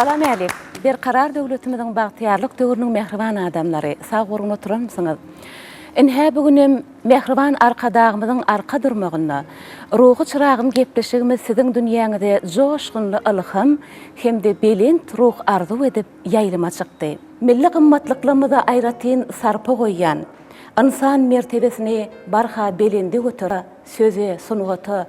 Salam älik! Berkarar döwletimiziň bagtyýarlyk döwrüniň mähriban adamlary, sag-gurgun oturanmysyňyz? Ynha bu günem mähriban Arkadagymyzyň arka durmagynda Ruhy çyragym gepleşigimiz siziň dünýäňize joşgunly ylham hem-de belent ruh arzuw edip ýaýlyma çykdy. Milli gymmatlyklarymyza aýratyn sarpa goýýan, ynsan mertebesini barha belende göterýän, söze, sungata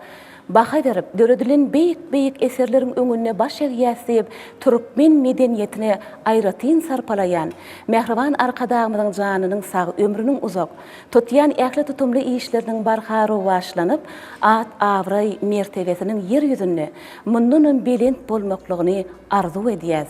baha berip döredilen beýik-beýik eserleriň öňünde baş egýäs diýip, türkmen medeniýetini aýratyn sarpalaýan mähriban Arkadagymyzyň janynyň sag, ömrüniň uzak, tutýan ähli tutumly işleriniň barha rowaçlanyp, at-abraý, mertebesiniň ýer ýüzünde mundanam belent bolmaklygyny arzuw edýäs.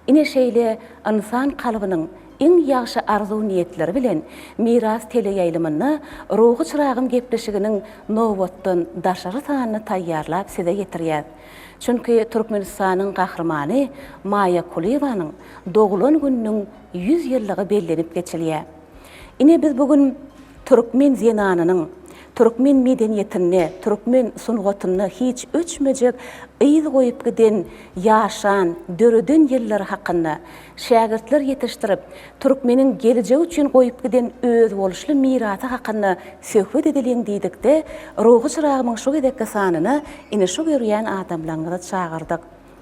Ine şeýle ynsan kalbynyň iň ýagşy arzuw-niýetleri bilen Miras teleýaýlymynda Ruhy çyragym gepleşiginiň nobatdan daşary sanyny taýýarlap size ýetirýäs. Çünki Türkmenistanyň Gahrymany Maýa Kulyýewanyň doglan gününiň 100 ýyllygy bellenip geçilýär. Ine biz bu gün türkmen zenanynyň türkmen medeniýetinde, türkmen sungatynda hiç öçmejek yz goýup giden, ýaşan, döreden ýyllary hakynda, şägirtler ýetişdirip, türkmeniň gelejegi üçin goýup giden özboluşly mirasy hakynda söhbet edeliň diýdikde, Ruhy çyragymyň şu gezekki sanyna ine şu görýän adamlaryňyzy çagyrdyk.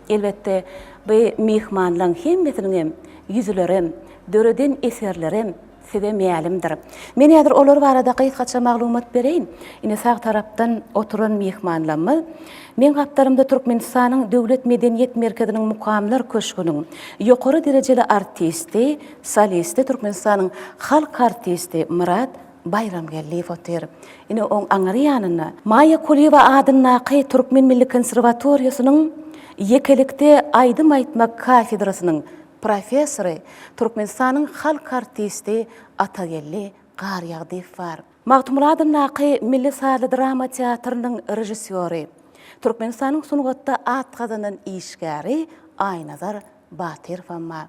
Elbetde, bu myhmanlaň hemmesiniňem ýüzlerem, döreden eserlerem size mälimdir. Men häzir olar barada gysgaça maglumat bereýin. Ine, sag tarapdan oturan myhmanlarymyz. Meň gapdalymda Türkmenistanyň Döwlet medeniýet merkeziniň Mukamlar köşgüniň ýokary derejeli artisti, solisti, Türkmenistanyň halk artisti Myrat Baýramgeldiýew otyr. Ine, oň aňry ýanynda Maýa Kulyýewa adyndaky Türkmen milli konserwatoriýasynyň ýekelikde aýdym aýtmak kafedrasynyň professory, Türkmenistanyň halk artisti Atageldi Garýagdyýew bar. Magtymguly adyndaky Milli sazly drama teatrynyň režissýory, Türkmenistanyň sungatda at gazanan işgäri Aýnazar Batyrowam bar.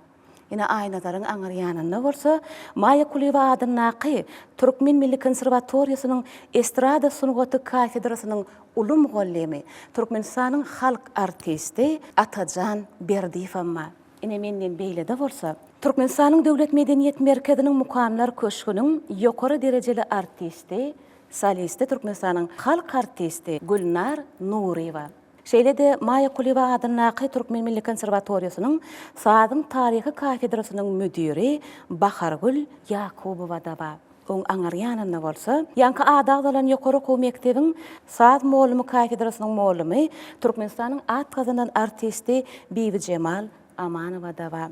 Ine, Aýnazaryň aňry ýanynda bolsa, Maýa Kulyýewa adyndaky Türkmen milli konserwatoriýasynyň estrada sungaty kafedrasynyň uly mugallymy, Türkmenistanyň halk artisti Atajan Berdiýewem bar. Ine, menden beýlede bolsa, Türkmenistanyň Döwlet medeniýet merkeziniň Mukamlar köşgüniň ýokary derejeli artisti, solisti, Türkmenistanyň halk artisti Gülnar Nuryýewa. Şeýle-de Maýa Kulyýewa adyndaky Türkmen milli konserwatoriýasynyň sazyň taryhy kafedrasynyň müdiri Bahargül Ýakubowa-da bar. Oň aňyr ýanynda bolsa, ýaňky ady agzalan ýokary okuw mekdebiň saz mugallymy kafedrasynyň mugallymy, Türkmenistanyň at gazanan artisti Bibijemal Amanowa-da bar.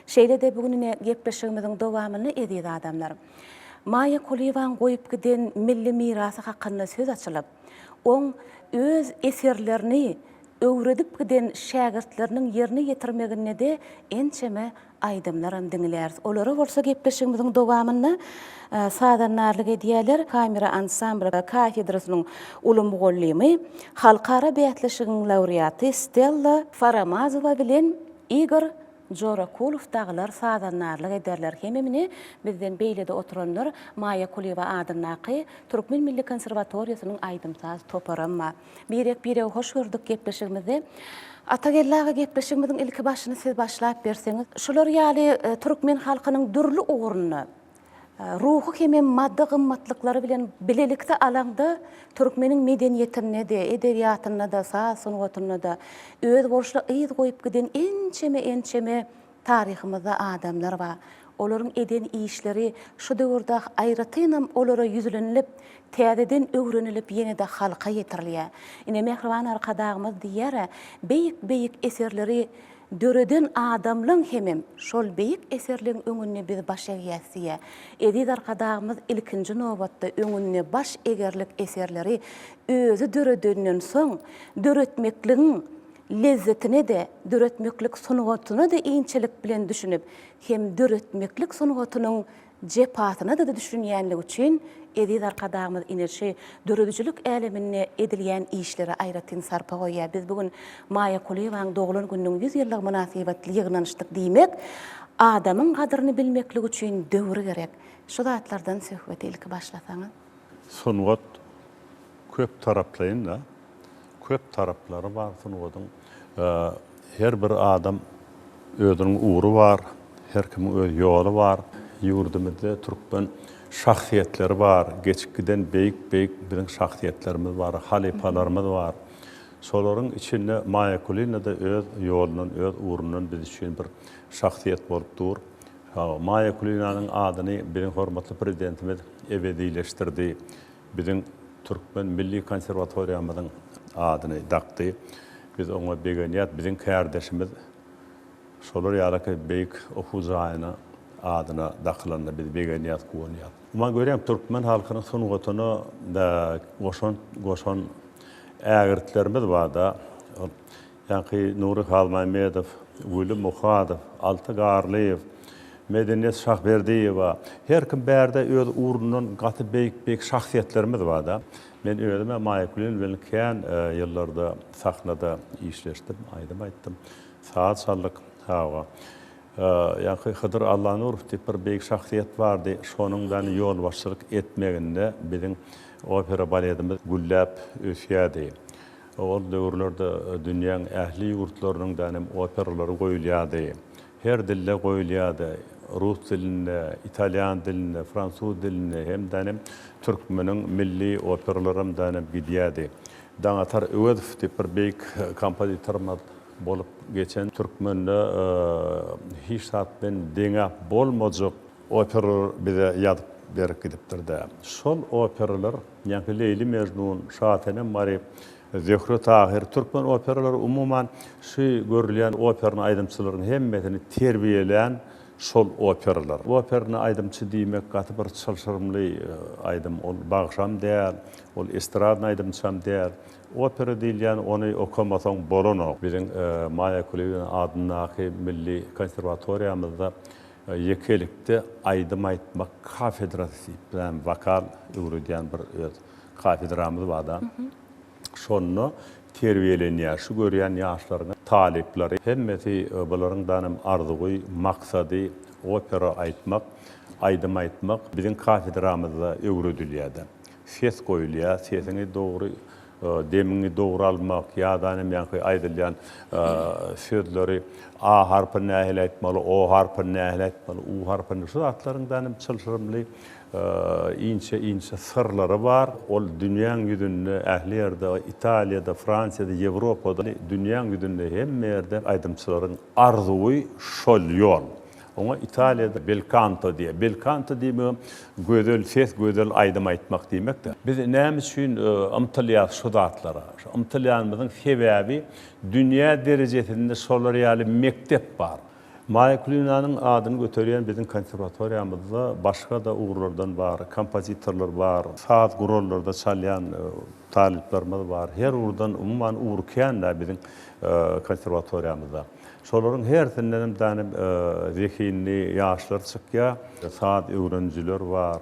Şeýle-de bu gün ine gepleşigimiziň dowamynda eziz adamlar, Maýa Kulyýewaň goýup giden milli mirasy hakynda söz açylyp, Oň öz eserlerini öwredip giden şägirtleriniň ýerine ýetirmeginde-de ençeme aýdymlaram diňläris. Olara bolsa gepleşigimiziň dowamynda sazandarlyk edýärler Kamera ansambly kafedrasynyň uly mugallymy, halkara bäsleşigiň laureaty Stella Faramazowa bilen Igor Jorakulow dagylar sazandarlyk ederler. Hemem ine, bizden beýlede oturanlar Maýa Kulyýewa adyndaky Türkmen milli konserwatoriýasynyň aýdym-saz toparam bar. Birek-biregi hoş gördük gepleşigimizde. Atageldi aga gepleşigimiziň ilki başyny siz başlap berseňiz. Şular ýaly türkmen halkynyň dürli ugrunda Ruhy hemem maddy gymmatlyklary bilen bilelikde alaňda, türkmeniň medeniýetinde-de, edebiýatynda-da, saz sungatynda-da özboluşly yz goýup giden ençeme-ençeme taryhymyzda adamlar bar. Olaryň eden işleri şu döwürde aýratynam olara ýüzlenilip, täzeden öwrenilip ýene-de halka ýetirilýär. Ine, mähriban Arkadagymyz diýýär-ä, Beýik-beýik eserleri Döreden adamlaň hemem şol beýik eserleň öňünde biz baş egýäs diýýär. Eziz Arkadagymyz ilkinji nobatda öňünde baş egerlik eserleri özi döredenden soň, döretmekligiň lezzetine-de, döretmeklik sungatyna-da inçelik bilen düşünip, hem döretmeklik sungatynyň jepasyna-da düşünýänligi üçin eziz Arkadagymyz ine şu döredijilik äleminde edilýän işlere aýratyn sarpa goýýar. Biz bu gün Maýa Kulyýewanyň doglan gününiň 100 ýyllygy mynasybetli ýygnanyşdyk diýmek, adamyň gadyryny bilmeklik üçin döwür gerek. Şu zatlardan söhbeti ilki başlasaňyz. Sungat köp taraplaýyn-da, köp taraplary bar sungatyň. Her bir adam. özüniň ugry bar, her kimiň öz ýoly bar. Ýurdumyzda türkmen şahsyýetleri bar, geçip giden beýik-beýik biziň şahsyýetlerimiz bar, halypalarymyz bar. Şolaryň içinde Maýa Kulina-da öz ýolundan, öz ugrundan biz üçin bir şahsyýet bolup dur. Maýa Kulinanyň adyny biziň hormatly Prezidentimiz ebedileşdirdi. Biziň Türkmen milli konserwatoriýamyzyň adyny dakdy. Biz oňa begenýäs. Biziň kärdeşimiz şolar ýalyky beýik okuw jaýyna adyna dakylanyna biz begenýäs, guwanýas. Umuman görýäň türkmen halkynyň sungatyna goşant goşan ägirtlerimiz barda. Ol Ýaňky Nury Halmämmedow, Weli Muhadow, Alty Garlyýew, Medeniýet Şahberdiýewa, her kim bärde öz ugrundan gaty beýik-beýik şahsyýetlerimiz bar-da. Men özüm-ä Maýa Kulyýewa bilen kän ýyllarda sahnada işleşdim, aýdym aýtdym, saz çaldyk. Hawa. Ýaňky Hydyr Allanurow diýip bir beýik şahsyýet bardy, şonuň bilen ýolbaşçylyk etmeginde biziň opera baledimiz gülläp ösýärdi. Ol döwürlerde dünýäň ähli ýurtlarynyň dänem operalary goýulýardy. Her dilde goýulýardy. Rus dilinde, italýan dilinde, fransuz dilinde hem dänem türkmeniň milli operalaram dänem gidýärdi. Daňatar Öwezow diýip bir beýik kompozitorymyz bolup geçen türkmende hiç zat bilen deňäp bolmajak operalar bize ýazyp berip gidipdir-dä. Şol operalar Ýaňky Leýli Mejnun, Şasenem Mary, Zöhre Tahyr, türkmen operalary umuman şu görülýän operny aýdymçylaryň hemmesini terbiýelän şol operalar. Operny aýdymçy diýmek gaty bir çylşyrymly aýdym. Ol bagşam däl, ol estradny aýdymçam däl. Opera diýilýän ony okamasaň bolanok. Biziň Maýa Kulyýewna adyndaky milli konserwatoriýamyzda Ýekelikde aýdym aýtmak kafedrasy diýip, bizem wokal öwredýän bir öz kafedramyz bar-da. Şonda terbiýelenýär şu görýän ýaşlaryň talyplary. Hemmesi bularyň danym arzuwy, maksady opera aýtmak, aýdym aýtmak biziň kafedramyzda öwredilýär-de. Ses goýulýar, sesiňi dogry Demiňi dogry almak, ýa-da ýaňky aýdylýan sözleri A harpyny nähili aýtmaly, O harpyny nähili aýtmaly, U harpyny, şu zatlaryň da çylşyrymly inçe-inçe syrlary bar. Ol dünýäň ýüzünde ähli ýerde, Italiýada, Fransiýada, Ýewropada, dünýäň ýüzünde hemme ýerde aýdymçylaryň arzuwy şol ýol. Oňa Italiýada belkanto diýýär. Belkanto diýmegem gözel ses, gözel aýdym aýtmak diýmek-de. Biz näme üçin ymtylýarys şu zatlara? Şu ymtylýanymyzyň sebäbi dünýä derejesinde şolar ýaly mekdep bar. Maýa Kulinanyň adyny göterýän biziň konserwatoriýamyzda başga-da ugurlardan bar, kompozitorlar bar, saz gurallarda çalýan talyplarymyz bar. Her ugurdan, umuman ugur kän-dä biziň konserwatoriýamyzda. Şolaryň hersindenem däne zehinli ýaşlar çykýar. Saz öwrenijiler bar,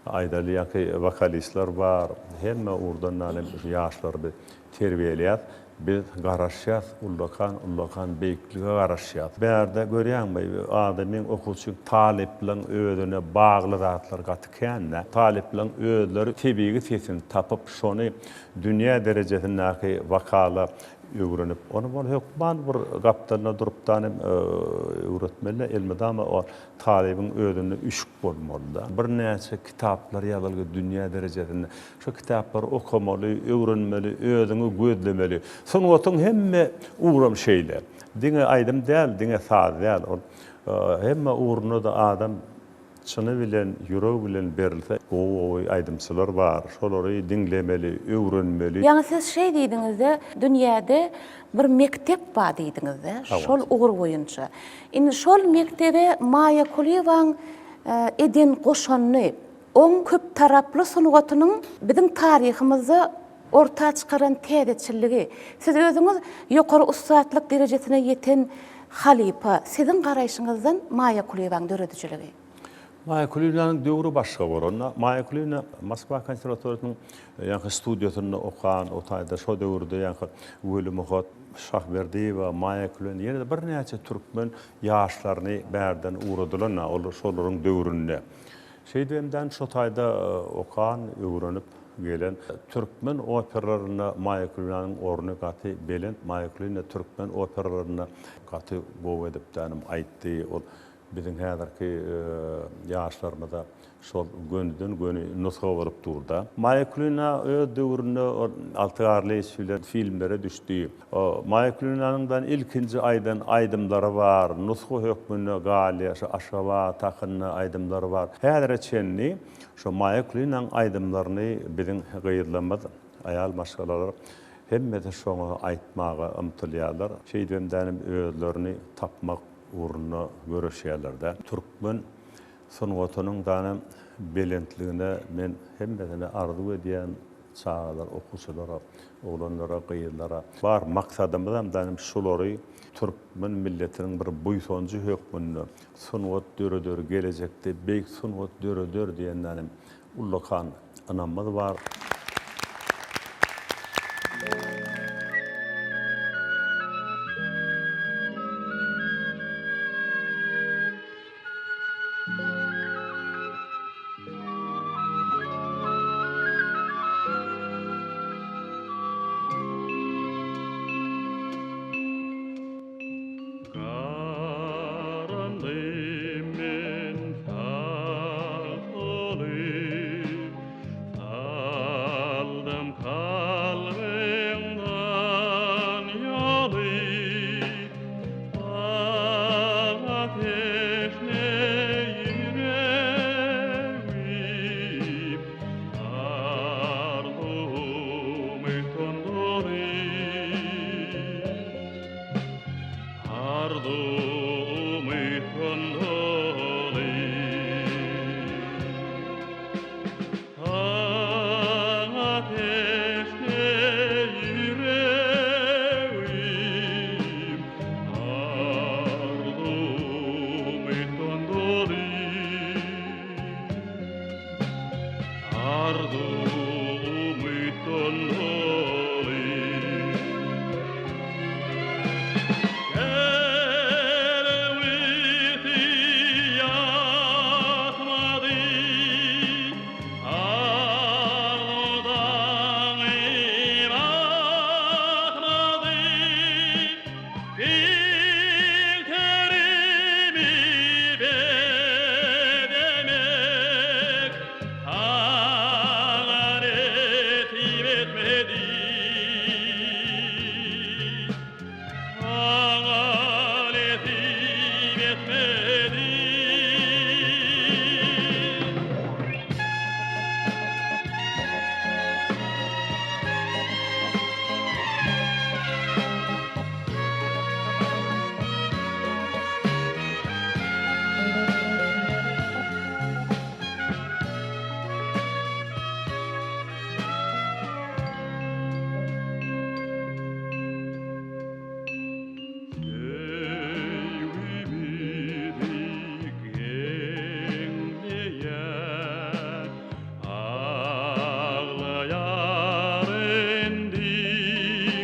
aýdaly ýaňky wokalistler bar. Hemme ugurdan däne ýaşlary biz terbiýeleýäs. Biz garaşýas, ullakan, ullakan beýiklige garaşýas. Bärde görýäňmi, adamyň, okuwçyň, talyplaň özüne bagly zatlar gaty kän-dä. Talyplaň özleri tebigy sesini tapyp, şony dünýä derejesindäki wokala Öwrenip, ony bol hökman bir gapdalynda durupdan hem öwretmeli, elmydama o talybyň özünde üşük bolmaly-da. Birnäçe kitaplar ýazylgy dünýä derejesinde. Şo kitaplary okamaly, öwrenmeli, özüňi gözlemeli. Sungatyň hemme ugram şeýle. Diňe aýdym däl, diňe saz däl. Ol hemme ugrunda-da adam Çyny bilen, ýüregi bilen berilse gowy-gowy aýdymçylar bar. Şolary diňlemeli, öwrenmeli. Ýaňy siz şeý diýdiňizde, dünýäde bir mekdep bar diýdiňizde, şol ugur boýunça. Indi şol mekdebe Maýa Kulyýewaň eden goşandy, oň köptaraply sungatynyň biziň taryhymyzda orta çykaran täzeçilligi, siz özüňiz ýokary ussatlyk derejesine ýeten halypa, siziň garaýşyňyzdan Maýa Kulyýewanyň döredijiligi? Maýa Kulyýewanyň döwri başga bolanda, Maýa Kulyýewna Moskwa konserwatoriýasynyň ýaňky studiýasynda okan, o taýda şo döwürde ýaňky Weli Muhat Şahberdiýewa, Maýa Kulyýewna, ýene-de birnäçe türkmen ýaşlaryny bärden ugradylan-a, ol şolaryň döwründe. Şeýdibem-dän şo taýda okan, öwrenip. gelen. Türkmen operalarynda Maýa Kulinanyň orny gaty belent. Maýa Kulina türkmen operalarynda gaty gowy edip dänim aýtdy. Ol biziň häzirki ýaşlarymyza şol gönüden-göni nusga bolup dur-da. Maýa Kulina öz döwründe Alty Garlyýewiç bilen filmlere düşdi. Maýa Kulinanyňdan ilkinji aýdan aýdymlary bar, nusga hökmünde galýar, şu Aşgabat hakynda aýdymlary bar. Häzire çenli şo Maýa Kulinaň aýdymlaryny biziň gyzlarymyz, aýal maşgalalar hemmesi şoňa aýtmaga ymtylýarlar. Şeýdibem dänim özlerini tapmak ugrunda göreşýärler-dä. Türkmen sungatynyň dänim belentligine men hemmesine arzuw edýän. Çagalar, okuwçylara, oglanlara, gyzlara. Bar maksadymyzam dänim şulary türkmen milletiniň bir buýsanjy hökmünde sungat döreder, gelejekde beýik sungat döreder diýen dänim ullakan ynamymyz bar. Garandym men sapaly, Saldym kalbyňdan ýaly. Saňa teşne ýüregim, Arzuwymy tondury. Arzuwymy tondury. Saňa teşne ýüregim, Arzuwymy tondury. Arzuwymy tondury. Kerwisi ýatmady, Arzuwdan batmady. Gülterimi bezemek Saňa nesip etmedi. Saňa nesip etmedi. Söýgimizi geňleýän Aglaýaryn diňmeýän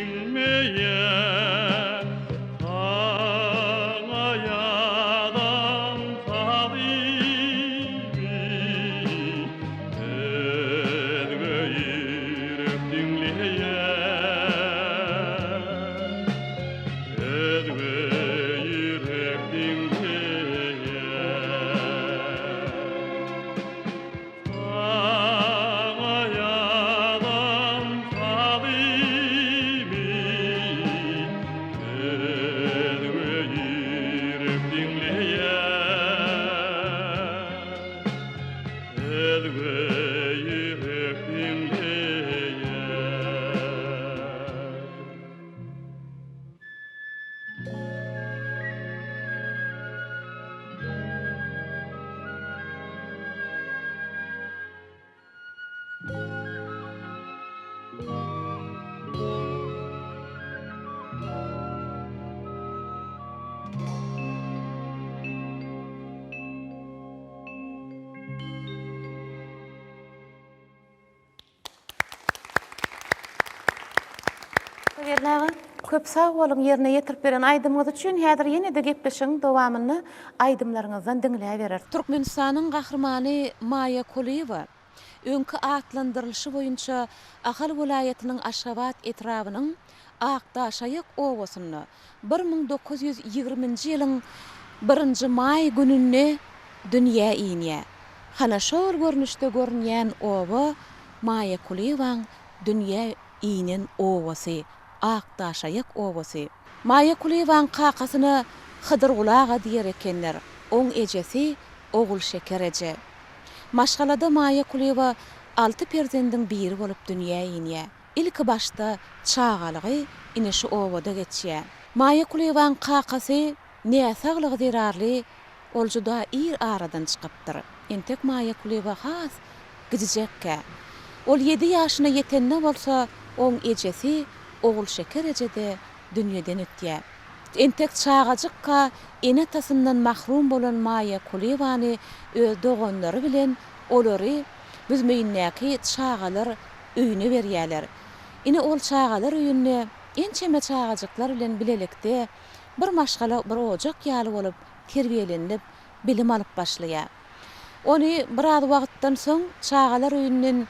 Saňa ýazan sazymy Özge ýürek diňleýär Özge ýürek diňleýär Saňa ýazan sazymy Özge ýürek diňleýär Özge ýürek diňleýär. Berdi aga, köp sag boluň ýerine ýetirip beren aýdymyňyz üçin. Häzir ýene-de gepleşigiň dowamynda aýdymlaryňyzdan diňläbereris. Türkmenistanyň Gahrymany Maýa Kulyýewa. Öňki atlandyrylyşy boýunça Ahal welaýatynyň Aşgabat etrabynyň Akdaşaýak obasynda 1920-nji ýylyň birinji maý gününde dünýä inýär. Hana şol görnüşde görünýän oba Maýa Kulyýewaň dünýä inen obasy, Akdaşaýak obasy. Maýa Kulyýewaň kakasyna Hydyrguly aga diýer ekenler, oň ejesi Ogulşeker eje. Maşgalada Maýa Kulyýewa alty perzendiň biri bolup dünýä inýär. Ilki başda çagalygy ine şu obada geçýär. Maýa Kulyýewaň kakasy näsaglygy zerarly ol juda ir aradan çykypdyr. Entek Maýa Kulyýewa has gijijekkä. Ol ýedi ýaşyna ýetende bolsa oň ejesi Ogulşeker eje-de dünýeden ötýär. Entek çagajykka ene-atasyndan mahrum bolan Maýa Kulyýewany öz doganlary bilen olary Büzmeýindäki çagalar öýüne berýärler. Ine ol çagalar öýünde ençeme çagajyklar bilen bilelikde bir maşgala bir ojak ýaly bolup terbiýelenilip bilim alyp başlaýar. Ony biraz wagtdan soň çagalar öýünden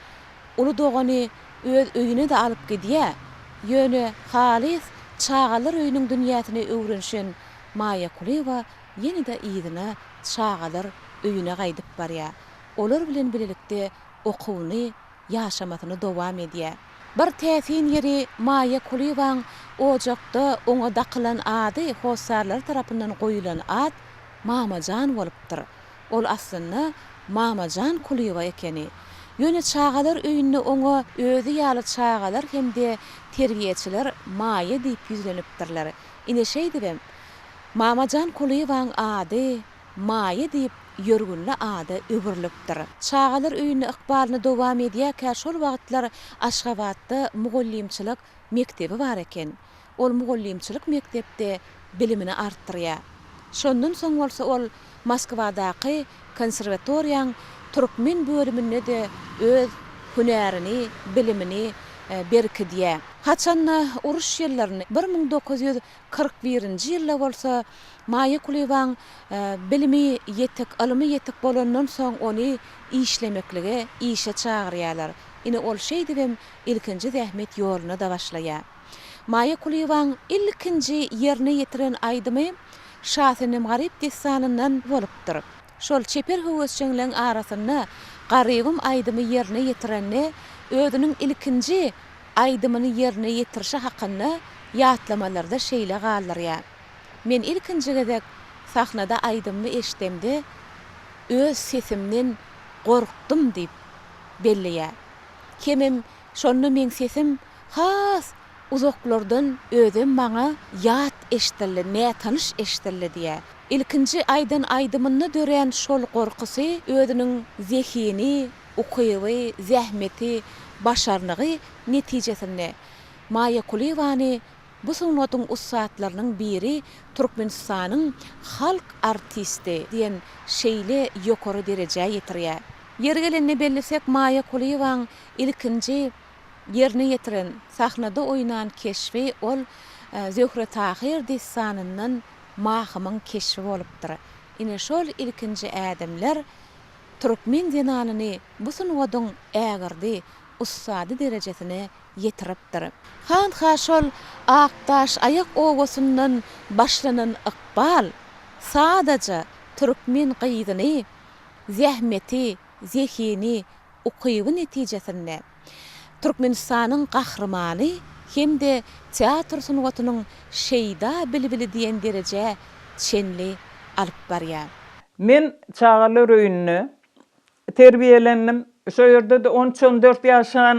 uly dogany öz öýüne-de alyp gidýär. Ýöne halys çagalar öýüniň dünýäsine öwrenişen Maýa Kulyýewa ýene-de yzyna çagalar öýüne gaýdyp barýar. Olar bilen bilelikde okuwyny, ýaşamasyny dowam edýär. Bir täsin ýeri Maýa Kulyýewaň ojakda oňa dakylan ady hossarlary tarapyndan goýulan at Mamajan bolupdyr. Ol aslynda Mamajan Kulyýewa ekeni. Ýöne çagalar öýünde oňa özi ýaly çagalar hem-de terbiýeçiler Maýa diýip ýüzlenipdirler. Ine şeýdibem, Mamajan Kulyýewaň ady Maýa diýip ýörgünli ada öwrülipdir. Çagalar öýünde ykbalyny dowam edýärkä şol wagtlar Aşgabatda mugallymçylyk mekdebi bar eken. Ol mugallymçylyk mekdepde bilimini artdyrýar. Şondan soň bolsa ol Moskwadaky konserwatoriýaň türkmen bölüminde-de öz hünärini, bilimini berkidýär. Haçanda uruş ýyllarynda, 1941-nji ýylda bolsa Maýa Kulyýewaň bilimi ýetik, ylymy ýetik bolandan soň ony işlemeklige işe çagyrýarlar. Ine ol şeýdibem ilkinji zähmet ýoluna-da başlaýar. Maýa Kulyýewaň ilkinji ýerine ýetiren aýdymy Şasenem-Garyp dessanyndan bolupdyr. Şol çeper höwesjeňleň arasynda Garybym aýdymy ýerine ýetirende özüniň ilkinji aýdymyny ýerine ýetirişi hakynda ýatlamalarda şeýle galdyrýar, Men ilkinji gezek sahnada aýdymymy eşdemde öz sesimden gorkdum diýip belleýär. Hemem şonda meň sesim has uzaklardan özem maňa ýat eşdildi, nätanyş eşdildi diýýär. Ilkinji aýdan aýdymynda dörän şol gorkusy özüniň zehini, ukyby, zähmeti, başarnygy netijesinde Maýa Kulyýewany bu sungatyň ussatlarynyň biri Türkmenistanyň halk artisti diýen şeýle ýokary derejä ýetirýär. Ýeri gelende bellesek, Maýa Kulyýewaň ilkinji ýerine ýetiren, sahnada oýnan keşbi ol Zöhre-Tahyr dessanyndan Mahymyň keşbi bolupdyr. Ine şol ilkinji ädimler türkmen zenanyny bu sungatyň ägirdi, ussady derejesine ýetiripdir. Hanha şol Akdaş aýak obasyndan başlanan ykbal sadaja türkmen gyzyny zähmeti, zehini, ukyby netijesinde Türkmenistanyň Gahrymany hem-de teatr sungatynyň şeýda bilbili diýen derejä çenli alyp barýar. Men çagalar öýünde terbiýelendim. Şo ýerde-de on üç-on dört ýaşan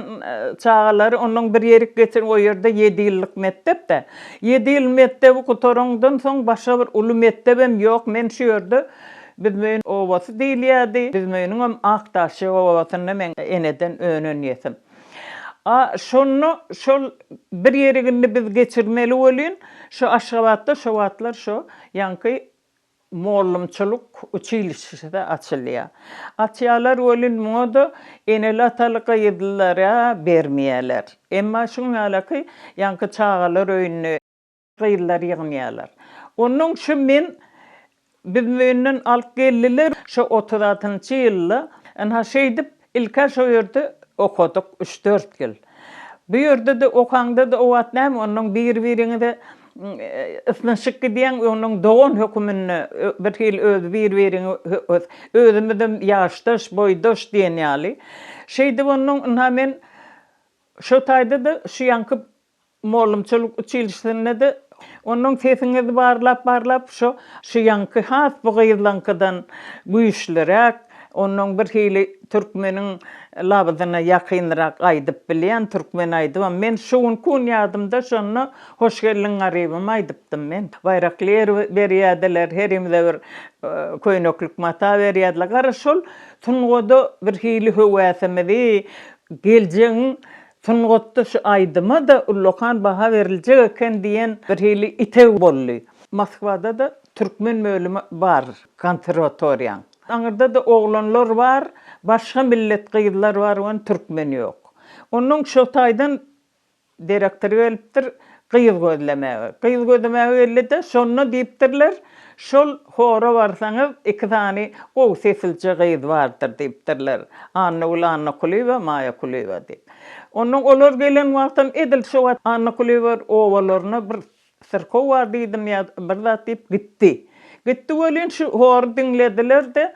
çagalary onnoň bir ýerik geçirip, o ýerde ýedi ýyllyk mekdep-dä. Ýedi ýyl mekdebi gutaraňdan soň başga bir uly mekdebem ýok. Men şu ýerde Büzmeýin obasy diýilýärdi. Büzmeýiniňem Akdaşy obasynda meň eneden önen ýetim. A şonda şol bir ýerigini biz geçirmeli welin, şu Aşgabatda şo wagtlar şo ýaňky Mollumçylyk uçilişşesi açylýar. Açýarlar welin muňa-da eneli-ataly gyzlara bermeýärler. Emma şuň ýalaky ýaňky çagalar öýünde gyzlar ýygnaýarlar. Onnoň şu men Büzmeýinden alyp geldiler şo 36 njy ýylda. Ynha şeýdip. Ilk-ä şo ýerde okadyk üç-dört ýyl. Bu ýerde-de okaňda-da o wagt näme, onnoň bir-biriňize ysnyşyp gidýäň, onnoň dogan höküminde bir hili öz bir-biriňi özümizem ýaşdaş, boýdaş diýen ýaly. Şeýdip onnoň ynha men şo taýda-da şu ýaňky Mugallymçylyk uçilişesinde-de onuň sesiňizi barlap-barlap şo şu ýaňky has bu gyzlaňkydan güýçliräk, onuň bir hili türkmeniň labyzyna ýakynrak aýdyp bilýän türkmen aýdymam men şu günki gün ýadymda şonda Hoş geldiň garybym aýdypdym men. Baýrakly ýer berýärdiler, herimize bir köýneklik mata berýärdiler. Gara şol sungada bir hili höwäsimizi geljegiň Sungatda şu aýdyma-da ullakan baha beriljek eken diýen bir hili iteg boldy. Moskwada-da türkmen bölümi bar konserwatoriýaň. Aňyrda-da oglanlar bar, başga millet gyzlar bar ony türkmen ýok. Onnoň şo taýdan direktor gelipdir gyz gözlemäge. Gyz gözlemäge geldi-de şonda diýipdirler, şol hora barsaňyz iki sany gowy sesilje gyz bardyr diýipdirler. Annagül Annakulyýewa, Maýa Kulyýewa diýip. Onnoň olar gelen wagtam edil şo wagt Anna Kulyýewa obalaryna bir syrkaw bar diýdim ýa bir zat diýip gitdi. Gitdi welin şu hory diňlediler-de,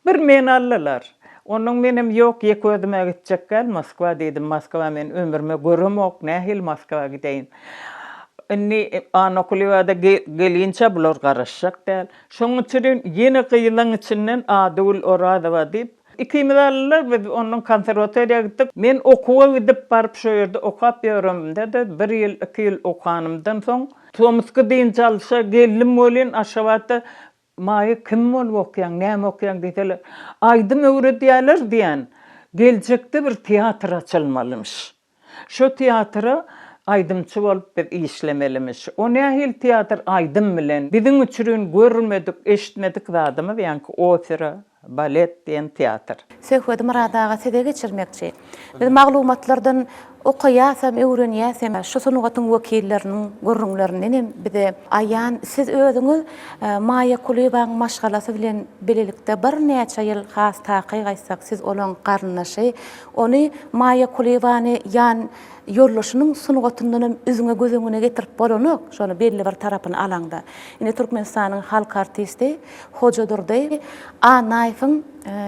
Bir meni aldylar. Onnoň menem ýok, ýeke özüm-ä gitjek däl Moskwa diýdim. Moskwa men ömrüme göremok, nähili Moskwa gideýin. Indi Anna Kulyýewa-da gelinçä bular garaşjak däl. Şonuň üçin ýene gyzlaň içinden Adygül Orazowa diýip, ikimizi aldylar, biz onnoň konserwatoriýa gitdik. Men okuwa gidip baryp şo ýerde okap ýöremde-de bir ýyl, iki ýyl okanymdan soň, tomusky dynç alşa geldim welin Aşgabatda Maýa kim bolup okýaň, näme okýaň diýseler, aýdym öwredýärler diýen, geljekde bir teatr açylmalymyş. Şo teatra aýdymçy bolup biz işlemelimiş. O nähili teatr aýdym bilen, biziň üçrin görmedik, eşitmedik zadymyz ýaňky opera, Balet diýen teatr. Söhbedi Myrat aga size geçirmekçi. Biz maglumatlardan okaýasam, öwrenýäsem, şu sungatyň wekilleriniň gürrüňlerindenem bize aýan, siz özüňiz Maýa Kulyýewaň maşgalasy bilen bilelikde birnäçe ýyl, has takyk aýtsak, siz olaň garyndaşy, ony Maýa Kulyýewany ýan ýoldaşynyň sungatyndanam üzňe göz öňüne getirip bolanok, şony belli bir tarapyny alaňda. Indi Türkmenistanyň halk artisti Hojadurdy Annaýewiň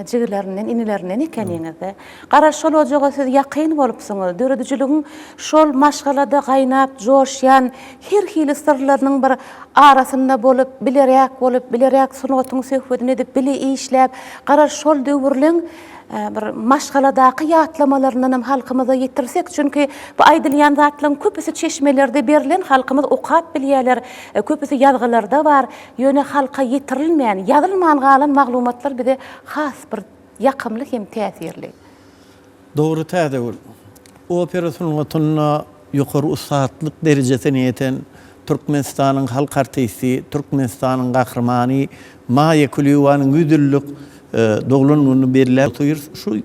jigilerinden, inilerinden ekeniňiz-de. Garaz, şol ojaga siz ýakyn bolupsyňyz. Döredijiligiň şol maşgalada gaýnap joşýan her hili syrlarynyň bir arasynda bolup, bileräk bolup, bileräk sungatyň söhbedini edip, bile işläp, garaz, şol döwürleň bir maşgaladaky ýatlamalaryndan hem halkymyza ýetirsek, çünki bu aýdylýan zatlaryň köpüsi çeşmelerde berlen, halkymyz okap bilýärler, köpüsi ýazgylarda bar, ýöne halka ýetirilmän, ýazylman galan maglumatlar bize has bir ýakymly hem täsirli. Dogry Täzegül. Opera sungatynda ýokary ussatlyk derejesine ýeten Türkmenistanyň halk artisti, Türkmenistanyň Gahrymany Maýa Kulyýewanyň 100 ýyllyk doglan gününi belläp otyrys. Şu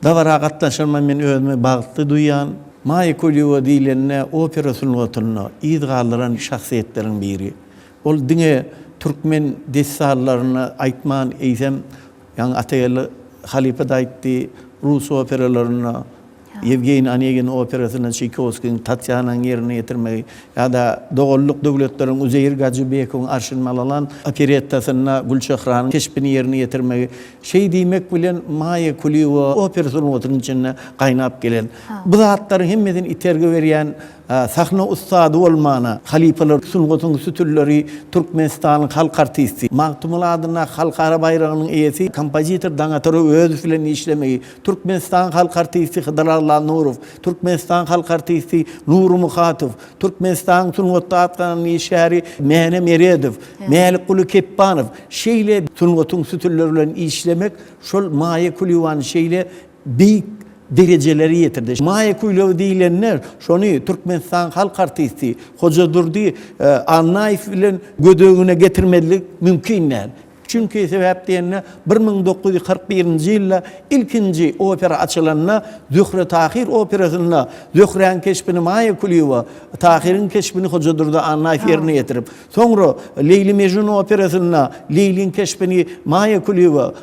dabara gatnaşanyma men özümi bagtly duýýan. Maýa Kulyýewa diýlende opera sungatynda yz galdyran şahsyýetleriň biri. Ol diňe türkmen dessanlaryny aýtman, eýsem, ýaňy Atageldi halypa-da aýtdy, rus operalarynda, Ýewgeniý Onegin operasynda Çaýkowskiniň Tatýanany ýerine ýetirmegi ýa-da doganlyk döwletleriň Uzeýir Gajybekowyň Arşyn Malalan operettasynda Gülçehranyň keşbini ýerine ýetirmegi. Şeý diýmek bilen, Maýa Kulyýewa opera sungatynyň içinde gaýnap gelen. Bu zatlaryň hemmesini itergi berýän Sahna ussady bolmana, halypalar sungatyň sütünleri Türkmenistanyň halk artisti, Magtymguly adyndaky halkara baýragynyň eýesi kompozitor Daňatar Öwezow bilen işlemegi, Türkmenistanyň halk artisti Hydyr Allanurow, Türkmenistanyň halk artisti Nury Muhatow, Türkmenistanyň sungatda at gazanan işgäri Mäne Meredow, Mälikguly Kepbanow şeýle sungatyň sütünleri bilen işlemek şol Maýa Kulyýewany şeýle beýik derejelere ýetirdi. Maýa Kulyýewa diýlende, şony Türkmenistanyň halk artisti Hojadurdy Annaýew bilen göz öňüne getirmezlik mümkin däl. Çünki sebäp diýende 1941-nji ýylda ilkinji opera açylanda Zöhre-Tahyr operasynda Zöhräň keşbini Maýa Kulyýewa, Tahyryň keşbini Hojadurdy Annaýew ýerine ýetirip, soňra Leýli-Mejnun operasynda Leýliň keşbini Maýa Kulyýewa,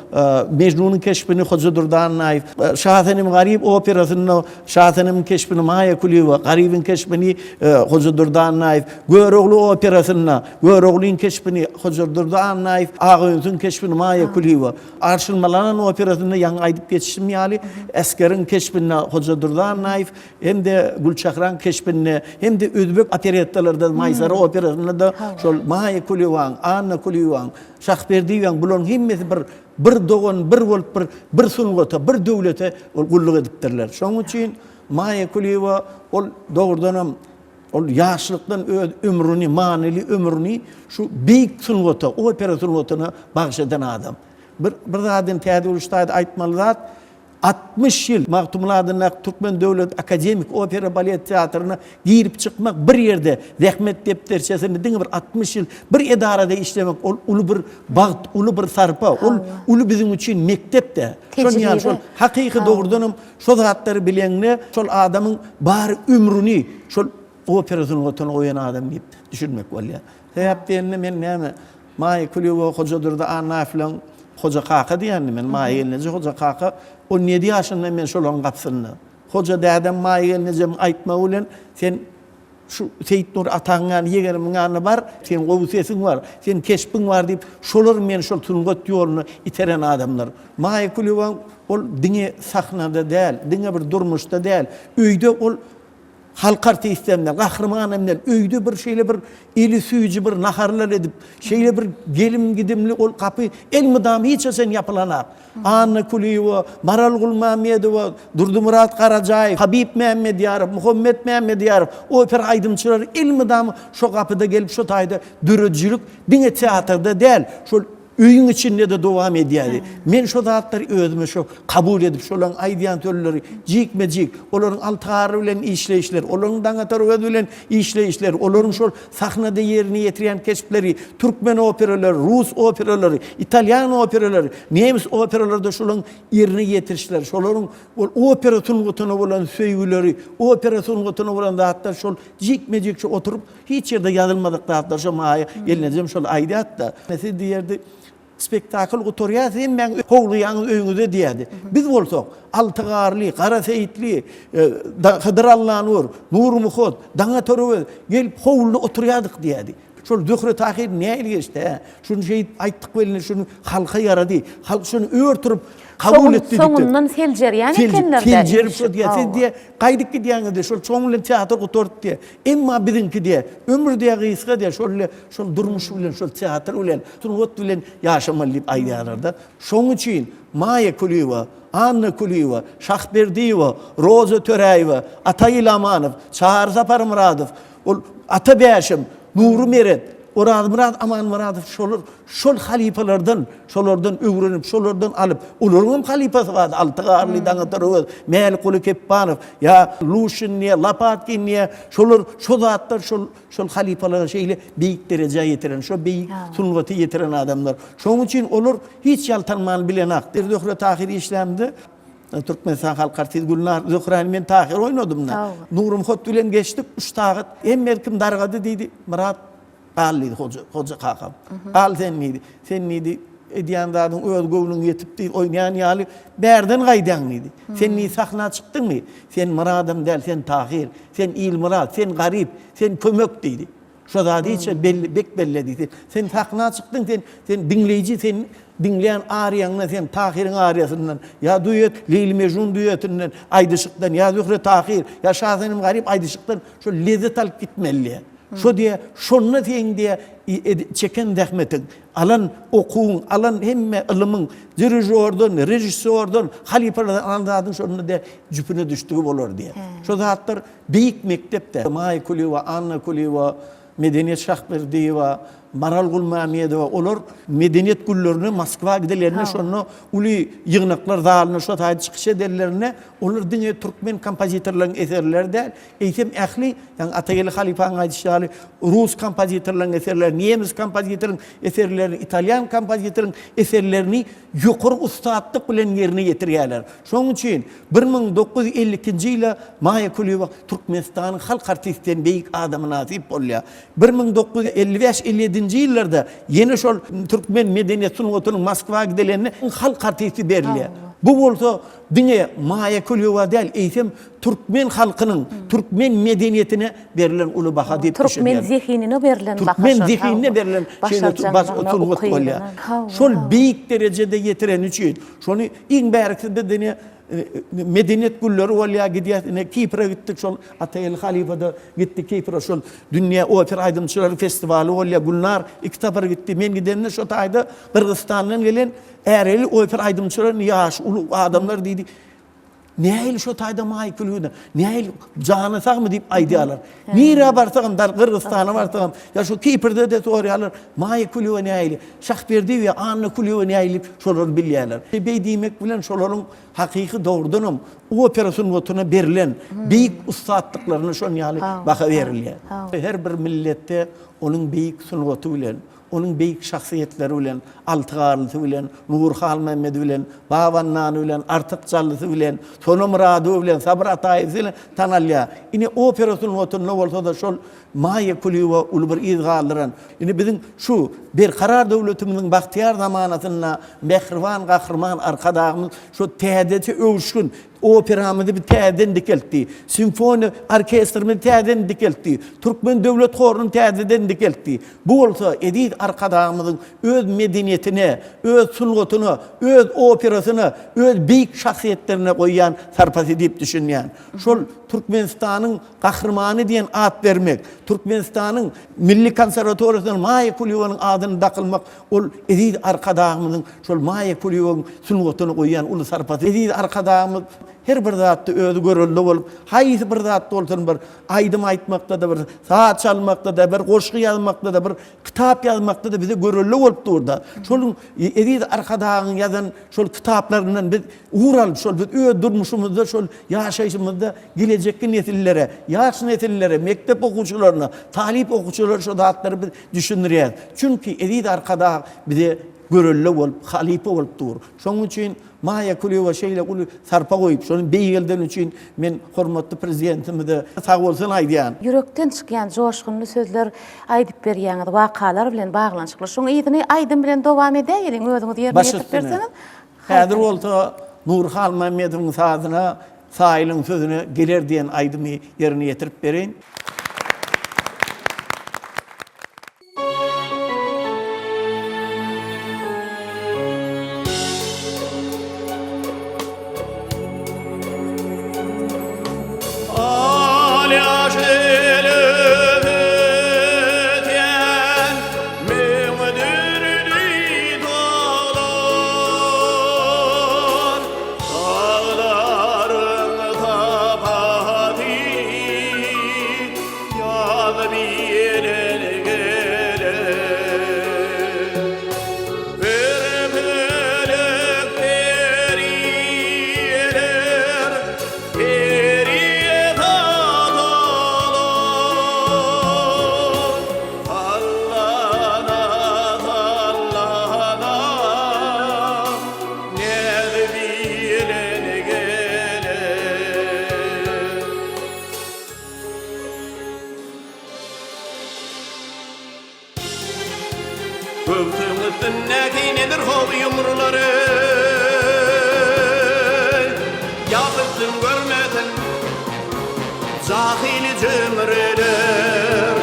Mejnunyň keşbini Hojadurdy Annaýew, Şasenem-Garyp operasynda Şasenemiň keşbini Maýa Kulyýewa, Garybyň keşbini Hojadurdy Annaýew, Görogly operasynda Göroglyň keşbini Hojadurdy Annaýew, Agaýunsuň keşbini Maýa Kulyýewa, Arşynmalanan operasynda ýaňy aýdyp geçişim ýaly Esgeriň keşbinde Hojadurdy Annaýew hem-de Gülçehraň keşbinde hem-de özbek operettalarda Maýsara operasynda-da şol Maýa Kulyýewaň, Anna Kulyýewaň, Şahberdiýewaň bularyň hemmesi bir bir dogan bir bolup bir bir sungata, bir döwlete ol gulluk edipdirler. Şonuň üçin Maýa Kulyýewa ol dogrudanam ol ýaşlykdan öz ömrüni, manyly ömrüni şu beýik sungata, opera sungatyna bagyş eden adam. Bir bir zady hem Täzegül şu taýda aýtmaly zat, 60 ýyl Magtymguly adyndaky Türkmen döwlet akademik opera balet teatryna girip çykmak bir ýerde zähmet depderçesinde diňe bir 60 ýyl bir edarada işlemek ol uly bir bagt, uly bir sarpa, ol uly biziň üçin mekdep-de. Şol ýaly şol hakyky dogrudanam şo zatlary bileňde şol adamyň bar ömrüni şol opera sungatyna goýan adam diýip düşünmek bolýar. Sebäp diýende men näme Maýa Kulyýewa Hojadurdy Annaýew bilen Hoja kaka diýendim men Maýa gelneje Hoja kaka 17 ýaşynda men şolaryň gapysynda. Hoja dädem Maýa gelnejemiň aýtmagy bilen sen şu Seýitnur ataň ýany ýegenimiň ýanyna bar, seň gowy sesiň bar, seň keşbiň bar diýip, şolar meni şol sungat ýoluna iteren adamlar. Maýa Kulyýewa ol diňe sahnada däl, diňe bir durmuşda däl, öýde ol Halk artistem däl, gahrymanam däl, öýde bir şeýle bir eli süýji bir naharlar edip, şeýle bir gelim-gidimli ol gapy elmydam hiç haçan ýapylanak. Anna Kulyýewa, Maral Gulmämmedowa, Durdymyrat Garajaýew, Habyp Mämmedýarow, Muhammet Mämmedýarow opera aýdymçylary elmydama şo gapyda gelip şo taýda döredijilik diňe teatrda däl, şol Öýüň içinde-de dowam edýärdi. Men şo zatlary özüme şo kabul edip, şolaryň aýdýan sözleri jikme-jik, olaryň Altygary bilen işleýişleri, olaryň Daňatar Öwez bilen işleýişleri, olaryň şol sahnada ýerine ýetirýän keşpleri, türkmen operalary, rus operalary, italýan operalary, nemes operalarda şolaryň ýerine ýetirişleri, şolaryň ol opera sungatyna bolan söýgüleri, opera sungatyna bolan zatlar şol jikme-jik şo oturyp, Hiç ýerde ýazylmadyk zatlar şo Maýa gelnejem şol aýdýardy-da. Siz diýerdi, spektakl gutarýar, siz hemmäňiz howlugýaňyz öýüňize diýerdi. Biz bolsak, Alty Garly, Gara Seýitli, Hydyr Allanur, Nury Muhat, Daňatar Öwez gelip howluda oturýardyk diýerdi. Şol Zöhre Tahyr nähili geçdi, hä? Şuny şeýdip aýtdyk welin, şuny halka ýarady. Halk şuny ör turup kabul etdi diýip. Soňundan seljerýän ekenler-dä. Seljerip şo diýýär. Siz diýýär, gaýdyp gidýäňiz diýýär, şol çoň bilen teatr gutardy diýýär. Emma biziňki diýýär, ömür diýýär gysga diýýär, şol ile, şol durmuş bilen, şol teatr bilen, sungat bilen ýaşamaly diýip aýdýarlar-da. Şonuň üçin Maýa Kulyýewa, Anna Kulyýewa, Şahberdiýewa, Roza Töräýewa, Ata Ilamanow, Çary Saparmyradow, ol Ata Bäşim, Nury Meret, Orazmyrat Amanmyradow şolar şol halypalardan, şolardan öwrenip, şolardan alyp, olaryň hem halypasy bardy, Alty Garly, Daňatar Öwez, Mälikguly Kepbanow, ýa Luşin diýe, Lopatkin diýe, şolar şo zatlar şol şol halypalara şeýle beýik derejä ýetiren, şo beýik sungaty ýetiren adamlar. Şonuň üçin olar hiç ýaltanman bilenak. Zöhre Tahyr işlämde Türkmenistan halk artisti Gülnar Zöhräni men Tahyr oýnadym-da. Nurumhot bilen geçdik, üç sagat. Hemme kim dargady diýdi. Myrat gal diýdi hoja, hoja kakam. Gal sen diýdi. Sen diýdi, edýän zadyň öz göwnüň ýetip diýdi, oýnaýan ýaly bärden gaýdýaň diýdi. Sen diýdi sahna çykdyňmy? Sen Myradam däl, sen Tahyr, sen Ilmyrat, sen Garyp, sen Kömek diýdi. Şo zady hiç belli, bek belle diýdi. Sen sahna çykdyň, sen, sen diňleýji, sen diňleýän ariýaňdan, sen Tahyryň ariýasyndan, ýa duet, Leýli-Mejnun duetinden, aýdyşykdan, ýa Zöhre-Tahyr, ýa Şasenem-Garyp aýdyşykdan şol lezzet alyp gitmeli diýýär. Şo diýýär, şonda seň diýýär, çeken zähmetiň, alan okuwyň, alan hemme ylymyň, dirižordan, režissýordan, halypalardan alan zadyň şonda diýýär, jüpüne düşdügi bolar diýýär. Şo zatlar Beýik mekdepde Maýa Kulyýewa, Anna Kulyýewa, Medeniýet Şahberdiýewa, Maral Gulmämmedowa olar Medeniýet günlerine Moskwa gidilerinde şonda uly ýygnaklar zalynda şo taýda çykyş edenlerinde olar diňe türkmen kompozitorlaryň eserleri däl, eýsem ähli, ýagny Atageldi halypaň aýdyşy ýaly rus kompozitorlaryň eserleri, nemes kompozitoryň eserlerini, italýan kompozitoryň eserlerini ýokary ussatlyk bilen ýerine ýetirýärler. Şonuň üçin 1952-nji ýyla Maýa Kulyýewa Türkmenistanyň halk artisti diýen beýik ada mynasyp bolýar. 1955, 57-nji ýyllarda ýene şol türkmen medeniýet sungatynyň Moskwa gidilende halk artisti berilýär. Bu bolsa diňe Maýa Kulyýewa däl, eýsem türkmen halkynyň, türkmen medeniýetine berlen uly baha diýip düşünýän. Türkmen zehinine berlen baha şol. Türkmen zehinine berlen şeýle sungat bolýar. Şol beýik derejede ýetireni üçin, şony iň bärkisi biz ine medeniýet günleri bolýar, gidýäs ine Kipre gitdik şol Atageldi halypa-da gitdi Kipre şol dünýä opera aýdymçylary festiwaly bolýar. Gülnar iki sapar gitdi. Men gidende şo taýda Gyrgyzystandan gelen äreli opera aýdymçylar ýaşy uly adamlar diýdi. Nähili şo taýda Maýkl Ýuda, nähili jany sagmy diýip aýdýarlar. Nirä barsagam, dar Gyrgyzystana barsagam, ýa şu Kiprde-de soraýarlar, Maýa Kulyýewa nähili, Şahberdiýew ýa Anna Kulyýewa nähili diýip şolary bilýärler. Beý diýmek bilen şolaryň hakyky dogrudanam opera sungatyna berlen beýik ussatlyklaryna şon ýaly baha berilýär. Her bir milletde onuň beýik sungaty bilen, Onuň beýik şahsyýetleri bilen, Alty Garlysy bilen, Nury Halmämmedi bilen, Baba Annany bilen, Artyk Jallysy bilen, Sona Myradowa bilen, Sabyr Ataýewsi bilen tanalýar. Ine, opera sungatynda bolsa-da şol Maýa Kulyýewa uly bir yz galdyran. Ine, biziň şu Berkarar döwletimiziň bagtyýar zamanasynda mähriban Gahryman Arkadagymyz şu täzeçe öwüşgin, Operamyzy bir täzeden dikeltdi. Simfoniýa orkestrimizi täzeden dikeltdi. Türkmen döwlet horuny täzeden dikeltdi. Bu bolsa eziz Arkadagymyzyň öz medeniýetine, öz sungatyna, öz operasyna, öz beýik şahsyýetlerine goýýan sarpasy diýip düşünýän. Şol Türkmenistanyň Gahrymany diýen at bermek, Türkmenistanyň Milli konserwatoriýasyna Maýa Kulyýewanyň adyny dakylmak ol eziz Arkadagymyzyň şol Maýa Kulyýewaň sungatyna goýýan uly sarpasy. Eziz Arkadagymyz her bir zatda özi görelde bolup, haýsy bir zatda bolsun bir aýdym aýtmakda-da, bir saz çalmakda-da, bir goşgy ýazmakda-da, bir kitap ýazmakda-da bize görelde bolup dur-da. Şol eziz Arkadagyň ýazan şol kitaplaryndan biz ugur alyp, şol biz öz durmuşymyzda şol ýaşaýşymyzda gelejekki nesillere, ýaş nesillere, mekdep okuwçylaryna, talyp okuwçylara şo zatlary biz düşündirýäris. Çünki eziz Arkadag bize görelde bolup, halypa bolup dur. Şonuň üçin Maýa Kulyýewa şeýle uly sarpa goýup, şony beýgeldeni üçin men hormatly Prezidentimize sagbolsun aýdýan. Ýürekden çykýan joşgunly sözler aýdyp berýäňiz, wakalar bilen baglanyşykly. Şoň yzyny aýdym bilen dowam edäýeliň, özüňiz ýerine Baş ýetirip üstüne. berseňiz. Häzir bolsa Nury Halmämmedowyň sazyna Saýylyň sözüne Geler diýen aýdymy ýerine ýetirip bereýin. Al-ýaşyl ötýän müňdürli daglar, Daglaryň sapasy ýaz bilen geler. Bir bölek periler Periye dadalar. Sallana, sallana, Näz bilen geler. Göwsüň üstündäki nedir how ýumrulary? Ýa bilsin görmesin jahyly jümrüler.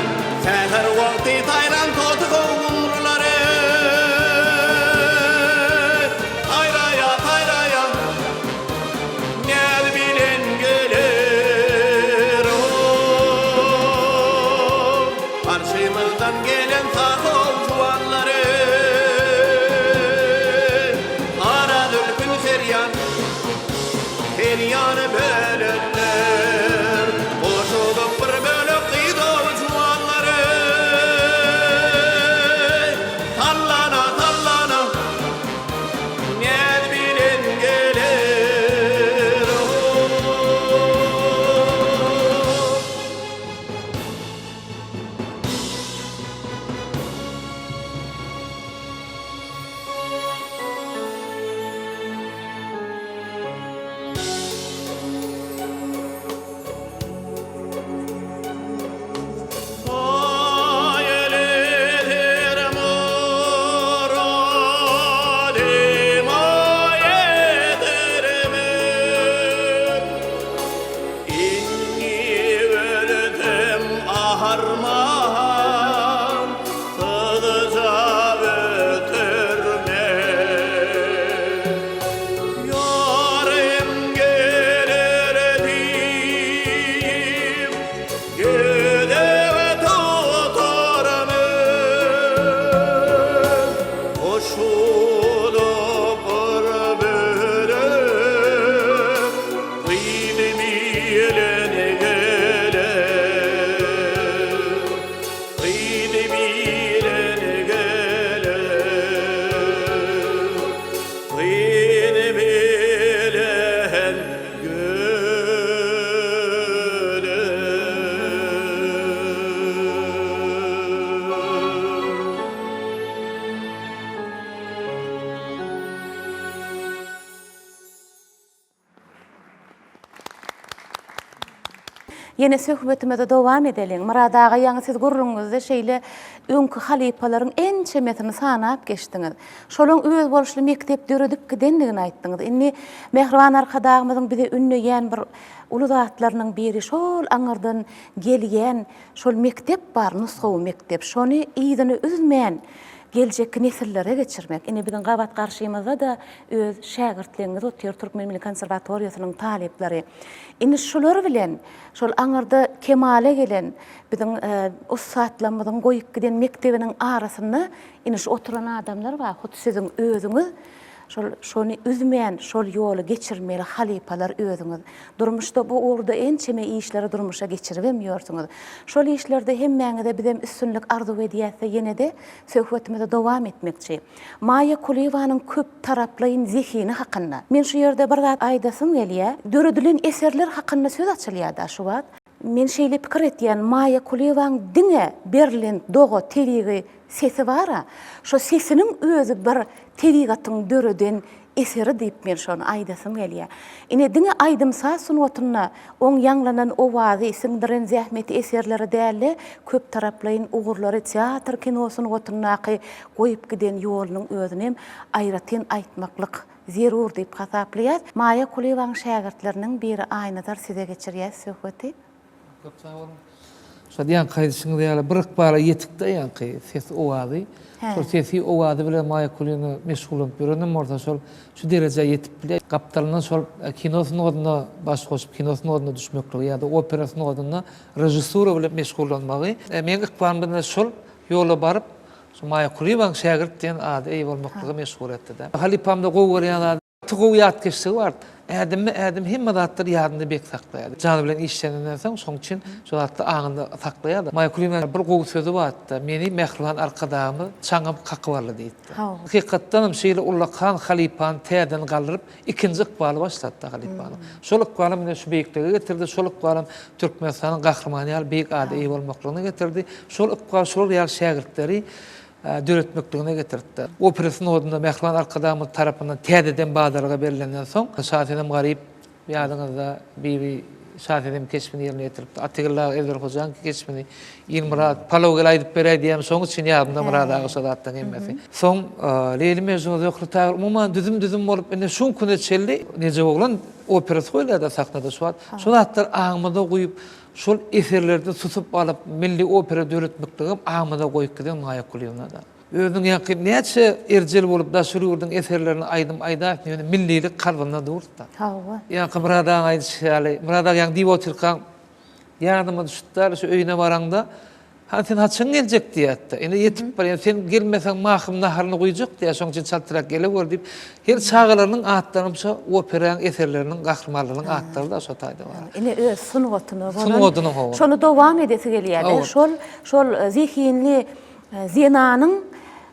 Säher wagty saýran toty how gumrulary. Saýraýa, saýraýa. Näz bilen geler o. Garşymyzdan gelen sahow juwanlary. Gara zülpün her ýan, her ýana bölenler. Goşulyp bir bölek. bilen geler. Gyzy bilen geler. Gyzy bilen geler. Ýene söhbetimizi dowam edeliň. Myrat aga ýaňy siz gürrüňiňizde şeýle öňki halypalaryň ençemesini sanap geçdiňiz. Şolaň özboluşly mekdep döredip gidendigini aýtdyňyz. Indi Mähriban Arkadagymyzyň bize ündeýän bir uly zatlarynyň biri şol aňyrdan gelýän şol mekdep bar, nusgawy mekdep. Şony yzyny üzmän geljekki nesillere geçirmek. Ine biziň gabat garşymyzda-da öz şägirtligiňiz otyr Türkmen milli konserwatoriýasynyň talyplary. Indi şular bilen şol aňyrda kemala gelen biziň ussatlarymyzyň goýup giden mekdebiniň arasynda indi şu oturan adamlar bar, hut siziň özüňiz şol şony üzmän şol ýoly geçirmeli halypalar özüňiz. Durmuşda bu ugurda ençeme işleri durmuşa geçiribem ýörsüňiz. Şol işlerde hemmäňize bizem üstünlik arzuw edýäs-de ýene-de söhbetimizi dowam etmekçi. Maýa Kulyýewanyň köptaraplaýyn zehini hakynda. Men şu ýerde bir zat aýdasym gelýär. Döredilen eserler hakynda söz açylýar-da şu wagt. Men şeýle pikir etýän, Maýa Kulyýewaň diňe berlen doga tebigy sesi bar-a, şo sesiniň özi bir tebigatyň döreden eseri diýip men şony aýdasym gelýär. Ine diňe aýdym-saz sungatynda oň ýaňlanan owazy, siňdiren zähmeti eserleri däl-de, köptaraplaýyn ugurlary teatr, kino sungatyndaky goýup giden ýolunyň özünem aýratyn aýtmaklyk zerur diýip hasaplaýas. Maýa Kulyýewaň şägirtleriniň biri Aýnazar size geçirýäs söhbeti. Köp sag boluň. Şo ýaňky aýdyşyňyz ýaly bir ykbala ýetikdi ýaňky ses owazy. Şol sesi owazy bilen Maýa Kulyýewna meşgullanyp ýörenem bolsa şol şu derejä ýetip bilýär. Gapdalyndan şol kino sungatyna baş goşup kino sungatyna düşmekligi ýa-da opera sungatynda režissura bilen meşgullanmagy meň ykbalym bilen şol ýola baryp şu Maýa Kulyýewaň şägirt diýen ada eýe bolmaklyga meşgul etdi-de. Halypamda gowy görýän zady Gaty gowy ýatkeşligi bardy. Ädimme-ädim hemme zatlary ýadynda bek saklaýardy. Jany bilen işleninden soň, şoň üçin şo zatlary aňynda saklaýardy. Maýa Kulyýewna bir gowy sözi bardy-da, Meni mähriban Arkadagymyz çaňa kakyp aldy diýipdi. Hakykatdanam şeýle ullakan halypany täzeden galdyryp, ikinji ykbaly başlatdy halypanyň. Şol ykbalam ine şu beýiklige getirdi, şol ykbalam Türkmenistanyň Gahrymany ýaly beýik ada eýe bolmaklygyna getirdi. Şol ykbal şolar ýaly şägirtleri döretmekligine getiripdir. Opera sungatynda Mähriban Arkadagymyz tarapyndan täzeden badalga berlenden soň, Şasenem Garyp, ýadyňyzda, Bibi Şasenem keşbini ýerine ýetiripdir. Atygül aga Ezber Hojanyň keşbini, Ilmyrat, Palaw gel aýdyp beräý diýýän, şonuň üçin ýadymda Myrat aga şo zatlaryň hemmesi. Soň Leýli Mejnun, Zöhre Tahyr, umuman düzüm-düzüm bolup indi şu güne çenli Nejeboglan operasy goýulýar-da sahnada şu wagt. Şo zatlary aňymyza guýup, Şol eserlerden susup alyp, milli opera döretmekligem aňymyza goýup giden Maýa Kulyýewna-da. Özüniň ýaňky näçe erjel bolup daşary ýurduň eserlerini aýdym aýdaýsyn, ýöne millilik kalbynda dur-da. Hawa. Ýaňky Myrat agaň aýdyşy ýaly, Myrat aga ýaňy diýip otyrkaň, ýadyma düşüpdi-de, şu öýüne baraňda, Hany sen haçan geljek diýýärdi. Indi ýetip barýan, sen gelmeseň Mahym naharyny guýjak diýýär, şonuň üçin çaltrak gelewer diýip, her çagalarynyň atlaryny şo operaň eserleriniň gahrymanlarynyň atlary-da şo taýda bar. Ine öz sungatyna bolan Sungatyna hawa. Şony dowam edesi gelýär-de. Şol şol zehinli zenanyň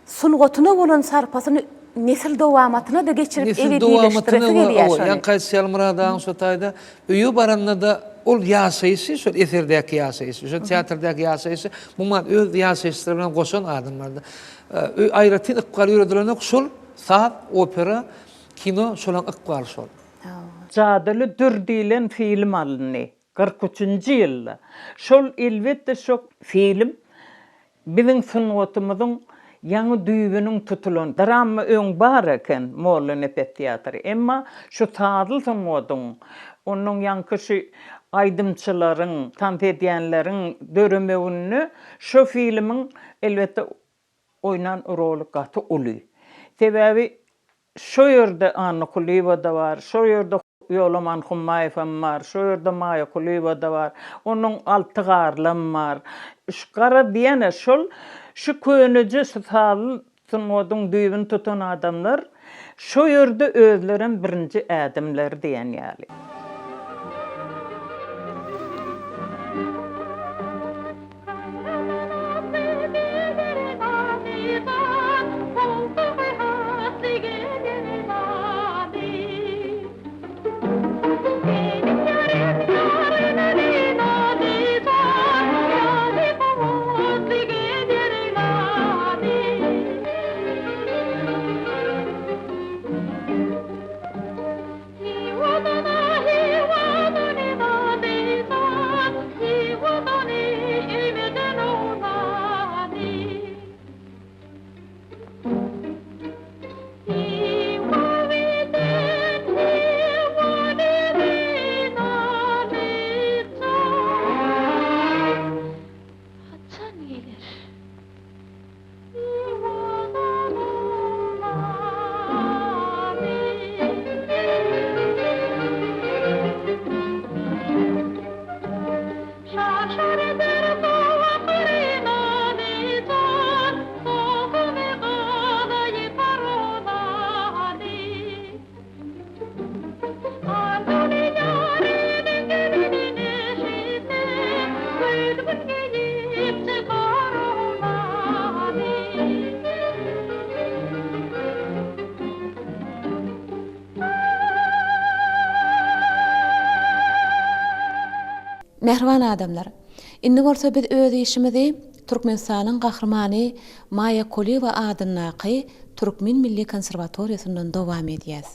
sungatyna bolan sarpasyny nesil dowamatyna-da geçirip ebedileşdiresi gelýär şony. Ýaňky aýdyşy ýaly Myrat agaň şo taýda öýe baranda-da ol ýaşaýşy, şol eserdäki ýaşaýşy, şol teatrdäki ýaşaýşy umuman öz ýaşaýyşlary bilen goşan adamlarda. Öý aýratyn ykbal ýöredilenok, şol saz, opera, kino şolaň ykbaly şol. Jadyly dür diýlen film alyndy. 43-nji ýylda. Şol elbetde şo film Biziň sungatymyzyň ýaňy düýbüniň tutulan, drama öň bar eken, Mollanepes teatry, emma şu sazly sungatyň, onnoň ýaňky şu aýdymçylaryň, tans edýänleriň döremeginde şo filmiň elbetde oýnan roly gaty uly. Sebäbi Şo ýerde Anna Kulyýewa-da bar, şo ýerde Ýolaman Hummaýewem bar, şo ýerde Maýa Kulyýewa-da bar, onuň Alty Garlam bar. Şu garaz diýene şol şu köneje şu sazly sungatyň düýbüni tutan adamlar şo ýerde özlerem birinji ädimleri diýen ýaly. Mähriban adamlar! Indi bolsa biz öz işimizi Türkmenistanyň Gahrymany Maýa Kulyýewa adyndaky Türkmen milli konserwatoriýasyndan dowam edýäs.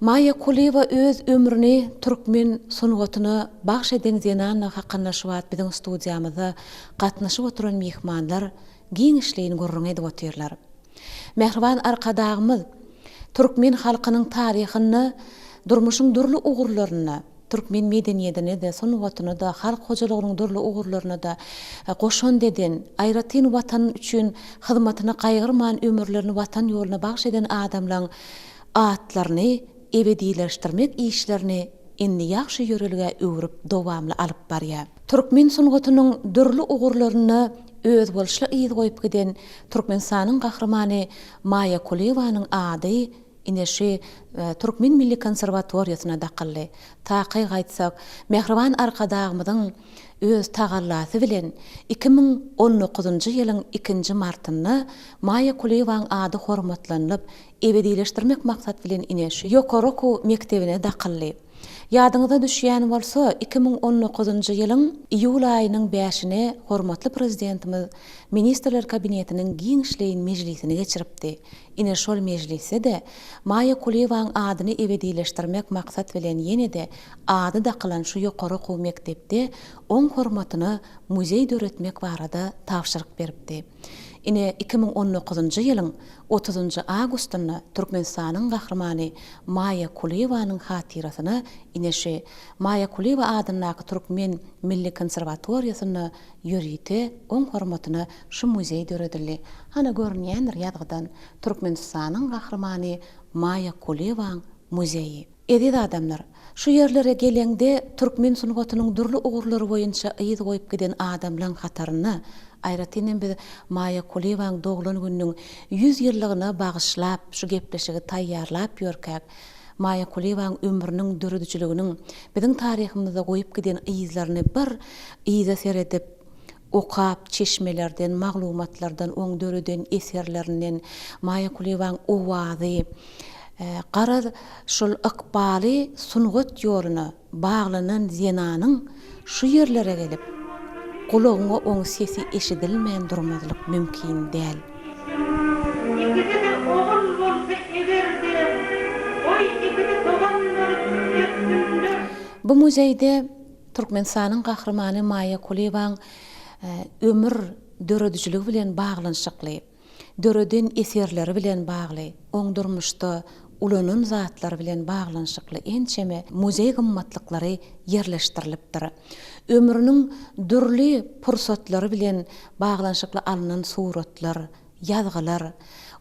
Maýa Kulyýewa öz ömrüni türkmen sungatyna bagş eden zenandygy hakynda şu wagt biziň studiýamyzda gatnaşyp oturan myhmanlar giňişleýin gürrüň edip otyrlar. Mähriban Arkadagymyz türkmen halkynyň taryhynda durmuşyň dürli ugurlarynda, türkmen medeniýedine-de, sungatyna-da, halk hojalygynyň dürli ugurlaryna-da goşant eden, aýratyn Watan üçin hyzmatyny gaýgyrman ömürlerini Watan ýoluna bagyş eden adamlaň atlaryny ebedileşdirmek işlerini indi ýagşy ýörelgä öwrüp dowamly alyp barýar. Türkmen sungatynyň dürli ugurlarynda özboluşly yz goýup giden Türkmenistanyň Gahrymany Maýa Kulyýewanyň ady ine şu Türkmen milli konserwatoriýasyna dakyldy. Takyk aýtsak, mähriban Arkadagymyzyň öz tagallasy bilen 2019-njy ýylyň ikinji martynda Maýa Kulyýewaň ady hormatlanylyp, ebedileşdirmek maksat bilen ine şu ýokary okuw mekdebine dakyldy. Ýadyňyza düşýän bolsa, 2019-njy ýylyň iýul aýynyň bäşine hormatly Prezidentimiz Ministrler Kabinetiniň giňişleýin mejlisini geçiripdi. Ine şol mejlisde-de Maýa Kulyýewaň adyny ebedileşdirmek maksat bilen ýene-de ady dakylan şu ýokary okuw mekdepde oň hormatyna muzeý döretmek barada tabşyryk beripdi. Ine, 2019-njy ýylyň otuzynjy awgustynda Türkmenistanyň Gahrymany Maýa Kulyýewanyň hatyrasyna ine şu Maýa Kulyýewa adyndaky Türkmen milli konserwatoriýasynda ýörite oň hormatyna şu muzeý döredildi. Hana görünýändir ýazgydan Türkmenistanyň Gahrymany Maýa Kulyýewaň muzeýi. Eziz adamlar, şu ýerlere geleňde türkmen sungatynyň dürli ugurlary boýunça yz goýup giden adamlaň hatarynda, aýratyn hem biz Maýa Kulyýewaň doglan gününiň 100 ýyllygyna bagyşlap şu gepleşigi taýýarlap ýörkäk, Maýa Kulyýewaň ömrüniň, döredijiliginiň biziň taryhymyzda goýup giden yzlaryny bir yza seredip, Okap, çeşmelerden, maglumatlardan, oň döreden eserlerinden, Maýa Kulyýewaň owazy, garaz, şol ykbaly sungat ýoluna baglanan zenanyň şu ýerlere gelip, gulagyňa oň sesi eşidilmän durmazlyk mümkin däl. Ikisi-de ogul bolsa eger-de, goý ikisi dogan bolup össünler. Bu muzeýde Türkmenistanyň Gahrymany Maýa Kulyýewaň ömür döredijiligi bilen baglanyşykly, döreden eserleri bilen bagly, oň durmuşda ulanan zatlary bilen baglanyşykly ençeme muzeý gymmatlyklary ýerleşdirilipdir. Ömrüniň dürli pursatlary bilen baglanyşykly alnan suratlar, ýazgylar,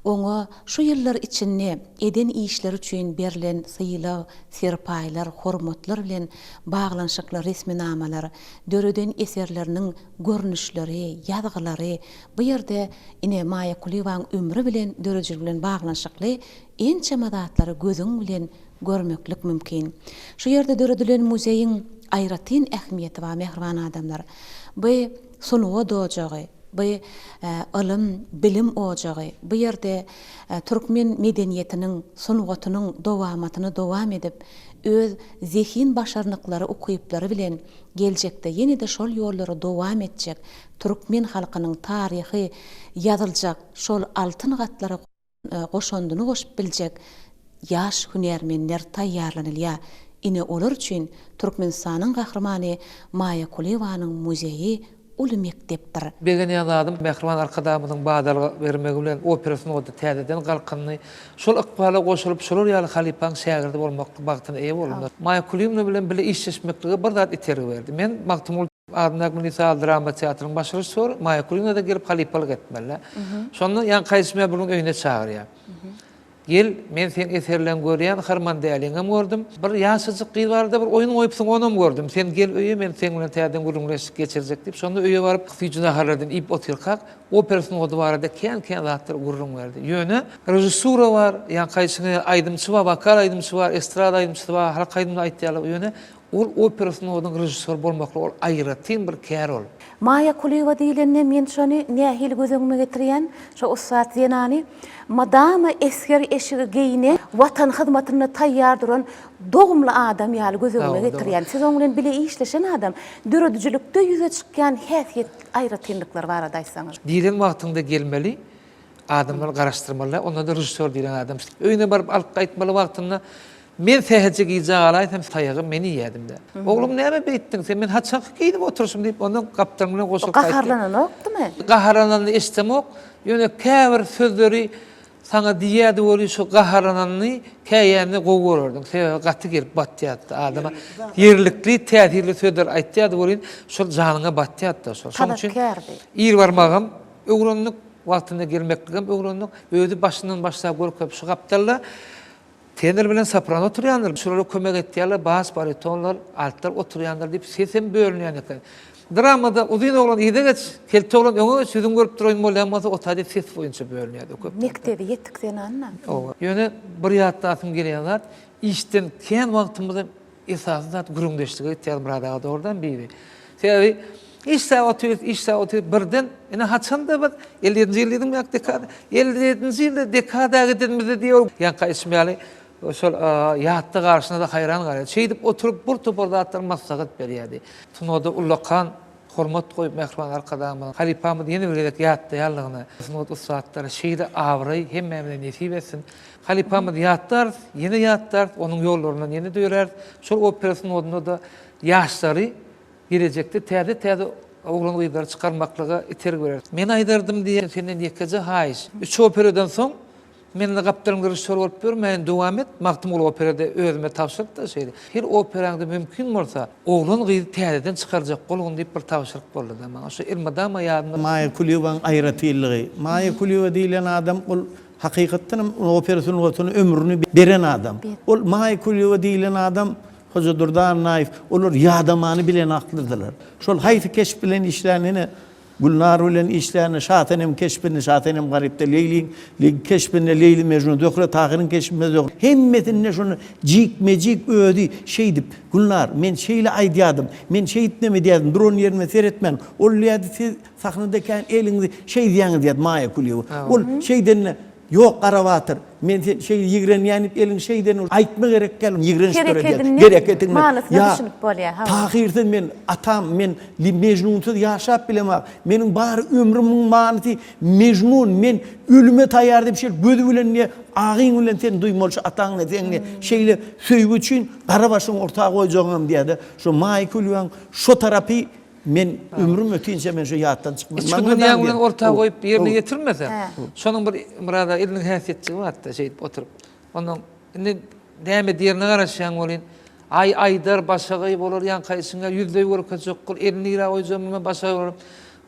oňa şu ýyllar içinde eden işleri üçin berlen sylag, serpaýlar, hormatlar bilen baglanyşykly resminamalar, döreden eserleriniň görnüşleri, ýazgylary bu ýerde ine Maýa Kulyýewaň ömri bilen, döredijiligi bilen baglanyşykly ençeme zatlary gözüň bilen görmeklik mümkin. Şu ýerde döredilen muzeýiň. aýratyn ähmiýeti bar mähriban adamlar. Bu sungat ojagy, bu ylym, bilim ojagy. Bu ýerde türkmen medeniýetiniň, sungatynyň dowamatyny dowam edip, öz zehin başarnyklary, ukyplary bilen geljekde ýene-de şol ýollary dowam etjek türkmen halkynyň taryhy ýazyljak şol altyn gatlara goşandyny goşup biljek ýaş hünärmenler taýýarlanylýar. Ine, olar üçin Türkmenistanyň Gahrymany Maýa Kulyýewanyň muzeýi uly mekdepdir. Begenýän zadym, mähriban Arkadagymyzyň badalga bermegi bilen opera sungaty täzeden galkyndy. Şol ykbala goşulyp, şolar ýaly halypaň şägirdi bolmaklyk bagtyna eýe boldum. Maýa Kulyýewna bilen bile işleşmeklige bir zat itergi berdi. Men Magtymguly adyndaky Milli saz drama teatrynyň baş režissýory, Maýa Kulyýewna-da gelip halypalyk etmeli. Şonda ýaňky aýdyşym ýaly bir gün öýüne çagyrýar. Gel, men seň eserleňi görýän, Harmandäliňem gördüm. Bir ýaşajyk gyz barada bir oýun goýupsyň, onam gördüm. Sen gel öýe, men seň bilen täzeden gürrüňleşik geçirjek diýip, şonda öýe baryp, süýji naharlardan iýip otyrkak, opera sungaty barada kän-kän zatlar gürrüň berdi. Ýöne, režissura bar, ýaňky aýdyşyň ýaly aýdymçy bar, wokal aýdymçy bar, estrada aýdymçysy bar, halk aýdymyny aýtýarlar. Ýöne, Ol opera sungatynyň režissýory bolmaklyk ol aýratyn bir kär ol. Maýa Kulyýewa diýlende men şony nähili göz öňüme getirýän, şo ussat zenany mydama esger eşigi geýnen, Watan hyzmatynda taýýar duran dogumly adam ýaly göz öňüme getirýän. Siz oň bilen bile işleşen adam, döredijilikde ýüze çykýan häsiýet aýratynlyklary barada aýtsaňyz. Diýlen wagtyňda gelmeli, adamlary garaşdyrmaly däl, onda-da režissýor diýlen adam öýüne baryp alyp gaýtmaly wagtynda Men sähelçe gijä galaýsam, taýagy men iýýädim-dä. Oglum, näme beýtdiň sen? Men haçanky geýnip oturyşym diýip, ondan gapdalym bilen goşulyp gaýtdy. Gaharlananokdymy? Gaharlananyny eşidemok. Ýöne käbir sözleri saňa diýýärdi weli, şo gaharlananyny käýänini gowy görerdiň. Sebäbi gaty gelip batýardy adama. Ýerlikli, täsirli sözler aýtýardy welin, şol janyňa batýardy-da şol. Şonuň üçin Talapkärdi. ir barmagam öwrendik, wagtynda gelmekligem öwrendik. Özi başyndan başlap görkezip şu gapdalda Tenor bilen sopran oturýandyr, şulara kömek etýärler, bas, baritonlar, altlar oturýandyr diýip sesem bölünýän eken. Dramada uzyn oglan yza geç, kelte oglan öňe geç, ýüzüňi görüp duraýyn bolýan bolsa, o taýda ses boýunça bölünýärdi köp. Mekdebi ýetik zenanna. Oba. Ýöne bir ýatlasym gelýän zat, işden kän wagtymyzam Esasy zat gürrüňdeşlige gitýär Myrat aga dogrudan Bibi. Sebäbi işläp otyrys, işläp otyrys birden ine haçanda biz 57-nji ýyl diýdiňmi ýa dekada? 57-nji ýylda dekada gidenimizde diýip ýaňky aýdyşym ýaly şol ýatda galyşyna-da haýran galýar. Şeýdip oturyp bir topar zatlar maslahat berýärdi. Sungata ullakan hormat goýup mähriban Arkadagymyzyň halypamyzy ýene bir gezek ýatlaýanlygyna sungat ussatlary şeýle abraý hemmämize nesip etsin. Halypamyzy ýatlarys, ýene ýatlarys, onuň ýollaryndan ýene-de ýöräris. Şol opera sungatynda-da ýaşlary gelejekde täze-täze oglan-gyzlary çykarmaklyga itergi bereris. Men aýdardym diýen senden ýekeje haýyş. Üç operadan soň men indi gapdalyňda režissýor bolup ýörmäýin, dowam et. Magtymguly operada özüme tabşyryk-da şeýle. Her operaňda mümkin bolsa, oglan-gyzy täzeden çykarjak bolgun diýip bir tabşyryk boldy-da maňa. Şu elmydama ýadymda. Maýa Kulyýewanyň aýratynlygy. Maýa Kulyýewa diýlen adam ol Hakykatdan hem opera sungatyna ömrüni beren adam. Ol Maýa Kulyýewa diýlen adam, Hojadurdy Annaýew, olar ýadamany bilen aklydylar. Şol haýsy keşp bilen işlände ine, Gülnar bilen işlände Şasenem keşbinde, Şasenem Garypda, Leýliň keşbinde Leýli Mejnun, Zöhre Tahyryň keşbinde Zöhre, hemmesinde şony jikme-jik özi şeýdip, Gülnar, men şeýle aýdýadym, men şeýdip neme edýädim, duran ýerime seretmän, ol diýýärdi, siz Sahnada kän eliňizi şeýdýäňiz diýýär Maýa Kulyýewa. Ol şeýdende, Ýok, Garabatyr, men seni şeýle ýigrenýän diýip eliňi şeýdende aýtma gerek däl, ýigrenç döredýär. Hereketinden manysyna düşünip bolýar. Ýa Tahyrsyz men, atam, men Mejnunsyz ýaşap bilemok. Meniň bar ömrümiň manysy Mejnun, men ölüme taýýar diýip şeýle gözi bilen diýýär, agyň bilen sen duýmaly şu ataň ne seň ne şeýle söýgi üçin gara başyňy orta goýjagyňam diýýär-de. Şo Maýa Kulyýewaň şo tarapy Men ömrüm ötinçe men şu ýatdan çykmaz. Içki dünýäň bilen orta goýup ýerine ýetirmeseň, şonuň bir Myrat aga eliniň häsiýetjigi bardy-da şeýdip oturyp. Onnoň indi näme diýerine garaşýaň welin, aý aýdar, başagaý bolar, ýaňky aýdyşyň ýaly ýüzleý görkezjek bol, elini nirä goýjagyny bilmän başagaý bolar.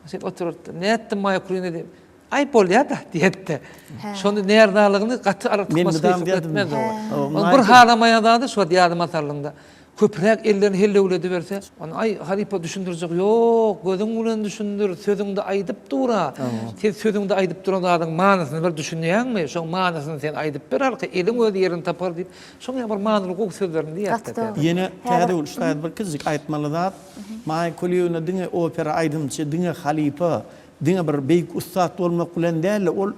Şeýdip oturardy. Nätdiň Maýa Kulyna diýip. Aý bolýa-da diýerdi. Şony närzalygyny gaty artykmaç gysyk etmezdi. Onuň bir halamaýan zady şo ýadyma saldyňda. Köpräk ellerini hellewlediberse, onda aý, halypa düşündirjek ýok, gözüň bilen düşündir, sözüňde aýdyp dur-a. Sen sözüňde aýdyp duran zadyň manysyny bir düşünýäňmi? Şoň manysyny sen aýdyp ber halka, eliň öz ýerini tapar diýip, şoň ýaly bir manyly gowy sözlerini diýýär-de. Gaty dogry. Ýene Täzegül şu taýda bir kiçijik aýtmaly zat, Maýa Kulyýewna diňe opera aýdymçy, diňe halypa, diňe bir beýik ussat bolmak bilen däl-de, ol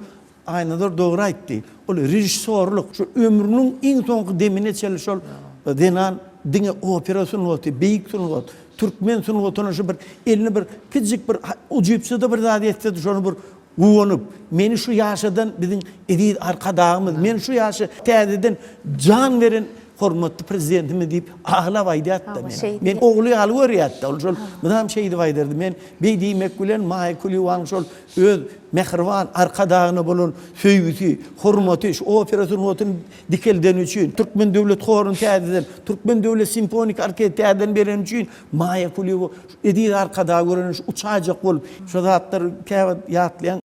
Aýnazar dogry aýtdy. Ol režissýorlyk, şu ömrüniň iň soňky demine çenli şol zenan diňe opera sungaty, beýik sungat, türkmen sungatyna şu bir elini bir kiçijik bir ujypsyz-da bir zat etse-de şony bir guwanyp, meni şu ýaşadan biziň eziz Arkadagymyz, meni şu ýaşa täzeden jan beren hormatly Prezidentimiz diýip aglap aýdýardy-da men. Men ogly ýaly görýärdi-de ol şol mydam şeýdip aýdardy. Men beý diýmek bilen Maýa Kulyýewanyň şol Öz mähriban Arkadagyna bolan söýgüsi, hormaty, şu opera sungatyny dikeldeni üçin, Türkmen döwlet horuny täzeden, Türkmen döwlet simfoniki orkestri täzeden bereni üçin Maýa Kulyýewa şu eziz Arkadagy görende şu uçaýjak bolup, şo zatlary käwagt ýatlaýaň.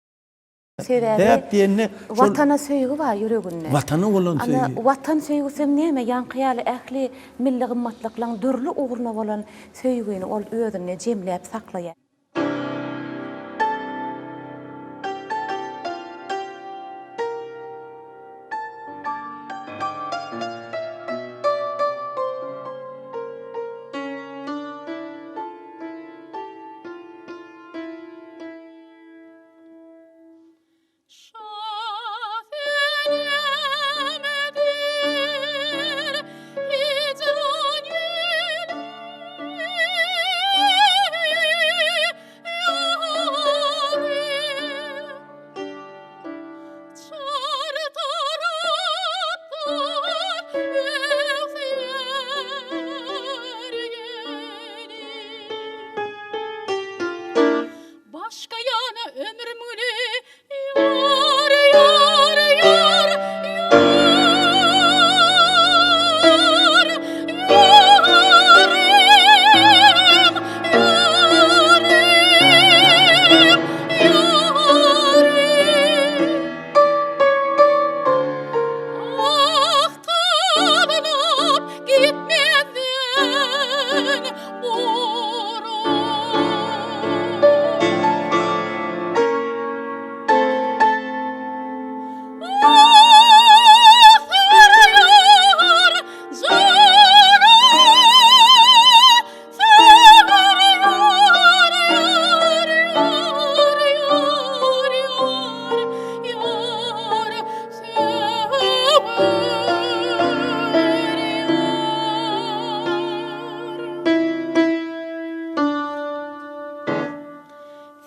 Sebäbi Sebäp diýende şol Watana söýgi bar ýüreginde. Watana bolan Ana, söýgi. Watan söýgüsem näme, ýaňky ýaly ähli milli gymmatlyklaryň dürli ugruna bolan söýgini ol özünde jemläp saklaýar. Başga ýana ömrüm güli Ýar, ýar, ýar, ýar, ýarym, ýarym, ýarym. Ah, tabynyp gitmezden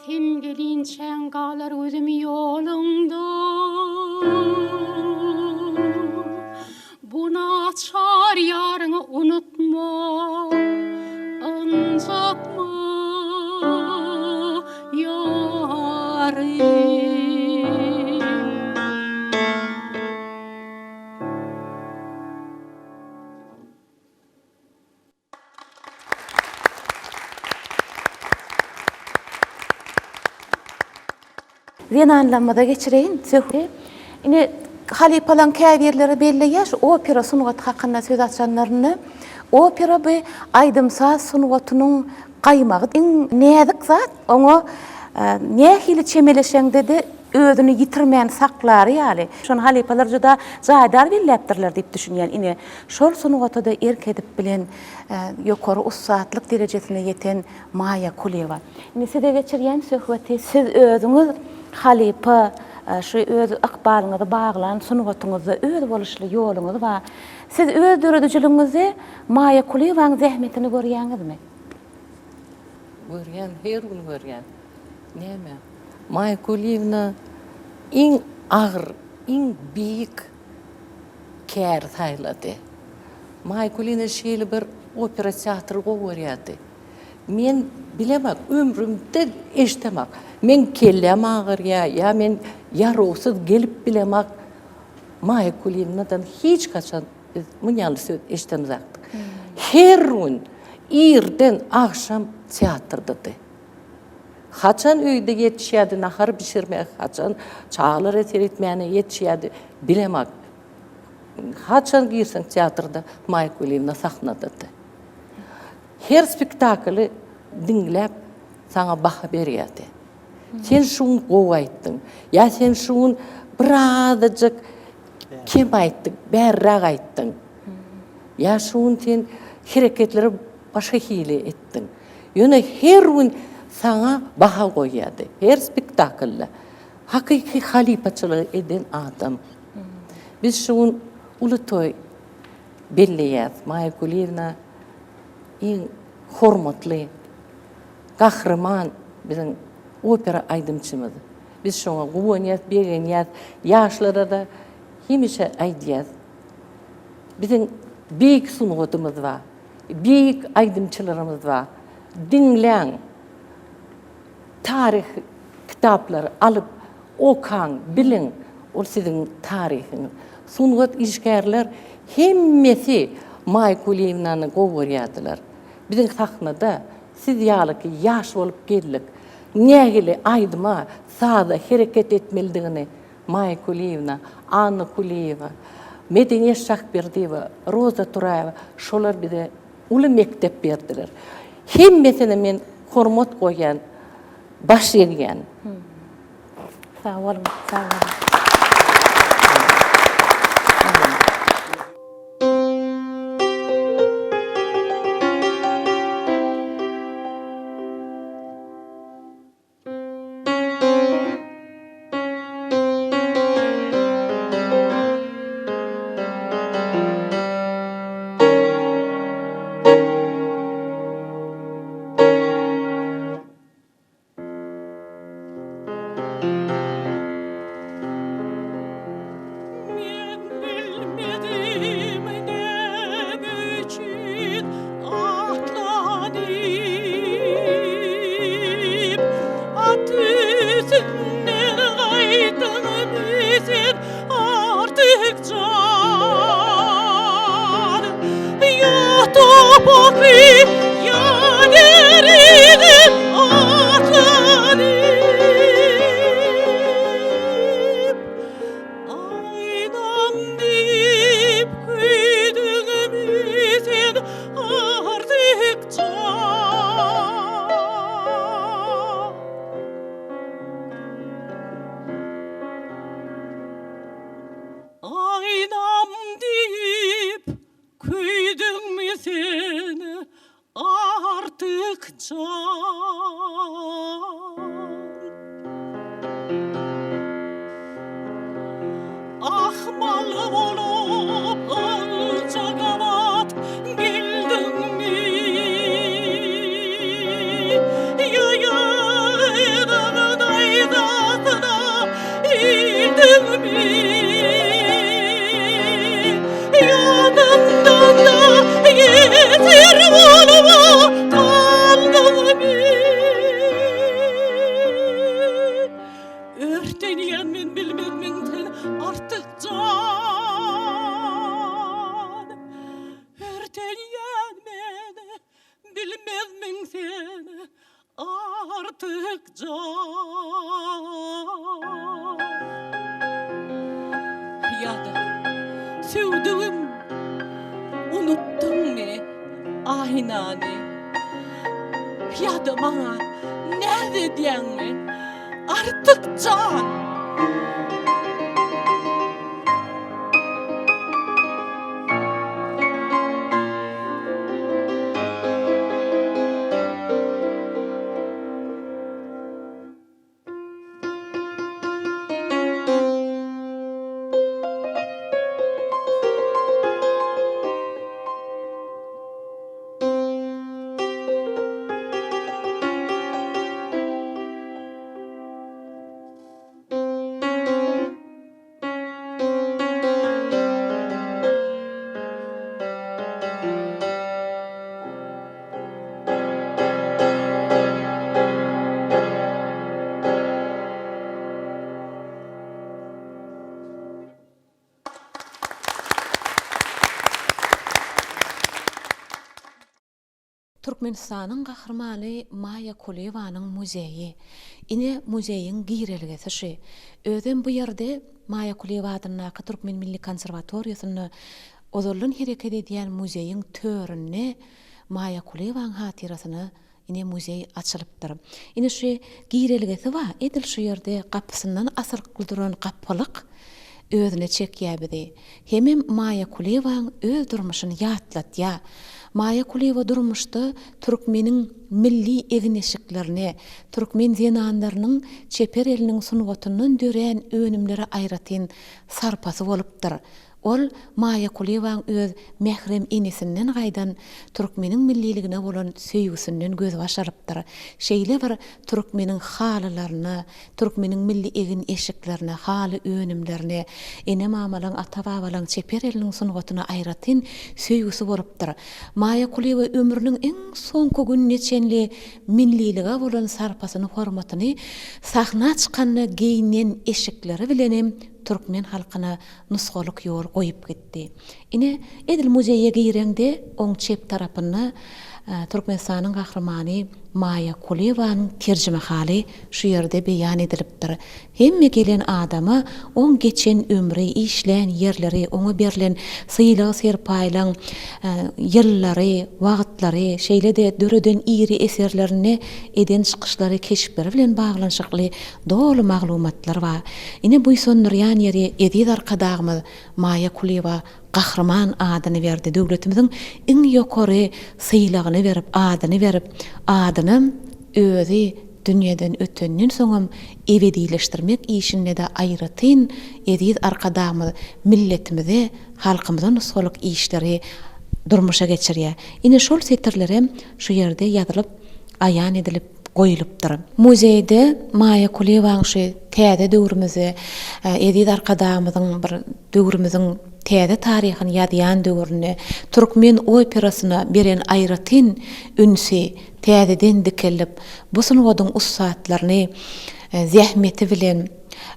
Sen gelinçäň galar gözüm ýoluňda. Bu naçar ýaryňy unutma, ynjatma ýarym. Zenanlarymyza geçireýin söhbeti. Ine, halypalaryň käbirleri belleýär, şu opera sungaty hakynda söz açanlarynda, opera bu aýdym-saz sungatynyň gaýmagy, iň näzik zat, oňa nähili çemeleşeňde-de özüni ýitirmän saklary ýaly. Şony halypalar juda jaýdar belläpdirler diýip düşünýän. Ine, şol sungata-da erk edip bilen, ýokary ussatlyk derejesine ýeten Maýa Kulyýewa. Indi size geçirýän söhbeti siz özüňiz halypa, şu öz ykbalyňyzy baglan sungatyňyzda özboluşly ýoluňyz bar. Siz öz döredijiligiňizde Maýa Kulyýewanyň zähmetini görýäňizmi? Görýän, her gün görýän. Näme, Maýa Kulyýewna iň agyr, iň beýik käri saýlady. Maýa Kulyýewna şeýle bir opera teatry gowy görýärdi. Men bilemok, ömrümde eşdemak. Meň kelläm agyrýar ýa men ýarawsyz gelip bilemak. Maýa Kulyýewnadan hiç haçan biz muny ýaly söz eşdemzakdyk. Her gün irden agşam teatrdady. Haçan öýde ýetişýärdi nahar bişirmäge, haçan çagalara seretmäne ýetişýärdi bilemok. Haçan girseň teatrda Maýa Kulyýewna sahnadady. Her spektakly diňläp saňa baha berýärdi. Sen şu gün gowy aýtdyň. Ýa sen şu gün birazajyk kem aýtdyň, bärräk aýtdyň. Ýa şu gün sen hereketleri başga hili etdiň. Ýöne her gün saňa baha goýýardy. Her spektaklda. Hakyky halypaçylygy eden adam. Biz şu gün uly toý belleýäris. Maýa Kulyýewna iň hormatly gahryman biziň opera aýdymçymyz. Biz şoňa guwanýas, begenýäs. Ýaşlara-da hemişe aýdýas. Biziň beýik sungatymyz bar. Beýik aýdymçylarymyz bar. Diňläň. Taryh kitaplary alyp okaň, biliň. Ol siziň taryhyňyz. Sungat işgärler hemmesi Maýa Kulyýewnany gowy görýärdiler. Biziň sahnada siz ýalyky ýaş bolup geldik. Nähili aýdyma, saza hereket etmelidigini Maýa Kulyýewna, Anna Kulyýewa, Medeniýet Şahberdiýewa, Roza Turaýewa şolar bize uly mekdep berdiler. Hemmesine men hormat goýýan, baş egýän. Sag boluň, sag boluň. Men bilmedim näme üçin atlanyp, At üstünden gaýtdyňmy sen Artyk jan? Ýa topakly, ýa deride atlanyp, Aýnam diýip köýdüňmi sen Artyk jan? Aýnam diýip köýdüňmi sen Artyk jan? Ahmal bolup ylja gabat geldiňmi? Ýaýynyň naýzasyna ildiňmi? Ýanymdan-da ýesir bolup galdyňmy? Örtenýän men bilmezmiň sen Artyk jan? Örtenýän men bilmezmiň sen Artyk jan? Ýa-da söwdügim unutdyňmy Aýnany? Ýa-da maňa näz edýäňmi Artyk jan? Türkmenistanyň Gahrymany Maýa Kulyýewanyň muzeýi. Ine, muzeýiň girelgesi şu. Özem bu ýerde Maýa Kulyýewa adyndaky Türkmen milli konserwatoriýasynda ozaldan hereket edýän muzeýiň töründe. Maýa Kulyýewanyň hatyrasyna ine muzeý açylypdyr. Ine şu girelgesi bar, edil şu ýerde gapysyndan asylykly duran gapylyk özüne çekýär bizi. Hemem Maýa Kulyýewanyň öz durmuşyny ýatlatýar. Maýa Kulyýewa durmuşda türkmeniň milli egin-eşiklerine, türkmen zenanlarynyň çeper eliniň sungatyndan dörän önümlere aýratyn sarpasy bolupdyr. Ol Maýa Kulyýewaň öz mährem enesinden gaýdan türkmeniň milliligine bolan söýgüsinden gözbaş alypdyr. Şeýle bir türkmeniň halylaryna, türkmeniň milli egin-eşiklerine, haly önümlerine, ene-mamalaň, ata-babalaň çeper eliniň sungatyna aýratyn söýgüsi bolupdyr. Maýa Kulyýewa ömrüniň iň soňky gününe çenli millilige bolan sarpasyny, hormatyny sahna çykanda geýnen eşikleri bilenem türkmen halkyna nusgalyk ýol goýup gitdi. Ine, edil muzeýe gireňde, oň çep tarapynda Türkmenistanyň Gahrymany Maýa Kulyýewanyň terjimehaly şu ýerde beýan edilipdir. Hemme gelen adama oň geçen ömri, işlän ýerleri, oňa berlen sylag-serpaýlaň ýyllary, wagtlary, şeýle-de döreden iri eserlerinde eden çykyşlary, keşpleri bilen baglanyşykly doly maglumatlar bar. Ine buýsandyrýan ýeri eziz Arkadagymyz Maýa Kulyýewa Gahryman adyny berdi. Döwletimiziň iň ýokary sylagyny berip, adyny berip, adynam özi dünýeden ötenden soňam ebedileşdirmek işinde-de aýratyn eziz Arkadagymyz milletimize, halkymyza nusgalyk işleri durmuşa geçirýär. Ine şol setirlerem şu ýerde ýazylyp, aýan edilip goýlupdyr. Muzeýde Maýa Kulyýewanyň şu täze döwrümizde eziz Arkadagymyzyň bir döwrümiziň täze taryhyny ýazýan döwründe türkmen operasyna beren aýratyn ünsi täzeden dikeldip, bu sungatyň ussatlaryny zähmeti bilen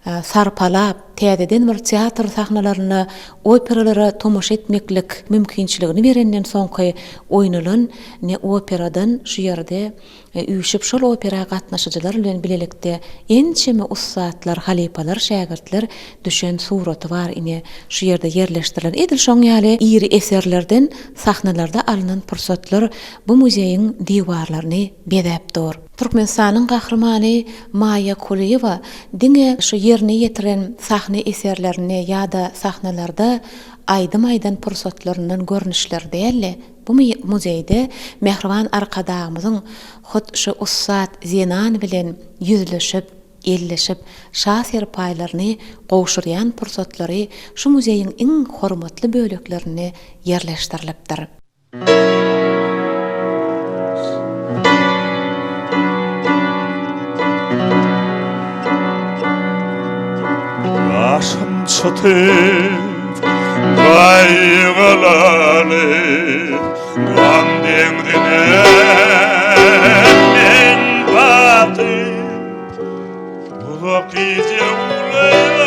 sarpalap, täzeden bir teatr sahnalarynda operalara tomaşa etmeklik mümkinçiligini berenden soňky oýnalan ne operadan şu ýerde üýşüp şol opera gatnaşyjylar bilen bilelikde ençeme ussatlar, halypalar, şägirtler düşen suraty bar ine şu ýerde ýerleşdirilen. Edil şoň ýaly iri eserlerden sahnalarda alnan pursatlar bu muzeýiň diwarlaryny bezäp dur. Türkmenistanyň Gahrymany Maýa Kulyýewa diňe şu ýerine ýetiren sahna eserlerinde ýa-da sahnalarda aýdym aýdan pursatlaryndan görnüşler däl-de, bu muzeýde mähriban Arkadagymyzyň hut şu ussat zenan bilen ýüzleşip, elleşip, şa serpaýlaryny gowşurýan pursatlary şu muzeýiň iň hormatly böleklerinde ýerleşdirilipdir. Gaşym çytyp, gaýgylanyp, Gam deňzine men batyp, Uzak gije uwlaýar,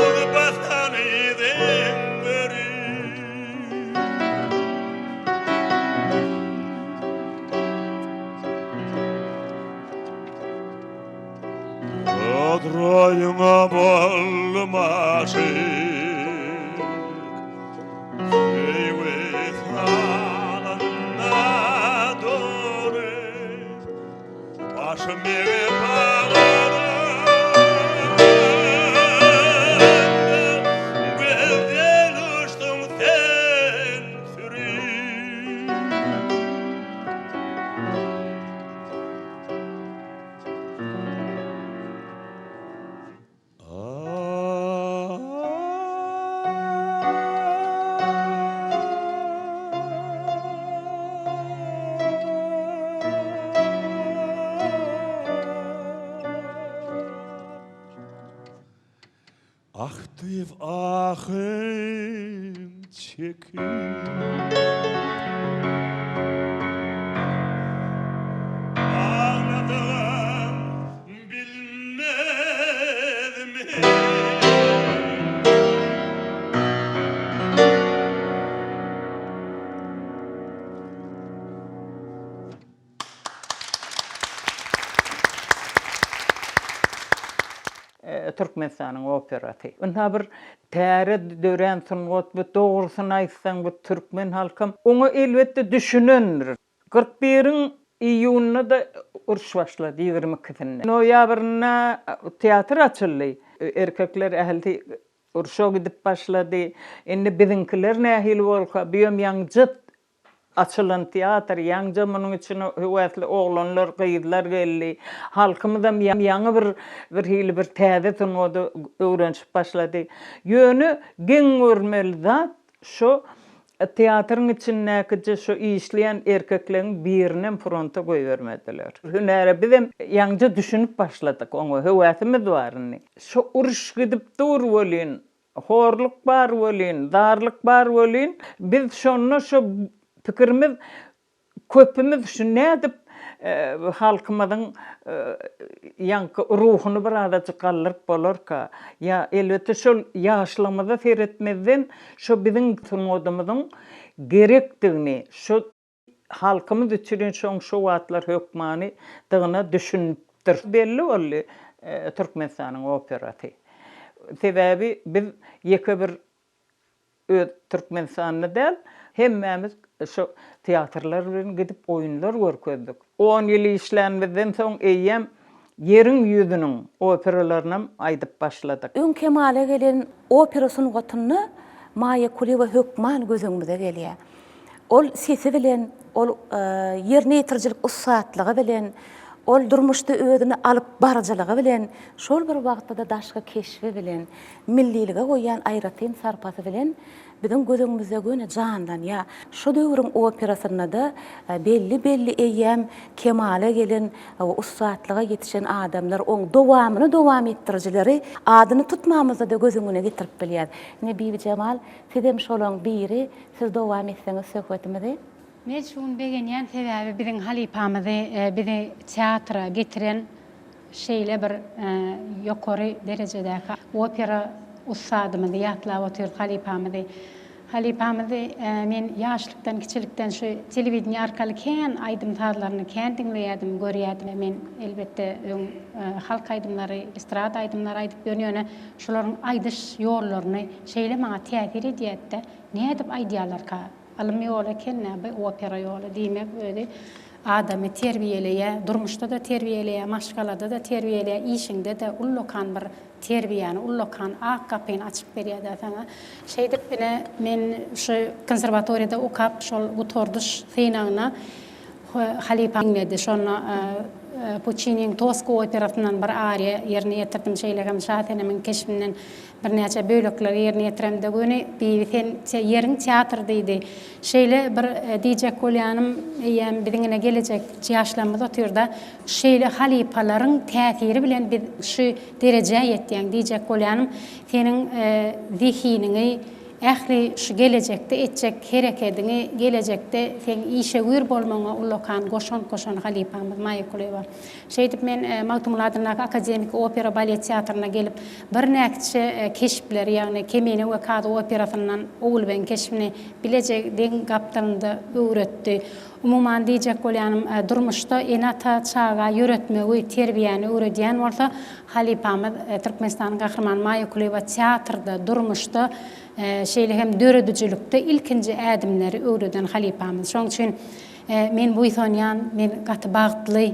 Uz basan yzyň görüp. Azraýyňa boldum aşyk, Söýgi salynda durup, Başym egip aglarym, Gözden uçduň sen sürüp. Ah diýip ahym çekip. Agladygym bilmezmi. Türkmenistanyň operasy. Ynha bir täre dörän sungat bu dogrusyny aýtsaň bu türkmen halkam oňa elbetde düşünendir. 41-iň iýunynda-da uruş başlady, ýigrimi ikisinde. Noýabrynda teatr açyldy. Erkekler ählisi urşa gidip başlady. Indi biziňkiler nähili bolka, buýam ýaňja açylan teatr, ýaňja munuň içine höwesli oglanlar, gyzlar geldi. Halkymyzam ýaňy bir birhili bir täze sungata öwrenişip başlady. Ýöne geň görmeli zat, Şo teatryň içindäkije şo işleýän erkekleň birinem fronta goýbermediler. Hünäre bizem ýaňja düşünip başladyk oňa, höwäsimiz bar indi. Şo uruş gidip dur welin, horluk bar welin, zarlyk bar welin, biz şonda şo pikirimiz Köpümiz şu nädip halkymyzyň ýaňky ruhuny bir azajyk galdyryp bolarka? Ýa elbetde şol ýaşlygymyza seretmezden şo biziň sungadymyzyň gerekdigini, şo halkymyz üçin şoň şo wagtlar hökmanydygyna düşünipdir. Belli boldy Türkmenistanyň operasy. Sebäbi biz ýeke bir Öz Türkmenistanda däl, hemmämiz şo teatrlar bilen gidip oýunlar görkezdik. On ýyl işlänimizden soň eýýäm ýeriň ýüzüniň operalarynam aýdyp başladyk. Öň kemala gelen opera sungatynda Maýa Kulyýewa hökman göz öňümize gelýär. Ol sesi bilen, ol ýerine ýetirijilik ussatlygy bilen, ol durmuşda özüni alyp baryjylygy bilen, şol bir wagtda-da daşky keşbi bilen, millilige goýýan aýratyn sarpasy bilen biziň göz öňümizde göni janlanýar. Şu döwrüň operasynda-da belli-belli eýýäm kemala gelen, ussatlyga ýetişen adamlar, oň dowamyny dowam etdirijileri adyny tutmamyzda-da göz öňüne getirip bilýäris. Ine, Bibijemal, sizem şolaň biri. Siz dowam etseňiz söhbetimizi. Men şu gün begenýän sebäbi biziň halypamyzy bizi teatra getiren şeýle bir ýokary derejedäki opera ussadymyzy ýatlap otyrys halypamyzy. Halypamyzy men ýaşlykdan kiçilikden şu telewideniýe arkaly kän aýdym sazlaryny kän diňleýärdim görýärdim. Men elbetde öň halk aýdymlary estrada aýdymlary aýdyp ýörün ýöne şularyň aýdyş ýollaryny şeýle maňa täsir edýärdi-de Nädip aýdýarlarka? Ylym ýoly eken-dä bu opera ýoly diýmek özi adamy terbiýeleýär, durmuşda-da terbiýeleýär, maşgalada-da terbiýeleýär, işiňde-de ullakan bir terbiýäni, ullakan ak gapyny açyp berýär-dä saňa. Şeýdip ine men şu konserwatoriýada okap şol gutardyş synagyna halypa diňledi. Şonda Puçiniň Toska operasyndan bir ariýa ýerine ýetirdim, şeýle hem Şasenemiň keşbinden Birnäçe bölekleri ýerine ýetiremde göni Bibi sen ýeriň teatr diýdi. Şeýle bir diýjek bolýanym eýýäm biziň ine gelejek ýaşlarymyz otyrda şeýle halypalaryň täsiri bilen biz şu derejä ýetýäň diýjek bolýanym seniň zehiniňi ähli şu gelejekde etjek herekediňi gelejekde seň işewür bolmagyňa ullakan goşant goşan halypamyz Maýa Kulyýewa. Şeýdip men Magtymguly adyndaky akademiki opera balet teatryna gelip Birnäçe keşpleri, ýagny Kemine we Kazy operasyndan Ogulbegiň keşbini bileje deň gapdalynda öwretdi. Umuman diýjek bolýanym, durmuşda ene-ata çaga ýöretmegi, terbiýäni öwredýän bolsa, halypamyz Türkmenistanyň Gahrymany Maýa Kulyýewa teatrda, durmuşda, şeýle hem döredijilikde ilkinji ädimleri öwreden halypamyz. Şonuň üçin Men buýsanýan, men gaty bagtly.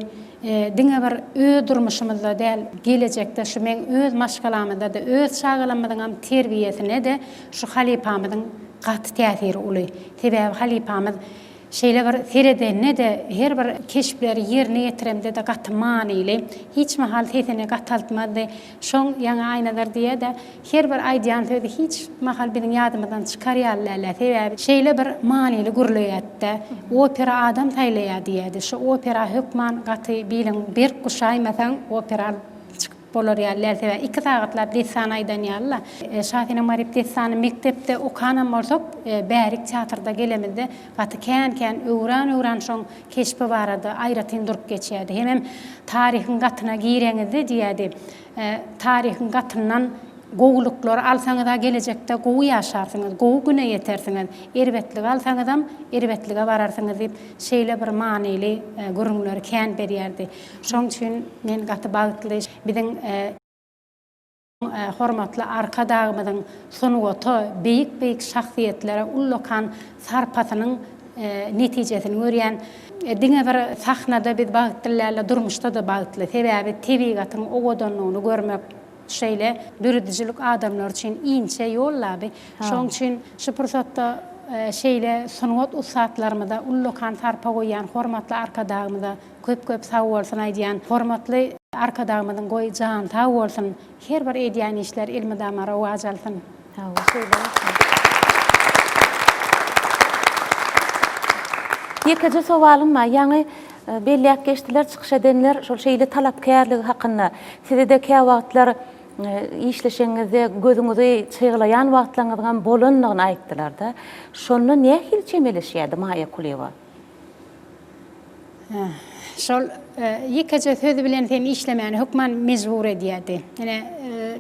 Diňe bir öz durmuşymyzda däl, gelejekde şu meň öz maşgalamyzda-da, öz çagalarymyzyňam terbiýesine-de şu halypamyzyň gaty täsiri uly. Sebäbi halypamyz şeýle bir seredende-de, her bir keşpleri ýerine ýetirende-de gaty manyly, hiç mahal sesini gataltmazdy. Şoň ýaňy Aýnazar diýýä-de, her bir aýdýan sözi hiç mahal biziň ýadymyzdan çykar ýaly däl-ä. Sebäbi şeýle bir manyly gürleýärdi-de. Opera adam saýlaýar diýýärdi. Şu opera hökman gaty biliň berk guşaýmasaň, opera alyp çykyp bolar ýaly däl. Sebäbi iki sagatlap dessan aýdan ýaly-la. Şasenem-Garyp dessany mekdepde okanam bolsak, bärik teatrda gelemizde gaty kän-kän öwran-öwran şoň keşbi barada aýratyn durup geçýärdi. Hemem taryhyň gatyna gireňizde diýýärdi, taryhyň gatyndan gowulyklary alsaňyz-a gelejekde gowy ýaşarsyňyz, gowy güne ýetersiňiz, erbetligi alsaňyzam erbetlige bararsyňyz diýip, şeýle bir manyly gürrüňleri kän berýärdi. Şonuň üçin men gaty bagtly. Biziň. Hormatly Arkadagymyzyň sungata, beýik-beýik şahsyýetlere ullakan sarpasynyň netijesini görýän. Diňe bir sahnada biz bagtly däl-de, durmuşda-da bagtly. Sebäbi tebigatyň owadanlygyny görmek şeýle döredijilik adamlar üçin inçe ýol laby. Şonuň üçin şu pursatda şeýle sungat ussatlarymyza ullakan sarpa goýýan hormatly Arkadagymyza Köp köp sag bolsun aýdýan hormatly Arkadagymyzyň goý jany sag bolsun her bir edýän işleri elmydama rowaç alsyn. Hawa şeýle bolsun. Ýekeje sowalym bar, ýaňy belläp geçdiler çykyş edenler şol şeýle talapkärligi hakynda. Sizede käwagtlar işleşeňizde gözüňizi çyglaýan wagtlaryňyzyňam bolandygyny aýtdylarda. Şonda nähili çemeleşýärdi Maýa Kulyýewa? Şol ýekeje sözi bilen seni işlemäne hökman mejbur edýärdi. Ine,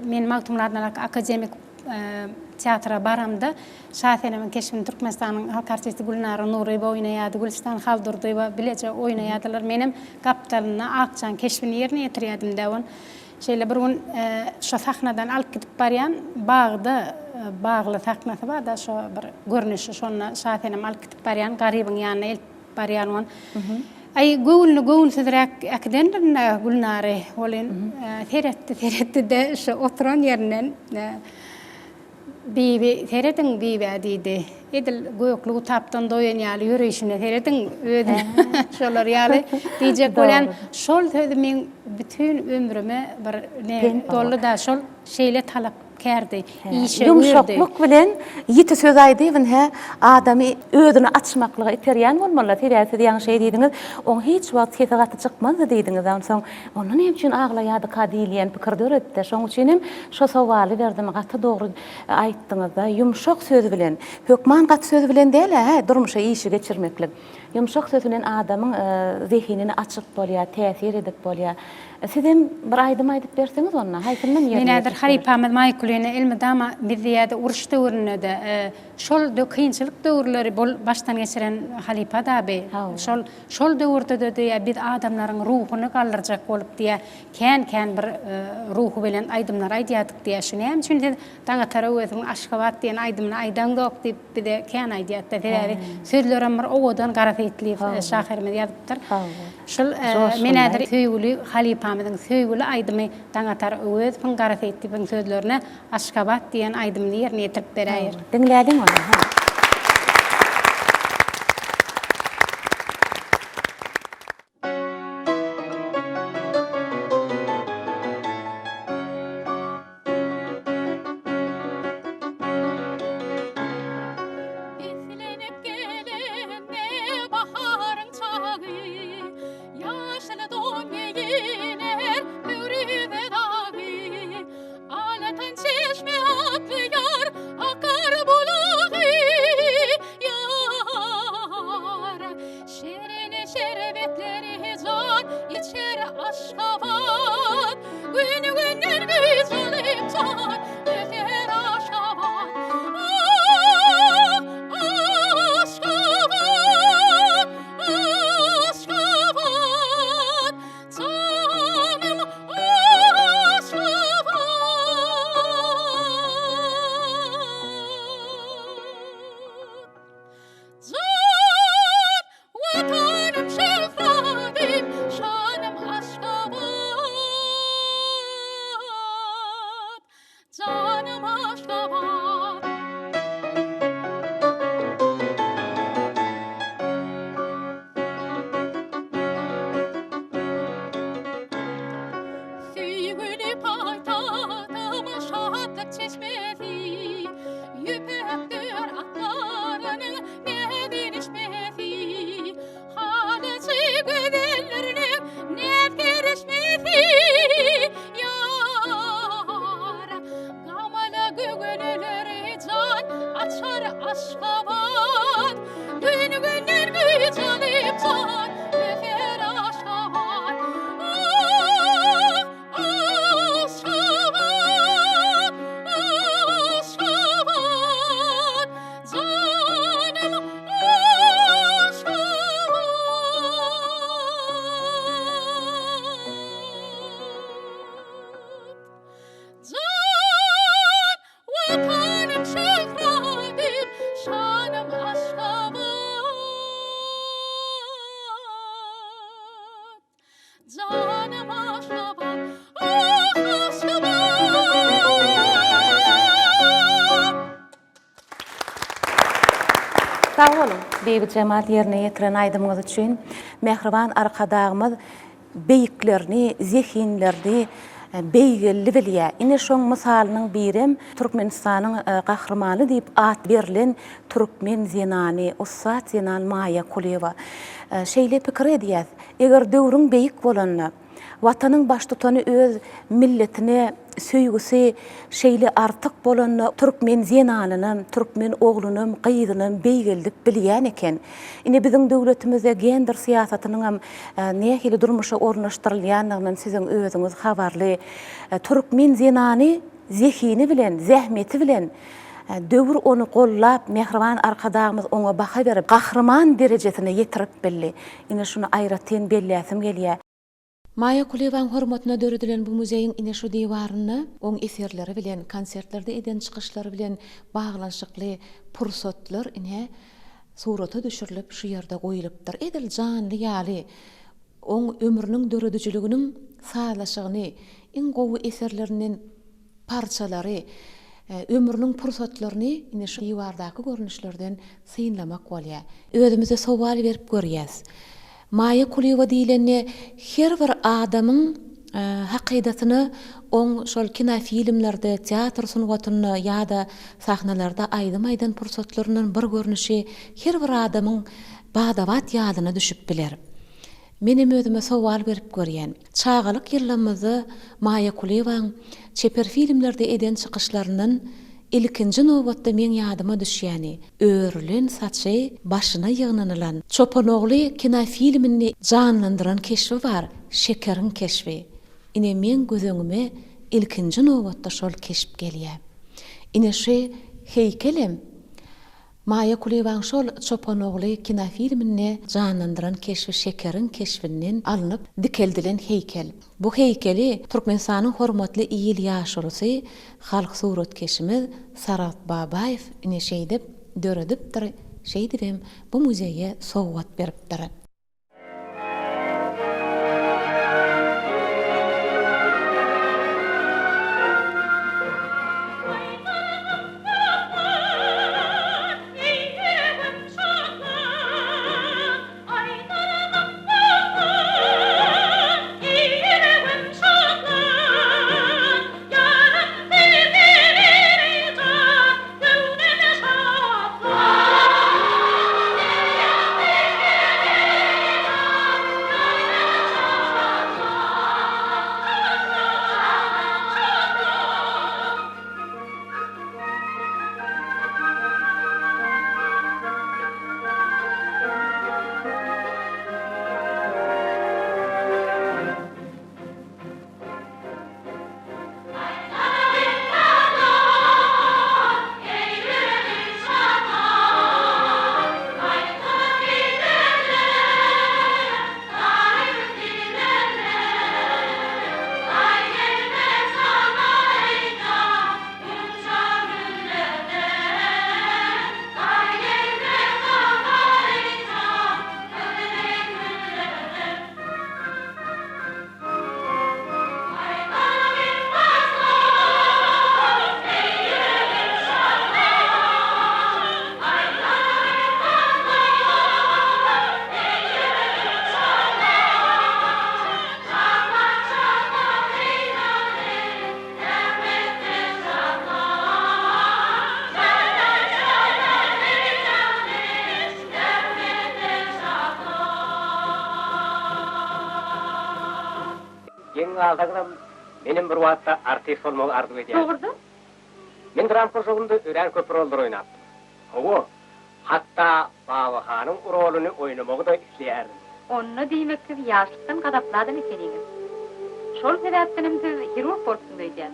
men Magtymguly adyndaky akademik teatra baramda, Şasenemiň keşbini Türkmenistanyň halk artisti Gülnara Nuryýewa oýnaýardy, Gülüstan Haldurdyýewa bileje oýnaýardylar. Menem gapdalynda Akjan keşbini ýerine ýetirýärdim-dä ol. Şeýle bir gün şo sahnadan alyp gidip barýan bagda, bagly sahnasy bar-da, şo bir görnüşi, şonda Şasenem alyp gidip barýan, Garybyň ýanyna eltip barýan ol. Aý, göwünli göwünsizräk äkidendirin-dä Gülnary. Welin, seretdi, seretdi-de, şo oturan ýerinden Bibi, serediň Bibä diýdi. Edil gökli gutapdan doýan ýaly ýöreýşine serediň, özüne şolar ýaly diýjek bolýan. Şol sözi meň bütin ömrüme bir ne boldy-da, şol şeýle talapkärdi, işewürdi. Ýumşaklyk bilen ýiti söz aýdybyn hä, adamy özüni açmaklyga iterýän bolmaly-da, sebäbi siz ýaňy şeý diýdiňiz, oň hiç wagt sesi gaty çykmazdy diýdiňiz, onsoň Onda näme üçin aglaýadyka diýilýän pikir döredide. Şoň üçin hem şo sowaly berdim. Gaty dogry aýtdyňyzda. Ýumşak söz bilen, hökman gaty söz bilen däl-ä, hä, durmuşa işi geçirmeklik. Ýumşak söz bilen adamyň zehinini açyp bolýar, täsir edip bolýar. Sizem bir aýdym aýdyp berseňiz onda, haýsyndan ýerine Men häzir ýetirip halypamyz Maýkulyny elmydama biz diýýärdi uruş döwründe-de, şol kynçylyk döwürleri bol başdan geçiren halypa daby. Şol Şol döwürde-de diýýär, biz adamlaryň ruhuny galdyrjak bolup diýýär, kän-kän bir ruhubelent aýdymlar aýdýardyk diýýär. Şu näme üçin siz Daňatar Öwezowyň Aşgabat diýen aýdymyny aýdaňzok diýip bize kän aýdýardy-da. Sebäbi sözlerem bir owadan Gara Seýitliýew şahyrymyz ýazypdyr. Şul men häzir söýgüli halypamyzyň söýgüli aýdymy Daňatar Öwezowyň Gara Seýitliýewiň sözlerine Aşgabat diýen aýdymyny ýerine ýetirip beräýer. Diňläliň ony, ha. Beslenip gelende baharyň çagy, Ýaşyl don geýiner Pöwrize dagy. Alatan çeşme akýar, akar bulagy. Sag boluň, Bibijemal ýerine ýetiren aýdymyňyz üçin. Mähriban Arkadagymyz beýiklerini, zehinlerini beýgeldi bilýär. Ine şoň mysalynyň birem Türkmenistanyň Gahrymany diýip at berlen türkmen zenany, ussat zenan Maýa Kulyýewa. Şeýle pikir edýäs, eger döwrüň beýik bolanda, Watanyň Baştutany öz milletine söýgüsi şeýle artyk bolanda türkmen zenanynam, türkmen oglunam, gyzynam beýgeldip bilýän eken. Ine biziň döwletimizde gender syýasatynyňam nähili durmuşa ornaşdyrylýandygyndan siziň özüňiz habarly. Türkmen zenany zehini bilen, zähmeti bilen döwür ony gollap, mähriban Arkadagymyz oňa baha berip, gahryman derejesine ýetirip bildi. Ine şuny aýratyn belläsim gelýär. Maýa Kulyýewaň hormatyna döredilen bu muzeýiň ine şu diwarynda oň eserleri bilen, konsertlerde eden çykyşlary bilen baglanyşykly pursatlar ine surata düşürilip şu ýerde goýulypdyr. Edil janly ýaly oň ömrüniň döredijiliginiň sazlaşygyny, iň gowy eserlerinden parçalary, ömrüniň pursatlaryny ine şu diwardaky görnüşlerden synlamak bolýar. Özümize sowal berip görýäs. Maýa Kulyýewa diýlende her bir adamyň hakydasyna oň şol kinofilmlerde, teatr sungatynda ýa-da sahnalarda aýdym aýdan pursatlaryndan bir görnüşi her bir adamyň bada-bat ýadyna düşüp biler. Menem özüme sowal berip görýän. Çagalyk ýyllamyzda Maýa Kulyýewaň çeper filmlerde eden çykyşlaryndan ilkinji nobatda meň ýadyma düşýäni, örülen saçy başyna ýygnanylan, Çopanogly kinofilminde janlandyran keşbi bar, Şekeriň keşbi. Ine meň göz öňüme ilkinji nobatda şol keşp gelýä. Ine şu heýkelem Maýa Kulyýewaň şol Çopanogly kinofilminde janlandyran keşbi Şekeriň keşbinden alnyp dikeldilen heýkel. Bu heýkeli Türkmenistanyň hormatly il ýaşulusy, halk suratkeşimiz Saragt Babaýew ine şeýdip döredipdir, şeýdibem bu muzeýe sowgat beripdir. Geň galsaňyzam, menem bir wagtda artist bolmagy arzuw edýärdim. Dogrudan? Men dramkrujogymda örän köp rollar oýnapdym. Hawa, hatda Babahanyň roluny oýnamagy-da isleýärdim. Onda diýmek siz ýaşlykdan gazaply adam ekeniňiz. Şol sebäpdenem siz hirurg bolupsyňyz öýdýän.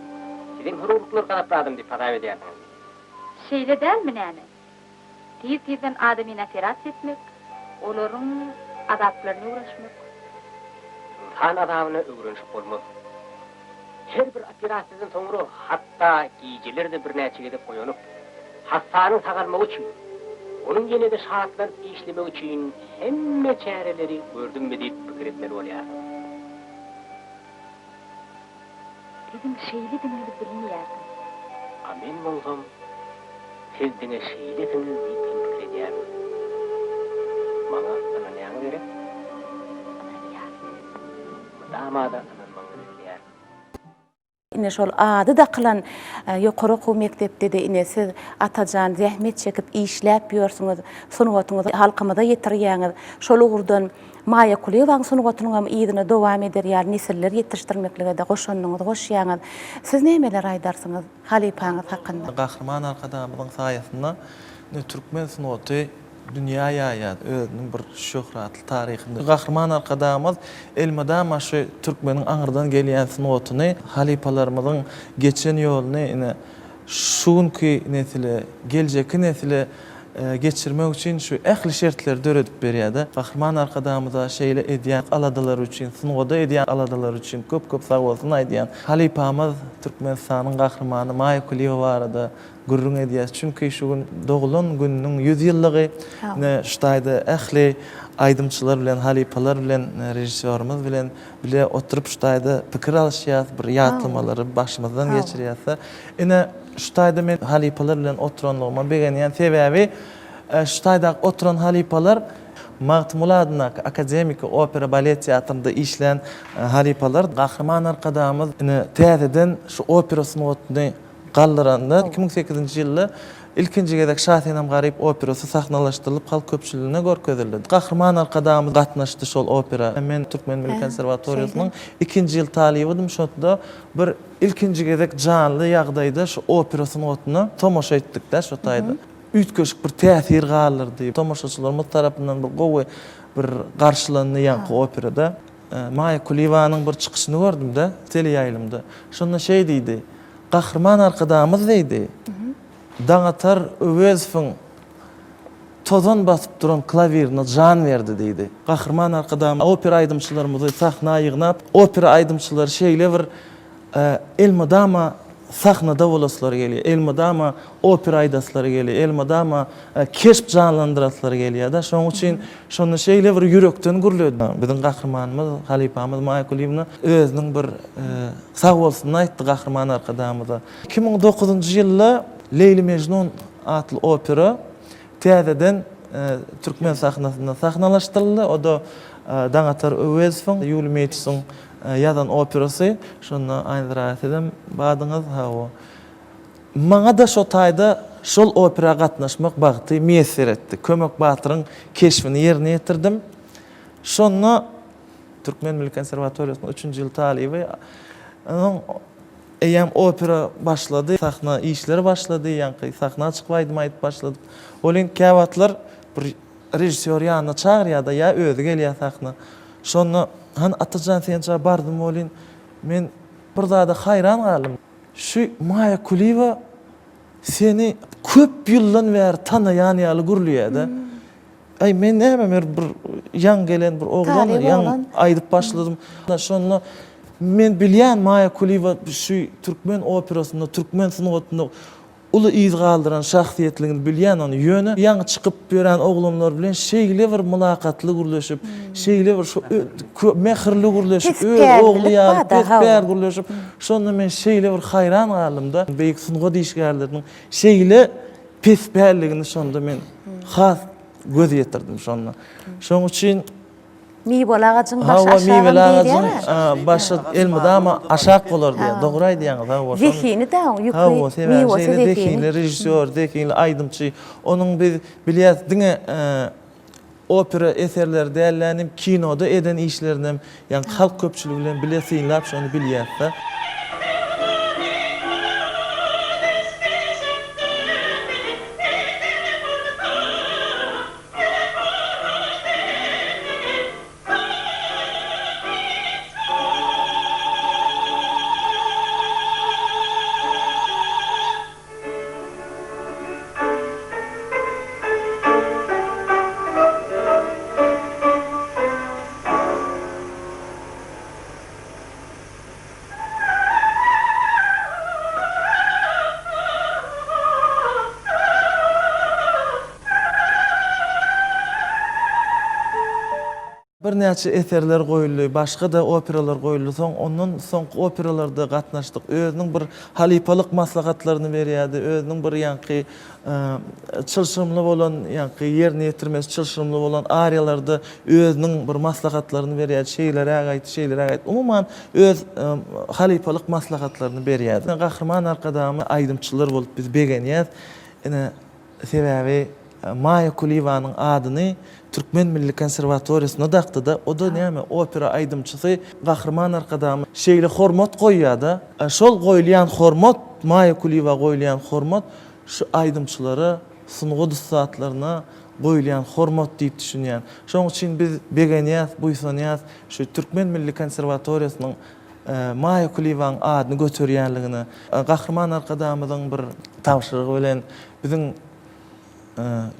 Sizem hirurglar gazaply adam diýip hasap edýärsiňizmi? Şeýle dälmi näme? Tiz-tizden adamyny operasiýa etmek, olaryň azaplaryny öwrenişmek. Ynsan azabyna öwrenişip bolmaz. Her bir operasiýadan soňra, hatda gijeler-de birnäçe gezek oýanyp, hassanyň sagalmagy üçin, onuň ýene-de şatlanyp işlemegi üçin hemme çäreleri gördümmi diýip pikir etmeli bolýarsyň. Siziň şeýledigiňizi bilmeýärdim. A men bolsam, siz diňe şeýlesiňiz diýip hem pikir edýärin. Maňa ynanýaňyz gerek? Ynanýan. Mydama-da ynanmagyňyzy isleýärin. Ine şol ady dakylan ýokary okuw mekdepde-de ine siz Atajan zähmet çekip işläp ýörsüňiz, sungatyňyzy halkymyza ýetirýäňiz. Şol ugurdan Maýa Kulyýewanyň sungatynyň hem yzyny dowam eder ýaly nesiller ýetişdirmeklige-de goşandyňyzy goşýaňyz. Siz nämeler aýdarsyňyz halypaňyz hakynda? Gahryman Arkadagymyzyň saýasynda ine türkmen sungaty dünýä ýaýýar özüniň bir şöhratly taryhyny. Gahryman Arkadagymyz elmydama şu türkmeniň aňyrdan gelýän sungatyny, halypalarymyzyň geçen ýoluny ine şu günki nesile, geljekki nesile geçirmek üçin şu ähli şertleri döredip berýär-de. Gahryman Arkadagymyza şeýle edýän aladalary üçin, sungata edýän aladalary üçin köp-köp sagbolsun aýdýan. Halypamyz Türkmenistanyň Gahrymany Maýa Kulyýewa barada gürrüň edýäs. Çünki şu gün doglan gününiň 100 ýyllygy. Ine, şu taýda ähli aýdymçylar bilen, halypalar bilen, režissýorymyz bilen bile oturyp şu taýda pikir alyşýas, bir ýatlamalary başymyzdan geçirýäs-de. Ine, şu taýda men halypalar bilen oturanlygyma begenýän. Sebäbi şu taýdaky oturan halypalar Magtymguly adyndaky akademiki opera balet teatrynda işlän halypalar. Gahryman Arkadagymyz ine täzeden şu opera sungatyny galdyranda, 2008-nji ýylda ilkinji gezek Şasenem-Garyp operasy sahnalaşdyrylyp halk köpçüligine görkezildi. Gahryman Arkadagymyz gatnaşdy şol opera. Men Türkmen milli konserwatoriýasynyň ikinji ýyl talybydym şonda bir ilkinji gezek janly ýagdaýda şu opera sungatyna tomaşa etdik-dä şo taýda. Üýtgeşik bir täsir galdyrdy. Tomaşaçylarymyz tarapyndan bir gowy bir garşylandy ýaňky operada. Maýa Kulyýewanyň bir çykyşyny gördüm-de, teleýaýlymda. Şonda şeý diýdi, Gahryman Arkadagymyz diýdi, Daňatar Öwezowyň tozan basyp duran klawirine jan berdi diýdi. Gahryman Arkadagymyz opera aýdymçylarymyzy sahna ýygnap, opera aýdymçylary şeýle bir elmydama sahnada bolaslary gelýär, elmydama opera aýdaslary gelýär, elmydama keşp janlandyraslary gelýär-de. Şonuň üçin şonda şeýle bir ýürekden gürledi. Biziň gahrymanymyz, halypamyz Maýa Kulyýewna özüniň bir sag bolsunyny aýtdy Gahryman Arkadagymyza. 2009-njy ýylda Leýli-Mejnun atly opera täzeden türkmen sahnasynda sahnalaşdyryldy. O-da Daňatar Öwezowyň, Ýuliý Meýtisiň ýazan operasy. Şonda Aýnur aga sizem bardyňyz. Hawa. Maňa-da şo taýda şol opera gatnaşmak bagty miýesser etdi. Kömek batyryň keşbini ýerine ýetirdim. Şonda Türkmen milli konserwatoriýasynyň üçünji ýyl talyby. Onuň eýýäm opera başlady, sahna işleri başlady, ýaňky sahna çykyp aýdym aýdyp başladyk. Welin käwagtlar bir režissýor ýanyna çagyrýar-da ýa özi gelýär sahna. Şonda, Hany Atajan sença bardym welin, men bir zada haýran galdym. Şu Maýa Kulyýewa seni köp ýyldan bäri tanaýan ýaly gürleýär-de. Aý men näme men bir ýaňy gelen bir oglan ýaňy aýdyp başladym. Şonda men bilýän Maýa Kulyýewa şu türkmen operasynda, türkmen sungatynda uly yz galdyran şahsyýetligini bilýän ony. Ýöne ýaňy çykyp ýören oglanlar bilen şeýle bir mylakatly gürleşip, şeýle bir şu mähirli gürleşip, öz ogly ýaly pespälli gürleşip, şonda men şeýle bir haýran galdym-da. Beýik sungat işgärleriniň şeýle pespälligini şonda men has göz ýetirdim şonda. Şonuň üçin Miweli agajyň başy aşagam miweli agajyň başy elmydama aşak bolar diýýär. Dogry aýdýaňyz, hawa. Zehini-dä oň ýüki, miwesi zehini. Zehinli režissýor, zehinli aýdymçy. Onuň biz bilýäs diňe opera eserleri däl-de, kinoda eden işlerinem, ýagny halk köpçüligi bilen bile synlap şony bilýäs-de. Birnäçe eserler goýuldy, başga-da operalar goýuldy. Soň ondan soňky operalarda gatnaşdyk. Özüniň bir halypalyk maslahatlaryny berýärdi, özüniň bir ýaňky çylşyrymly bolan, ýaňky ýerine ýetirmesi çylşyrymly bolan ariýalarda özüniň bir maslahatlaryny berýärdi, şeýleräk aýt, şeýleräk aýt. Umuman, öz halypalyk maslahatlaryny berýärdi. Gahryman Arkadagymyz aýdymçylar bolup biz begenýäs. Ine, Sebäbi Maýa Kulyýewanyň adyny Türkmen milli konserwatoriýasynda dakdy-da, o-da näme, opera aýdymçysy Gahryman Arkadagymyz şeýle hormat goýýar-da, şol goýulýan hormat, Maýa Kulyýewa goýulýan hormat şu aýdymçylara, sungat ussatlaryna goýulýan hormat diýip düşünýän. Şonuň üçin biz begenýäs, buýsanýas şu Türkmen milli konserwatoriýasynyň Maýa Kulyýewanyň adyny göterýänligine, Gahryman Arkadagymyzyň bir tabşyrygy bilen biziň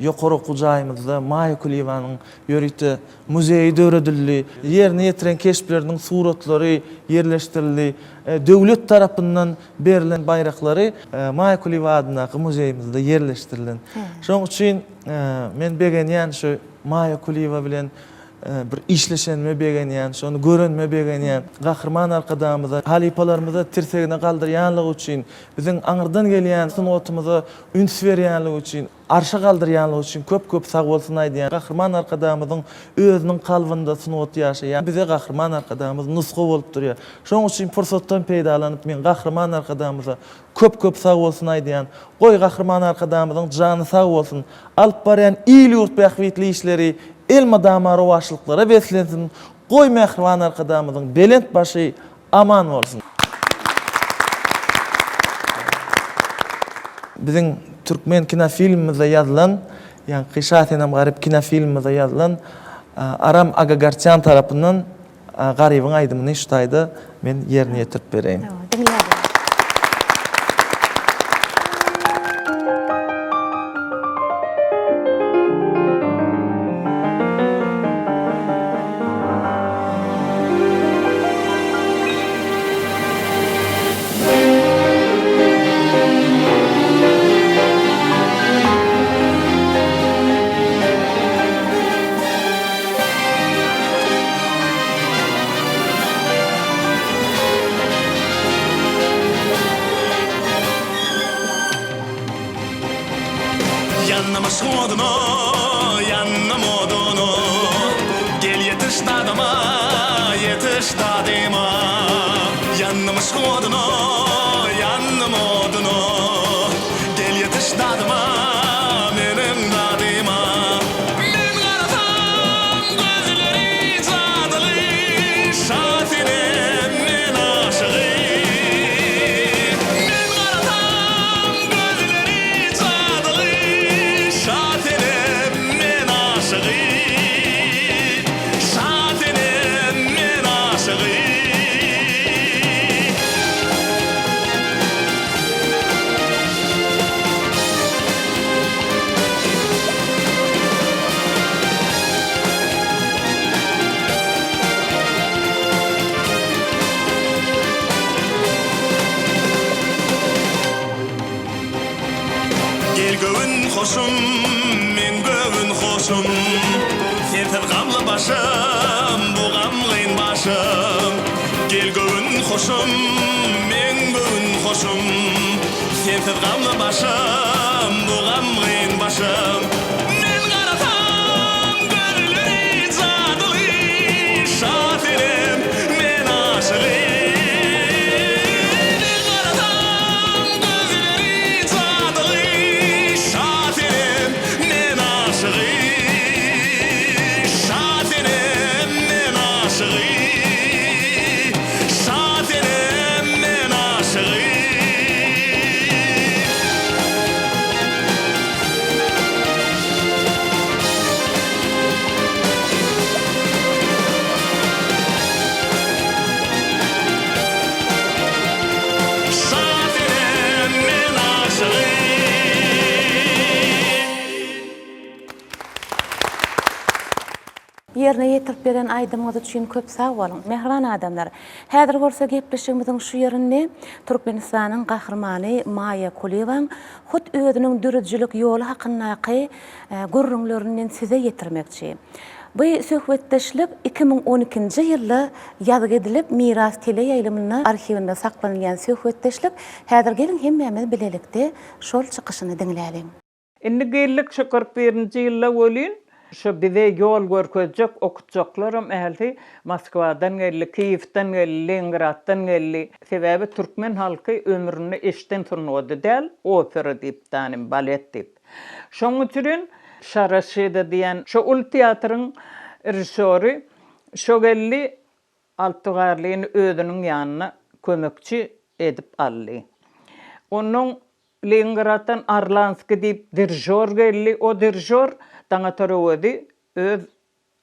ýokary okuw jaýymyzda Maýa Kulyýewanyň ýörite muzeýi döredildi. Ýerine ýetiren keşpleriniň suratlary ýerleşdirildi. Döwlet tarapyndan berlen baýraklary Maýa Kulyýewa adyndaky muzeýimizde ýerleşdirilen. Şonuň üçin men begenýän şu Maýa Kulyýewa bilen Bir işleşenime begenýän, şony görenime begenýän. Gahryman Arkadagymyza, halypalarymyza tirsegine galdyrýanlygy üçin, biziň aňyrdan gelýän sungatymyza üns berýänligi üçin, arşa galdyrýanlygy üçin köp-köp sagbolsun aýdýan. Gahryman Arkadagymyzyň özüniň kalbynda sungat ýaşaýar. Bize Gahryman Arkadagymyz nusga bolup durýar. Şonuň üçin pursatdan peýdalanyp men Gahryman Arkadagymyza Köp köp sag bolsun aýdýan. Goý Gahryman Arkadagymyzyň jany sag bolsun. Alyp barýan il-ýurt bähbitli işleri elmydama rowaçlyklara beslensin. Goý Mähriban Arkadagymyzyň belent başy aman bolsun. Biziň türkmen kinofilmimizde ýazylan, ýaňky Şasenem-Garyp kinofilmimizde ýazylan Aram Agagarçýan tarapyndan Garybyň aýdymyny şu taýda men ýerine ýetirip bereýin. Diňläliň. Ýandym yşgyň oduna, ýandym oduna, Gel ýetiş dadyma, ýetiş dadyma. Ýandym yşgyň oduna, ýandym oduna, Gel ýetiş dadyma, meniň dadyma. Men garasam gözleri jadyly Şa senem men aşygy Men garasam gözleri jadyly Şa senem men aşygy Şa senem men aşygy. Gel göwün hoşum, meň göwün hoşum, Sensiz gamly başym, bu gamgyn başym. Gel göwün hoşum, meň göwün hoşum, Sensiz gamly başym, bu gamgyn başym. Men garasam gözleri jadyly, Şa senem, men aşygy. Men garasam gözleri jadyly, Şa senem, men aşygy. Şa senem, men aşygy. Şa senem, men aşygy. Şa senem, men aşygy. Ýerine ýetirip beren aýdymyňyz üçin köp sag boluň, mähriban adamlar! Häzir bolsa gepleşigimiziň şu ýerinde Türkmenistanyň Gahrymany Maýa Kulyýewaň hut özüniň döredijilik ýoly hakyndaky gürrüňlerinden size ýetirmekçi. Bu söhbetdeşlik 2012-nji ýylda ýazgy edilip, Miras teleýaýlymynda arhiwinde saklanylýan söhbetdeşlik. Häzir geliň hemmämiz bilelikde şol çykyşyny diňläliň. Indi geldik şu 41-nji ýylda welin, şu bize ýol görkezjek okutjaklaram ählisi Moskwadan geldi, Kiýewden geldi, Leningraddan geldi. Sebäbi türkmen halky ömründe eşiden sungaty däl, opera diýip danym, balet diýip. Şoň üçin Şaraşida diýen şo uly teatryň režissýory şo geldi, Alty Garlyny özüniň ýanyna kömekçi edip aldy. Onnoň Leningraddan Arlanskiý diýip dirižýor geldi. O dirižýor Daňatar Öwezi öz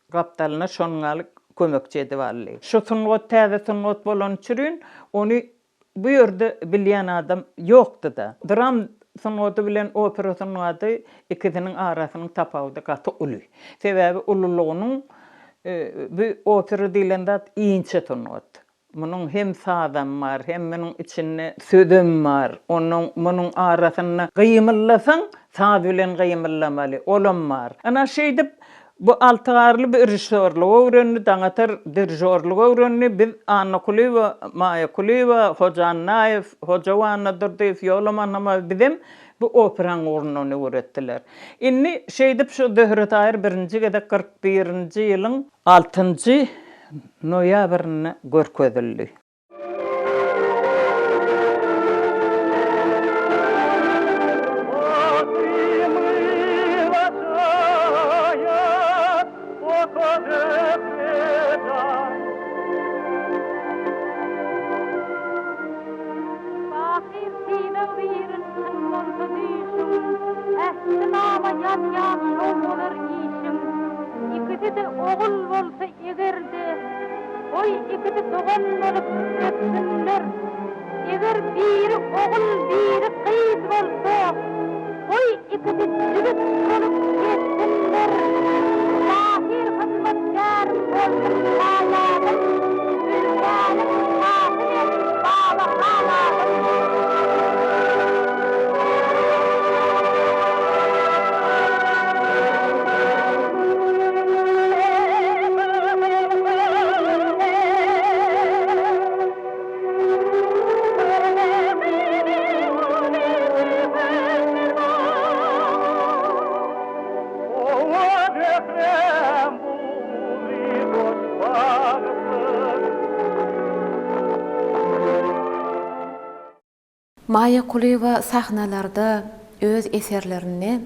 gapdalyna şonuň ýaly kömekçi edip aldy. Şu sungat täze sungat bolany üçin ony bu ýerde bilýän adam ýokdy-da. Dram sungaty bilen opera sungaty ikisiniň arasynyň tapawudy gaty uly. Sebäbi ululygynyň bu opera diýlen zat inçe sungat. Munuň hem sazam bar, hem munuň içinde sözem bar. Onnoň munuň arasynda gymyldasaň, saz bilen gymyldamaly, olam bar. Ynha, şeýdip, bu Alty Garly bir režissýorlygy öwrendi, Daňatar dirižýorlygy öwrendi, biz Anna Kulyýewa, Maýa Kulyýewa, Hoja Annaýew, Hoja Annadurdyýew, Ýolaman Hamaýew bizem bu operaň ugrundan öwretdiler. Indi şeýdip şu Zöhre Taýyr birinji gezek 41-nji ýylyň Altynjy noýabrynda görkezildi. Bakyr sylag birin çyn bolsa düýşüň, Ähtinama ýazýan şow bolar işiň. Ikisi-de ogul bolsa eger-de, Goý ikisi dogan bolup össünler. Eger biri ogul, biri gyz bolsa, Goý ikisi jübüt bolup gezsinler. Şahyr hyzmatkärim bolsun şaýadym, Ülkäniň şasy men Baba han adym. Maýa Kulyýewa sahnalarda öz eserlerinde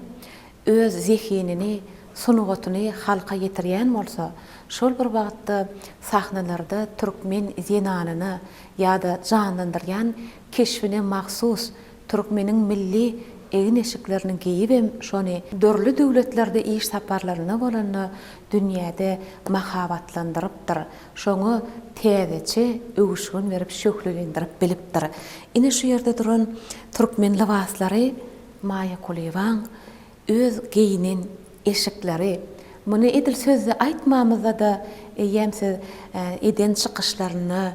öz zehinini, sungatyny halka ýetirýän bolsa, şol bir wagtda sahnalarda türkmen zenanyna ýa-da janlandyrýan keşbine mahsus türkmeniň milli egin-eşiklerini geýibem şony dürli döwletlerde iş saparlarynda bolanda dünýäde mahabatlandyrypdyr, şoňa täzeçe öwüşgin berip şöhlelendirip bilipdir. Ine şu ýerde duran türkmen lybaslary Maýa Kulyýewaň öz geýnen eşikleri. Muny edil sözde aýtmamyzda-da eýýäm siz eden çykyşlarynda,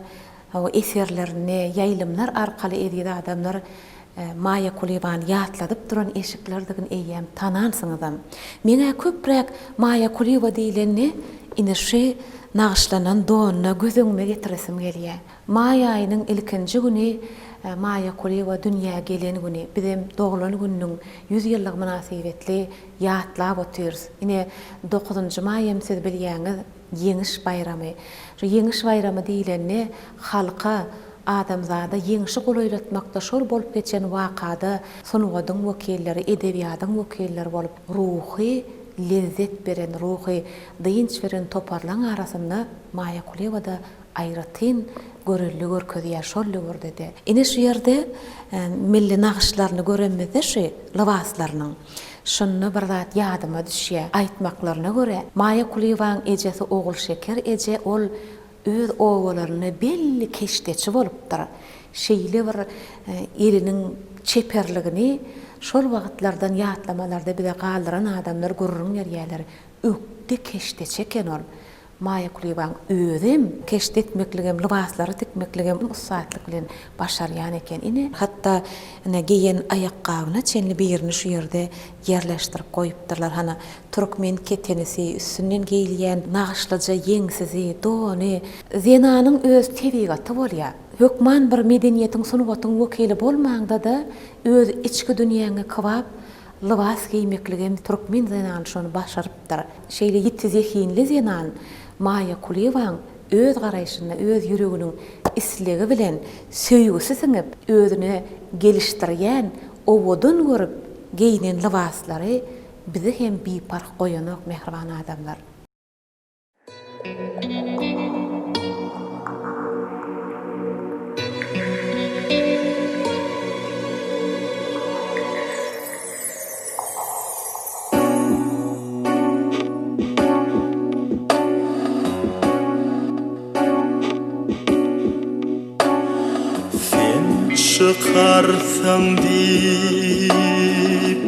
eserlerinde, ýaýlymlar arkaly eziz adamlar Maýa Kulyýewany ýatladyp duran eşiklerdigini eýýäm tanansyňyzam. Meň-ä köpräk Maýa Kulyýewa diýlende ine şu nagyşlanan donuny göz öňüme getiresim gelýär. Maý aýynyň ilkinji güni Maýa Kulyýewa dünýä gelen güni, bizem doglan gününiň 100 ýyllygy mynasybetli ýatlap otyrys. Ine, dokuzynjy maý hem siz bilýäňiz, Ýeňiş baýramy. Şu Ýeňiş baýramy diýlende, halka, adamzada ýeňşi golaýlatmakda şol bolup geçen wakada sungatyň wekilleri, edebiýatyň wekilleri bolup ruhy lezzet beren, ruhy dynç beren toparlaň arasynda Maýa Kulyýewa-da aýratyn görelde görkezýär şol döwürde-de. Ine şu ýerde milli nagyşlaryny görenimizde şu lybaslarynyň, şunda bir zat ýadyma düşýär. Aýtmaklaryna görä, Maýa Kulyýewaň ejesi Ogulşeker eje ol öz obalarynda belli keşdeçi bolupdyr. Şeýle bir eliniň çeperligini şol wagtlardan ýatlamalarda bize galdyran adamlar gürrüň berýärler. Ökde keşdeçi eken ol. Maýa Kulyýewaň özem keşde etmekligem, lybaslary tikmekligem ussatlyk bilen başarýan eken. Ine, hatda ine geýen aýakgabyna çenli birini şu ýerde ýerleşdirip goýupdyrlar. Hana, türkmen ketenisi, üstünden geýilýän nagyşlyja ýeňsizi, dony. Zenanyň öz tebigaty bolýar. Hökman bir medeniýetiň, sungatyň wekili bolmaňda-da, öz içki dünýäňe kybap Lybas geýmekligem türkmen zenany şony başarypdyr. Şeýle ýiti zehinli zenan Maýa Kulyýewaň öz garaýşynda, öz ýüreginiň islegi bilen söýgüsi siňip, özüne gelişdirýän, owadan görüp geýnen lybaslary bizi hem biparh goýanok mähriban adamlar. Sen çykarsyň diýip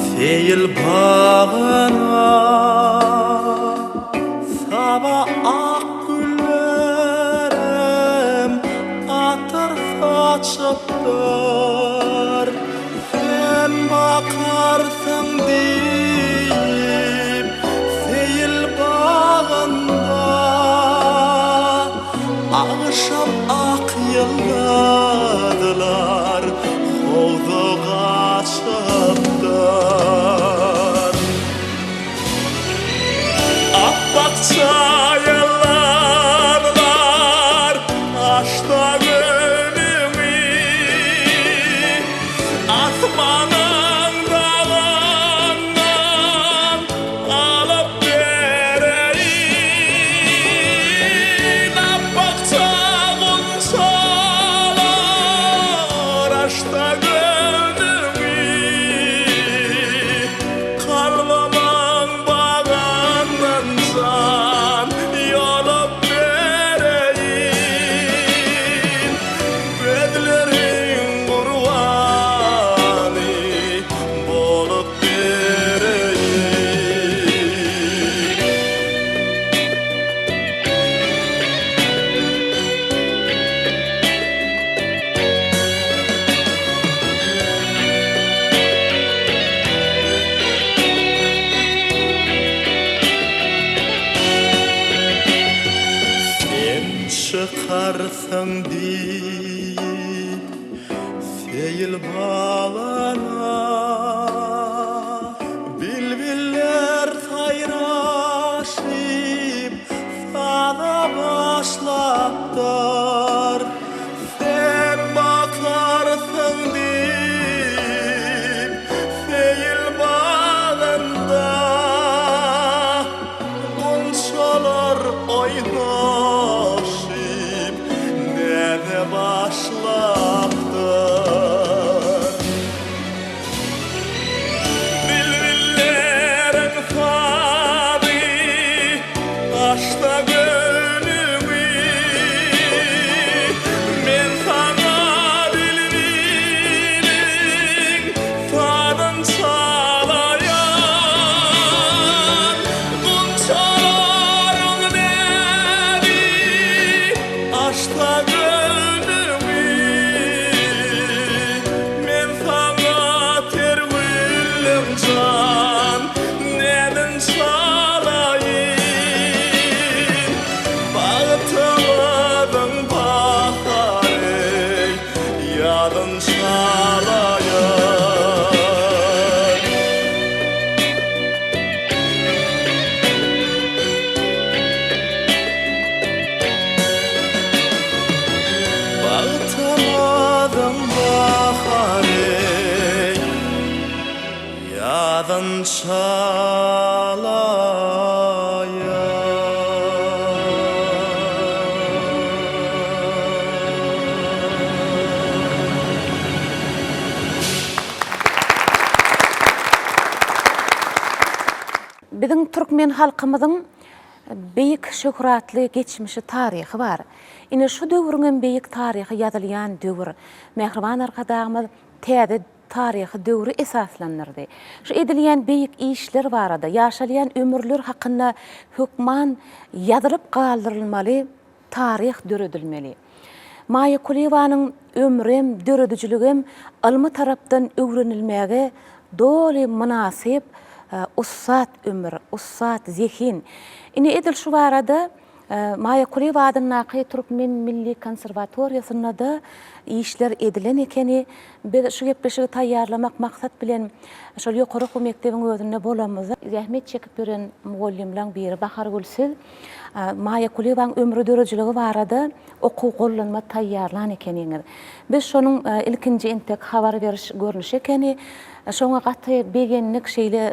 seýil bagyna Saba ak güllerem atyr saçypdyr. Sen bakarsyň diýip seýil bagynda Agşam ak ýyldyzlar howza gaçypdyr. Apbak çaýalar açda göwnümi, Asmanyň dagyndan alyp bereýin. Apbak gunçalar açda göwnümi, Kalbymyň bagyndan jan ýolup bereýin. Gözleriň gurbany bolup bereýin. Sen çykarsyň diýip seýil bagyna, Bilbiller saýraşyp saza başlapdyr. Sen bakarsyň diýip seýil bagynda, Gunçalar oýnaşyp näze başlapdyr. Bilbilleriň sazy açsa göwnüňi, Men saňa bilbiliň sazyn çalaýan. Gunçalaryň näzi açsa göwnüňi, Men saňa ter güllüň jan näzin çalaýyn. Bagtymyzyň bahary ýazyn çalaýyn. Bagtymyzyň bahary ýazyn çalaýyn. Biziň türkmen halkymyzyň Beýik şöhratly geçmişi taryhy bar. Ine şu döwrüňem beýik taryhy ýazylýan döwür. Mähriban Arkadagymyz täze. taryhy döwri esaslandyrdy. Şu edilýän beýik işler barada, ýaşalýan ömürler hakynda hökman ýazylyp galdyrylmaly taryh döredilmeli. Maýa Kulyýewanyň ömrem, döredijiligem ylmy tarapdan öwrenilmäge doly mynasyp ussat ömür, ussat zehin. Ine edil şu barada Maýa Kulyýewa adyndaky Türkmen milli konserwatoriýasynda-da işler edilen ekeni. Biz şu gepleşigi taýýarlamak maksat bilen şol ýokary okuw mekdebiň özünde bolamyzda, zähmet çekip ýören mugallymlaň biri Bahargül siz Maýa Kulyýewaň ömri döredijiligi barada okuw gollanma taýýarlan ekeniňiz. Biz şonuň ilkinji entek habar beriş görnüşi ekeni. Şoňa gaty begendik, şeýle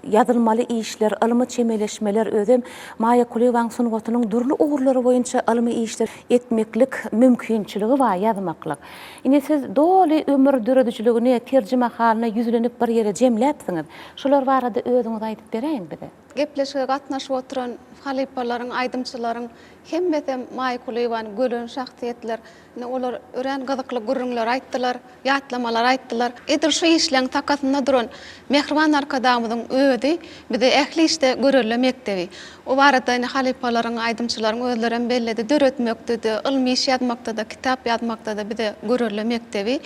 ýazylmaly işler, ylmy çemeleşmeler, özem Maýa Kulyýewaň sungatynyň dürli ugurlary boýunça ylmy işler etmeklik mümkinçiligi bar ýazmaklyk. Ine siz doly ömür döredijiligini terjimehalyna ýüzlenip bir ýere jemläpsiňiz. Şolar barada özüňiz aýdyp beräýiň bize. Gepleşige gatnaşyp oturan halypalaryň, aýdymçylaryň hemmesem Maýa Kulyýewany gören şahsyýetler. Ine, olar örän gyzykly gürrüňleri aýtdylar, ýatlamalary aýtdylar. Edil şu işleň sakasynda duran mähriban Arkadagymyzyň özi bize ähli işde görelde mekdebi. O barada ine halypalaryň, aýdymçylaryň özlerem belledi, döretmekde-de, ylmy iş ýazmakda-da, kitap ýazmakda-da bize görelde mekdebi.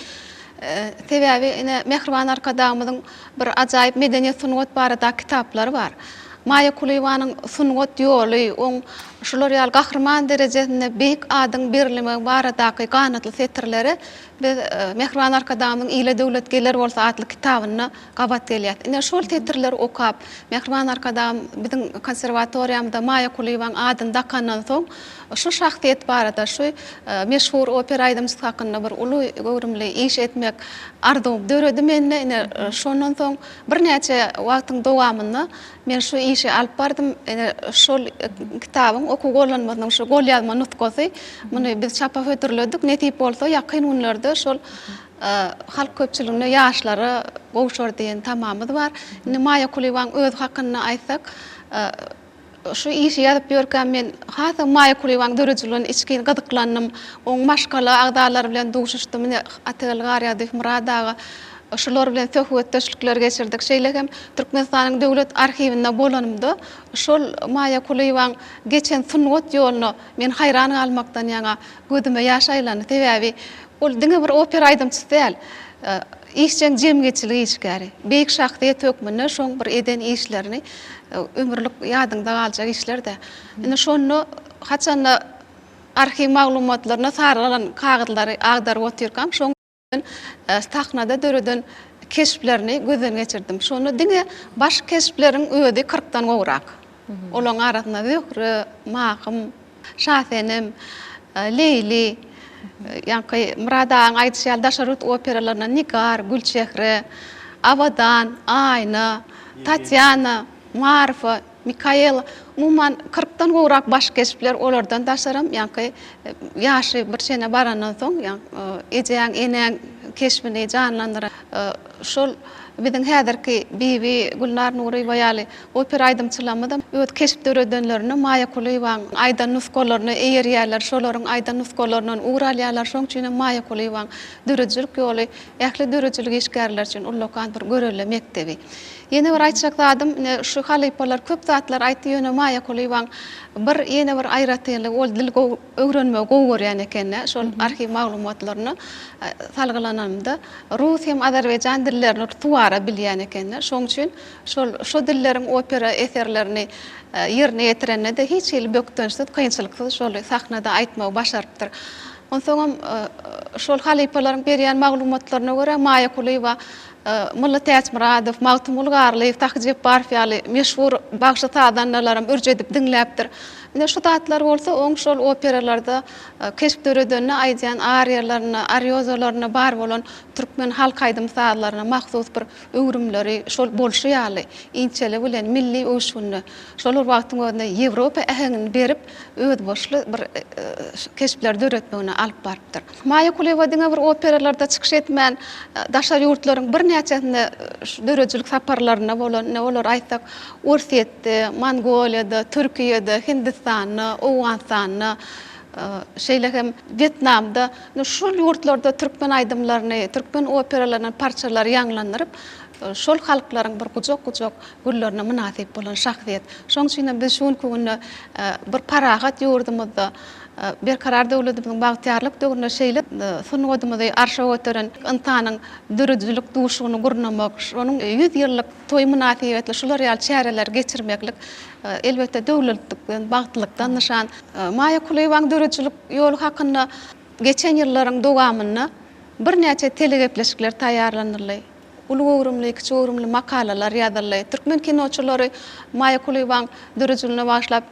Sebäbi ine mähriban Arkadagymyzyň bir ajaýyp medeniýet-sungat barada kitaplary bar. Maýa Kulyýewanyň sungat ýoly, oň şular ýaly gahryman derejesinde beýik adyň berilmegi baradaky ganatly setirlere biz Mähriban Arkadagymyzyň Ile döwlet geler bolsa atly kitabynda gabat gelýäs. Ine, şol setirleri okap, Mähriban Arkadagym biziň konserwatoriýamyzda Maýa Kulyýewanyň adyny dakandan soň, şu şahsyýet barada, şu meşhur opera aýdymçysy hakynda bir uly göwrümli iş etmek arzuwy döredi mende. Ine, şondan soň Birnäçe wagtyň dowamynda men şu işi alyp bardym. Ine, şol kitabyň okuw gollanmasynyň şu golýazma nusgasy. Muny biz çapa hödürledik. Nesip bolsa, ýakyn günlerde şol halk köpçüligine, ýaşlara gowşar diýen tamamyz bar. Indi Maýa Kulyýewanyň özi hakynda aýtsak, Şu işi ýazyp ýörkäm men hasam Maýa Kulyýewanyň döredijiligine içgin gyzyklandym. Oň maşgala agzalary bilen duşuşdym. Ine, Atageldi Garýagdyýew, Myrat aga, şular bilen söhbetdeşlikler geçirdik. Şeýle hem Türkmenistanyň Döwlet arhiwinde bolanymda, şol Maýa Kulyýewanyň geçen sungat ýoluna men haýran galmakdan ýaňa gözüme ýaş aýlandy. Sebäbi ol diňe bir opera aýdymçysy däl. Işjeň jemgyýetçilik işgäri, beýik şahsyýet hökmünde şoň bir eden işlerini ömürlik ýadyňda galjak işler-dä. Indi şonda haçanda arhiw maglumatlaryna sargalan kagyzlary agdaryp otyrkam, şoň sahnada döreden keşplerini gözden geçirdim. Şonda diňe baş keşpleriň özi kyrkdan gowrak. Olaryň arasynda Zöhre, Mahym, Şasenem, Leýli, ýaňky Myrat agaň aýdyşy ýaly daşary ýurt operalaryndan Nigar, Gülçehre, Abadan, Aýna, Tatýana, Marfa, Mikaela, umuman kyrkdan gowrak baş keşpler olardan daşaram ýaňky ýaşy bir çene barandan soň ejäň, enäň keşbini janlandyran şol biziň häzirki Bibi, Gülnar Nuryýewa ýaly Opera aýdymçylarymyzam öz keşp döredenlerinde Maýa Kulyýewaň aýdan nusgalaryna eýerýärler, şolaryň aýdan nusgalaryndan ugur alýarlar. Şonuň üçin hem Maýa Kulyýewaň döredijilik ýoly ähli döredijilik işgärleri üçin ullakan bir görelde mekdebi. Ýene bir aýtjak zadym, ine, şu halypalar köp zatlar aýtdy, ýöne Maýa Kulyýewaň bir ýene bir aýratynlygy ol dil gowy öwrenmegi gowy görýän eken-de, şol arhiw maglumatlaryna salgylananymda rus hem azerbaýjan dillerini suwara bilýän eken-de. Şonuň üçin Şol şo dilleriň opera eserlerini ýerine ýetirende-de hiç hili bökdençsiz, kynçylyksyz şoly sahnada aýtmagy başarypdyr. Onsoňam şol halypalaryň berýän maglumatlaryna görä Maýa Kulyýewa Mylly Täçmyradow, Magtymguly Garlyýew, Sahy Jepbarow ýaly meşhur bagşy-sazandalaram ürç edip diňläpdir. Ine şu zatlar bolsa oň şol operalarda keşp döredende aýdýan ariýalarynda, ariozalarynda bar bolan türkmen halk aýdym-sazlaryna mahsus bir öwrümleri şol bolşy ýaly, inçeligi bilen milli öwüşgünde, şol bir wagtyň özünde ýewropa äheňini berip, özboluşly bir keşpleri döretmegine alyp barypdyr. Maýa Kulyýewa diňe bir operalarda çykyş etmän, daşary ýurtlaryň birnäçesinde döredijilik saparlarynda bolan, ine olary aýtsak, Orsýetde, Mongoliýada, Türkiýede, Hindistanda, Owganystanda. Şeýle hem Wýetnamda, şol ýurtlarda türkmen aýdymlaryny, türkmen operalaryndan parçalary ýaňlandyryp, şol halklaryň bir gujak-gujak güllerine mynasyp bolan şahsyýet. Şonuň üçin hem biz şu günki günde bir parahat ýurdumyzda, Berkarar döwletimiziň bagtyýarlyk döwründe şeýle sungatymyzy arşa göteren ynsanyň döredijilik duşugyny gurnamak, şonuň 100 ýyllyk toýy mynasybetli şular ýaly çäreleri geçirmeklik, elbetde, döwletlilikden, bagtlylykdan nyşan. Maýa Kulyýewanyň döredijilik ýoly hakynda geçen ýyllaryň dowamynda birnäçe telegepleşikler taýýarlanyldy. Uly göwrümli, kiçi göwrümli makalalar ýazyldy. Türkmen kinoçylary Maýa Kulyýewanyň döredijiligine bagyşlap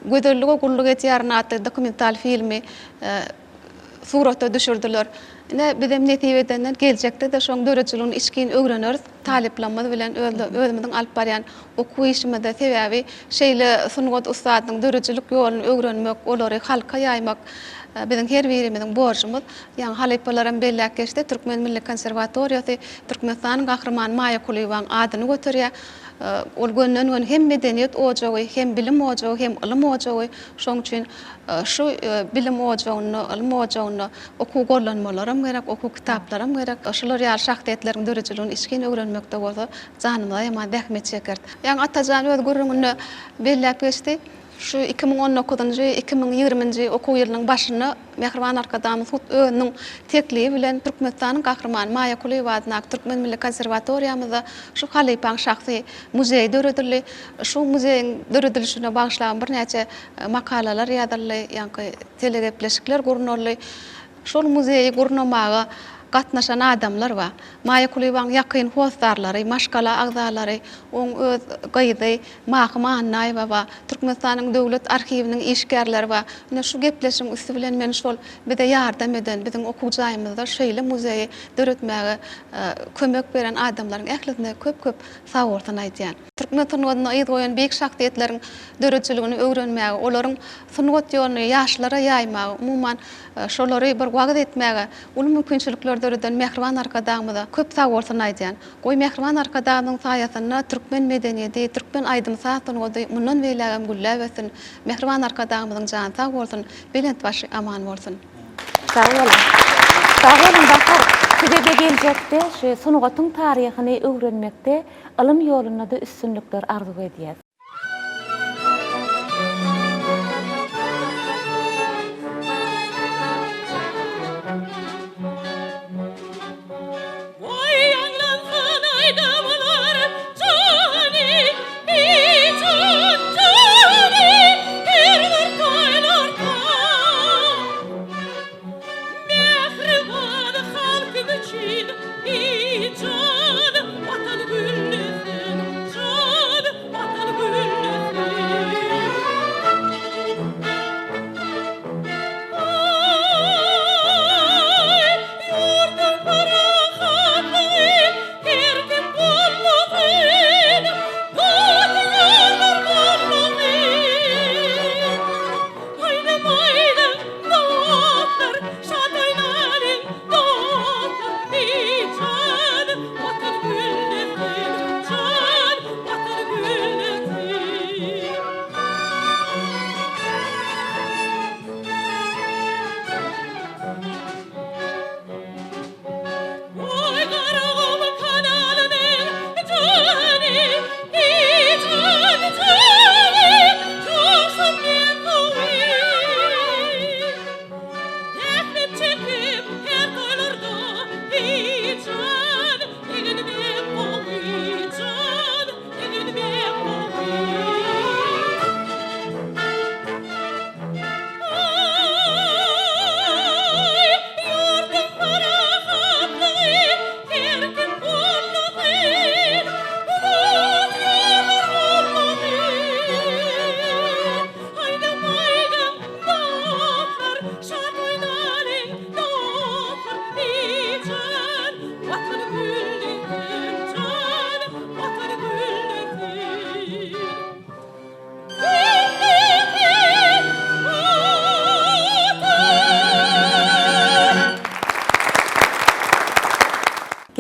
Gözellige gulluk edýärin atly dokumental filmi surata düşürdiler. Ine, bizem nesip edenden geljekde-de şoň döredijiligini içgin öwreneris talyplarymyz bilen özümiziň alyp barýan okuw işimizde. Sebäbi şeýle sungat ussadynyň döredijilik ýoluny öwrenmek, olary halka ýaýmak biziň her birimiziň borjumyz. Ýaňy halypalaram belläp geçdi, Türkmen milli konserwatoriýasy Türkmenistanyň Gahrymany Maýa Kulyýewanyň adyny göterýär. Ol gönden-göni hem medeniýet ojagy, hem bilim ojagy, hem ylym ojagy. Şonuň üçin şu bilim ojagynda, ylym ojagynda okuw gollanmalaram gerek, okuw kitaplaram gerek. Şular ýaly şahsyýetleriň döredijiligini içgin öwrenmekde bolsa janymyzy aýaman zähmet çekeris. Ýaňy Atajan öz gürrüňinde belläp geçdi. Şu 2019-njy, 2020-nji okuw ýylynyň başynda Mähriban Arkadagymyz hut özüniň teklibi bilen Türkmenistanyň Gahrymany Maýa Kulyýewa adyndaky Türkmen milli konserwatoriýamyzda şu halypaň şahsy muzeýi döredildi. Şu muzeýiň döredilişine bagyşlaban birnäçe makalalar ýazyldy, ýaňky telegepleşikler gurnaldy. Şol muzeýi gurnamaga gatnaşan adamlar bar. Maýa Kulyýewanyň ýakyn hossarlary, maşgala agzalary, oň öz gyzy Mahym Annaýewa bar, Türkmenistanyň Döwlet arhiwiniň işgärleri bar. Ine, şu gepleşigiň üsti bilen men şol bize ýardam eden, biziň okuw jaýymyzda şeýle muzeýi döretmäge kömek beren adamlaryň ählisine köp-köp sagbolsun aýdýan. Türkmen sungatynda yz goýan beýik şahsyýetleriň döredijiligini öwrenmäge, olaryň sungat ýoluny ýaşlara ýaýmaga, umuman, şolary bir wagyz etmäge uly mümkinçilikler döreden mähriban Arkadagymyza köp sagbolsun aýdýan. Goý, mähriban Arkadagymyzyň saýasynda türkmen medeniýeti, türkmen aýdym-saz sungaty mundan beýlägem gülläp össün! Mähriban Arkadagymyzyň jany sag bolsun, belent başy aman bolsun! Sag boluň. Sag boluň Bahar. Size-de geljekde şu sungatyň taryhyny öwrenmekde, ylym ýolunda-da üstünlikler arzuw edýäs. Goý ýaňlansyn aýdymlar jany, jan jany her bir toýlarda. Mähriban halkym üçin jan Watan güllesin, jan Watan güllesin.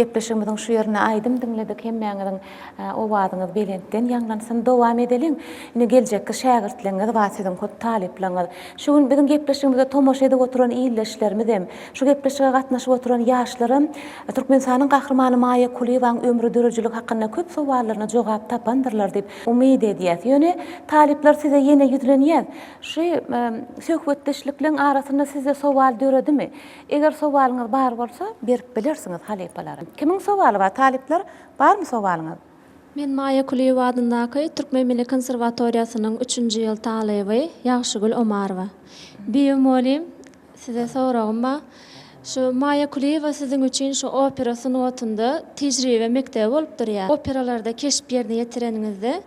Gepleşigimiziň şu ýerinde aýdym diňledik. Hemmäňiziň owazyňyz belentden ýaňlansyn. Dowam edeliň. Indi geljekki şägirtleňiz bar siziň hut talyplaňyz. Şu gün biziň gepleşigimize tomaşa edip oturan ildeşlerimizem, şu gepleşige gatnaşyp oturan ýaşlaram Türkmenistanyň Gahrymany Maýa Kulyýewaň ömri döredijiligi hakynda köp sowallaryna jogap tapandyrlar diýip umyt edýäs. Ýöne talyplar size ýene ýüzlenýäs. Şu söhbetdeşlikleň arasynda sizde sowal döredimi? Eger sowalyňyz bar bolsa, berip bilersiňiz halypalara. Kimiň sowaly bar talyplar? Barmy sowalyňyz? Men Maýa Kulyýewa adyndaky Türkmen milli konserwatoriýasynyň üçünji ýyl talyby Ýagşygül Omarowa. Bibi mugallym, size soragym bar. Şu Maýa Kulyýewa siziň üçin şu opera sungatynda tejribe mekdebi bolup durýar. Operalarda keşp ýerine ýetireniňizde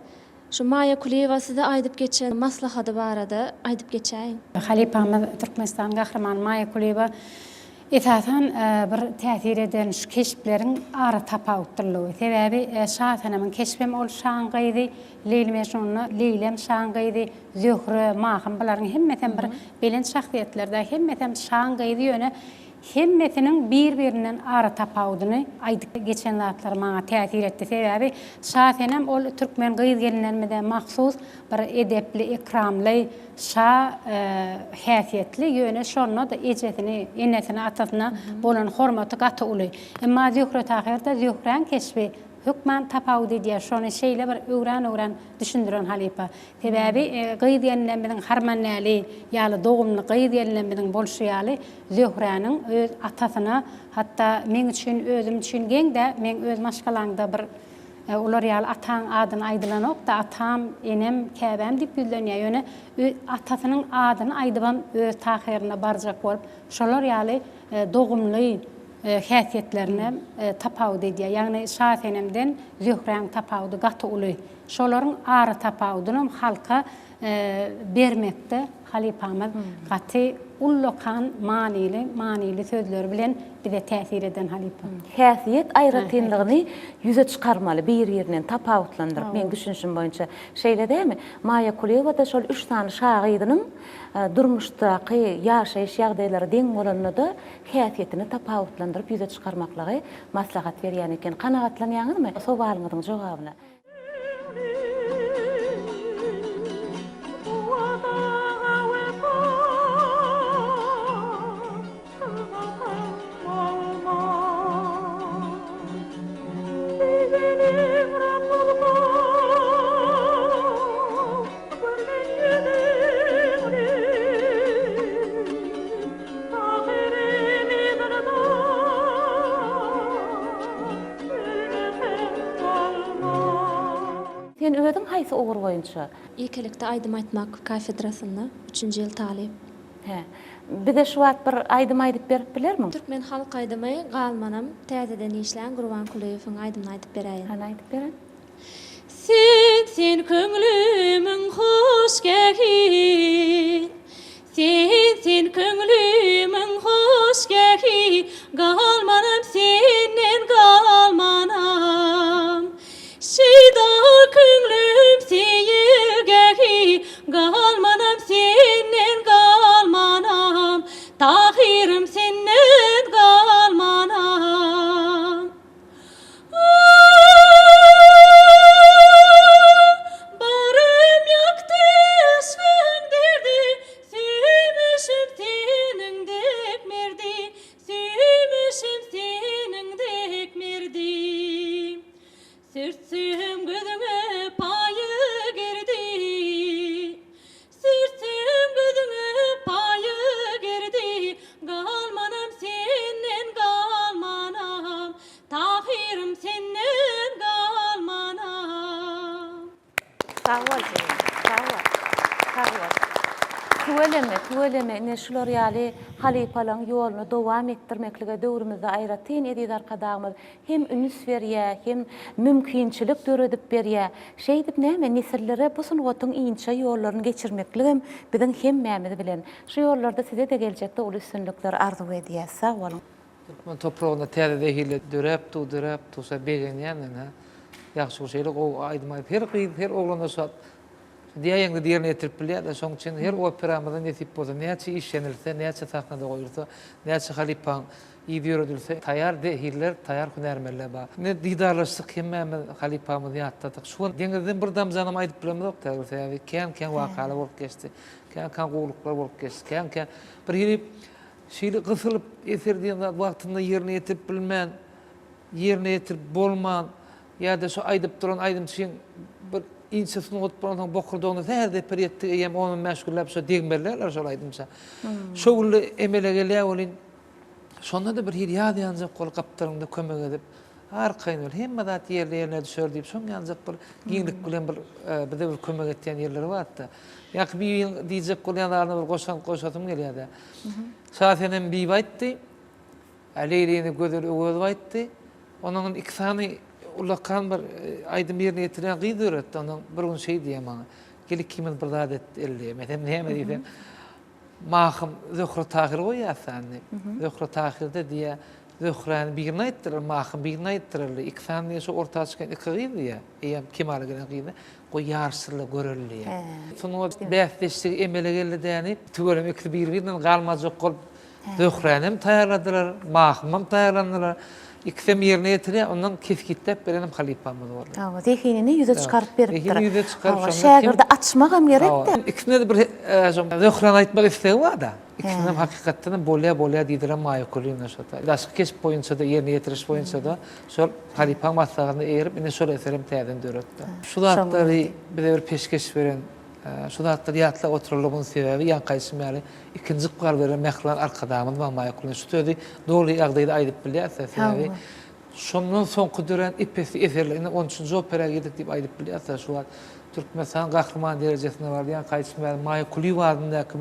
Şu Maýa Kulyýewa size aýdyp geçen maslahady barada aýdyp geçäýiň. Halypamyz Türkmenistanyň Gahrymany Maýa Kulyýewa esasan bir täsir eden şu keşpleriň ara tapawutlylygy. Sebäbi Şasenemyň keşbem ol şaň gyzy, Leýli Mejnunda Leýlem şaň gyzy, Zöhre, Mahym bularyň hemmesem bir belent şahsyýetler-dä, hemmesem şaň gyzy ýöne Hemmesiniň bir-birinden aratapawudyny aýdyp geçen zatlary maňa täsir etdi. Sebäbi Şasenem ol türkmen gyz-gelinlerimize mahsus bir edepli, ekramly, şa häsiýetli, ýöne şonda-da ejesini, enesine, atasyna bolan hormaty gaty uly. Emma Zöhre-Tahyrda Zöhräň keşbi hökman tapawut edýär. Şony şeýle bir öwran-öwran düşündiren halypa. Sebäbi gyz-gelinlerimiziň Harmandäli ýaly dogumly gyz-gelinlerimiziň bolşy ýaly Zöhräniň öz atasyna hatda meň üçin özüm üçin geň-dä meň öz maşgalaňda bir olar ýaly ataň adyny aýdylanok-da atam, enem, käbäm diýip ýüzlenýär ýöne atasynyň adyny aýdybam öz Tahyryna barjak bolup şolar ýaly dogumly häsiýetlerine tapawut edýär. Ýagny Şasenemden Zöhräň tapawudy gaty uly. Şolaryň aratapawudynam halka bermekde halypamyz gaty ullakan manyly manyly sözleri bilen bize täsir eden halypa. Häsiýet aýratynlygyny ýüze çykarmaly bir-birinden tapawutlandyryp meň düşünişim boýunça. Şeýle dälmi? Maýa Kulyýewa-da şol üç sany şa gyzynyň durmuşdaky ýaşaýyş ýagdaýlary deň bolanda-da häsiýetini tapawutlandyryp ýüze çykarmaklygy maslahat berýän eken. Kanagatlanýaňyzmy sowalyňyzyň jogabyna? Sen özüň haýsy ugur boýunça? Ýekelikde aýdym aýtmak kafedrasynda üçünji ýyl talyp. Hä. Bize şu wagt bir aýdym aýdyp berip bilermiň? Türkmen halk aýdymy Galmanam täzeden işlän Gurban Kulyýewiň aýdymyny aýdyp beräýin. Hany aýdyp beren. Sen sen köňlümiň hoşgähi Sen sen köňlümiň hoşgähi Galmanam senden galmanam Şeýda köňlüm seýilgähi Galmanam senden galmanam Tahyrym senden galmanam. Barym ýakdy yşgyň derdi, Söýmüşim seniň dek merdi, Söýmüşim seniň dek merdi. Sürtsem gözüňe paýy gerdi, Sürtsem gözüňe paýy gerdi, Galmanam senden galmanam, Tahyrym senden galmanam. Sag bol jigim, sag bol. Sag bol. Tüweleme, tüweleme ine şular ýaly halypalaň ýoluny dowam etdirmeklige döwrümizde aýratyn eziz Arkadagymyz hem üns berýär, hem mümkinçilik döredip berýär. Şeýdip näme, nesillere bu sungatyň inçe ýollaryny geçirmekligem biziň hemmämiz bilen. Şu ýollarda size-de geljekde uly üstünlikler arzuw edýäs. Sag boluň! Türkmen topragynda täze zehinler döräp dur, döräp dur. Şa begenýän men hä. Ýagşy şeýle gowy aýdym aýdyp her gyz, her oglanda şa. Diýäýeňde ýerine ýetirip bilýär-de. Şonuň üçin her operamyzda nesip bolsa, näçe işlenilse, näçe sahnada goýulsa, näçe halypaň yzy ýöredilse, taýýar zehinler, taýýar hünärmenler bar. Indi didarlaşdyk, hemmämiz halypamyzy ýatladyk. Şu gün deňizden bir damjanam aýdyp bilemizok täze, sebäbi kän-kän wakalar bolup geçdi. Kän-kän gowulyklar bolup geçdi. Kän-kän bir hili şeýle gysylyp eser diýen zat wagtynda ýerine ýetirip bilmän, ýerine ýetirip bolman ýa-da şu aýdyp duran aýdymçyň bir inçe sungat bolansoň bokurdagyna sähel zeper ýetdigi eýýäm on-on bäş günläp şo degmelilerler şol aýdymça. Şo günde emele gelýär welin şonda-da bir hili ýaz ýanjak bolup gapdalyňda kömek edip, arkaýyn bol, hemme zat ýerli-ýerine düşer diýip, şoň ýaljak bir giňlik bilen bir bize bir kömek etýän ýerleri bar-da. Ýa-ki bibiň diýjek bolýan zadyna bir goşant goşasym gelýär-de. Şasenem bibi aýtdy. Leýlini Gözel Öwezowa aýtdy. Onuň indi iki sany ullakan bir aýdym ýerine ýetirýän gyz döretdi. Ondan bir gün şeý diýýär maňa, Gel ikimiz bir zat eteli diýýär. Menem näme diýsem, Mahym Zöhre Tahyry goýýas-da indi. Zöhre Tahyrda diýýär, Zöhräni birine aýtdyrar, Mahym birine aýtdyrarly. Iki sany diýýär, şu orta çykan iki gyz diýýär, eýýäm kemala gelen gyzy. Goý ýaryşsynlar göreli diýýär. Sungat bäsdeşligi emele geldi däni. Tüweleme ikisi bir-birinden galmajak bolup Zöhränem taýýarladylar, Mahymam taýýarlandylar. Ikisem ýerine ýetirýär, ondan kesgitläp berenem halypamyz boldy. Hawa, zehinini ýüze çykaryp beripdir. Zehinini ýüze çykaryp, Hawa, şägirdi açmagam gerek-dä. Ikisinde-de bir Zöhräni aýtmak islegi bar-da. Ikisinem hakykatdan hem bolýar, bolýar diýdiler Maýa Kulyýewna şo taý. Daşky keşp boýunça-da, ýerine ýetiriş boýunça-da şol halypaň maslahatyna eýerip, ine şol eserem täzeden döretdi. Şu zatlary bize bir peşgeş beren, şu zatlary ýatlap oturalygymyzyň sebäbi ýaňky aýdyşym ýaly, Ikinji ykbal beren mähriban Arkadagymyz maňa maýak bilen şu sözi doly ýagdaýda aýdyp bilýärse, sebäbi şondan soňky dörän ep-esli eserler, indi on üçünji opera girdik diýip aýdyp bilýärse, şu wagt Türkmenistan Gahrymany derejesine bardy, ýaňky aýdyşym ýaly Maýa Kulyýewa adyndaky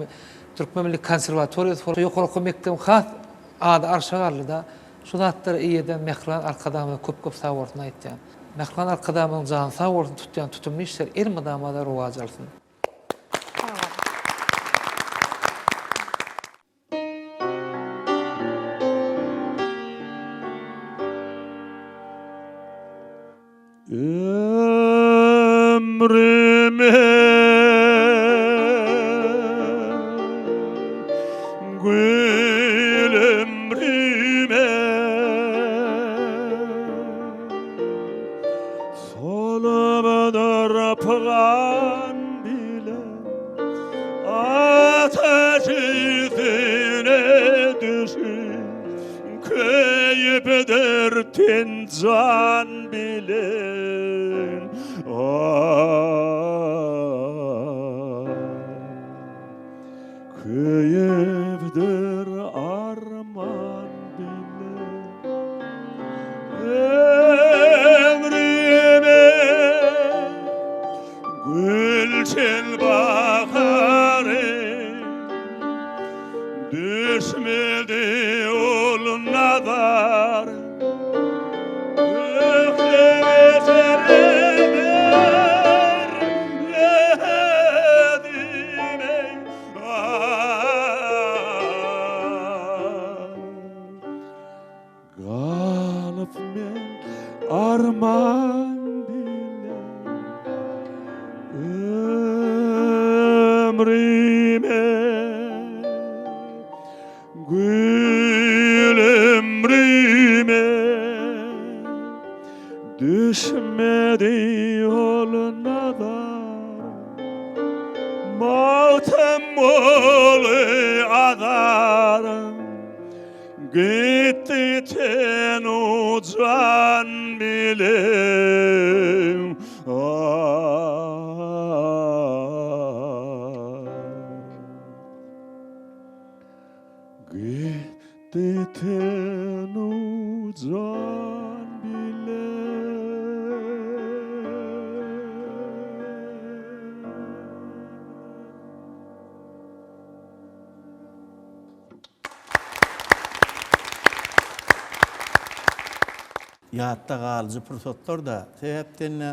Türkmen milli konserwatoriýasy bolup, ýokary okuw mekdebiň has ady arşa galdy-da. Şu zatlara eýe eden mähriban Arkadagymyza köp-köp sagbolsun aýtýan. Mähriban Arkadagymyzyň jany sag bolsun, tutýan tutumly işleri elmydama-da rowaç alsyn. Ömrüme gül ömrüme Solup pygan bile Ateş üstüne düşüp Köýüpdir ten jan bilen Ah Köýüpdir arman bile Ömrüme gülşen bahary Düşmedi ol nazar Galyp men arman bile Ömrüme Gül ömrüme Düşmedi ol nazar Magtymguly azar Gitdi ten-u jan bilen ah. Gitdi ten-u jan bile. Ýatda galyjy pursatlar-da. Sebäpden-de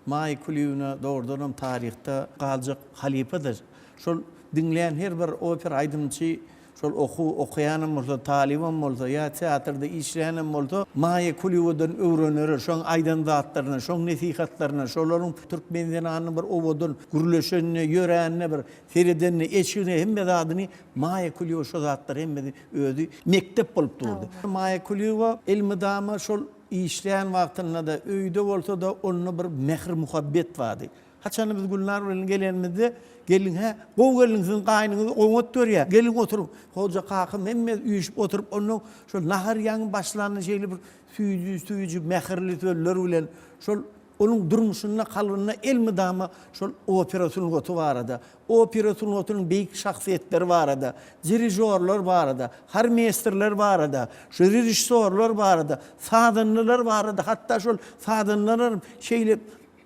Maýa Kulyýewna dogrudanam taryhda galjak halypadyr. Şol diňleýän her bir opera aýdymçy. Şol okuw okaýanam bolsa, talybam bolsa ýa teatrda işleýänem bolsa, Maýa Kulyýewadan öwrenere, şoň aýdan zatlaryna, şoň nesihatlaryna, şolaryň türkmen zenanynyň bir owadan gürleşenine, ýöränine, bir seredenine, eşigine hemme zadyny Maýa Kulyýewa şo zatlary hemmesi özi mekdep bolup durdy. Maýa Kulyýewa elmydama şol işleýän wagtynda-da, öýde bolsa-da onda bir mähir-muhabbet bardy. Haçanda biz Gülnar bilen gelenimizde, Gelin, hä, gowy geldiň, siziň gaýnyňyz oňat görýär, geliň oturyň. Hoja kakam hemme üýşüp oturyp, onnoň şol nahar ýaňy başlanda şeýle bir süýji-süýji mähirli sözler bilen şol onuň durmuşynda, kalbynda elmydama şol opera sungaty barada, opera sungatynyň beýik şahsyýetleri barada, dirižorlar barada, hormeýstrler barada, şu režissýorlar barada, sazandalar barada, hatda şol sazandalaram şeýle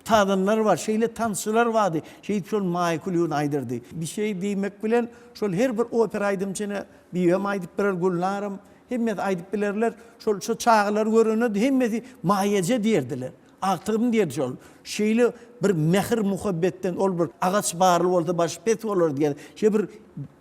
Sazandalar bar, şeýle tansçylar bardy. Şeýdip şol Maýa Kulyýewna aýdyrdy. Bir şeý diýmek bilen, şol her bir opera aýdymçyny Bibem aýdyp biler, Gülnaram, hemmesi aýdyp bilerler. Şol şo çagalary görende hemmesi Maýa eje diýerdiler. Agtygym diýerdi şol. Şeýle bir mähir-muhabbetden ol bir agaç barly bolsa başy pes bolar diýer. Şeýle bir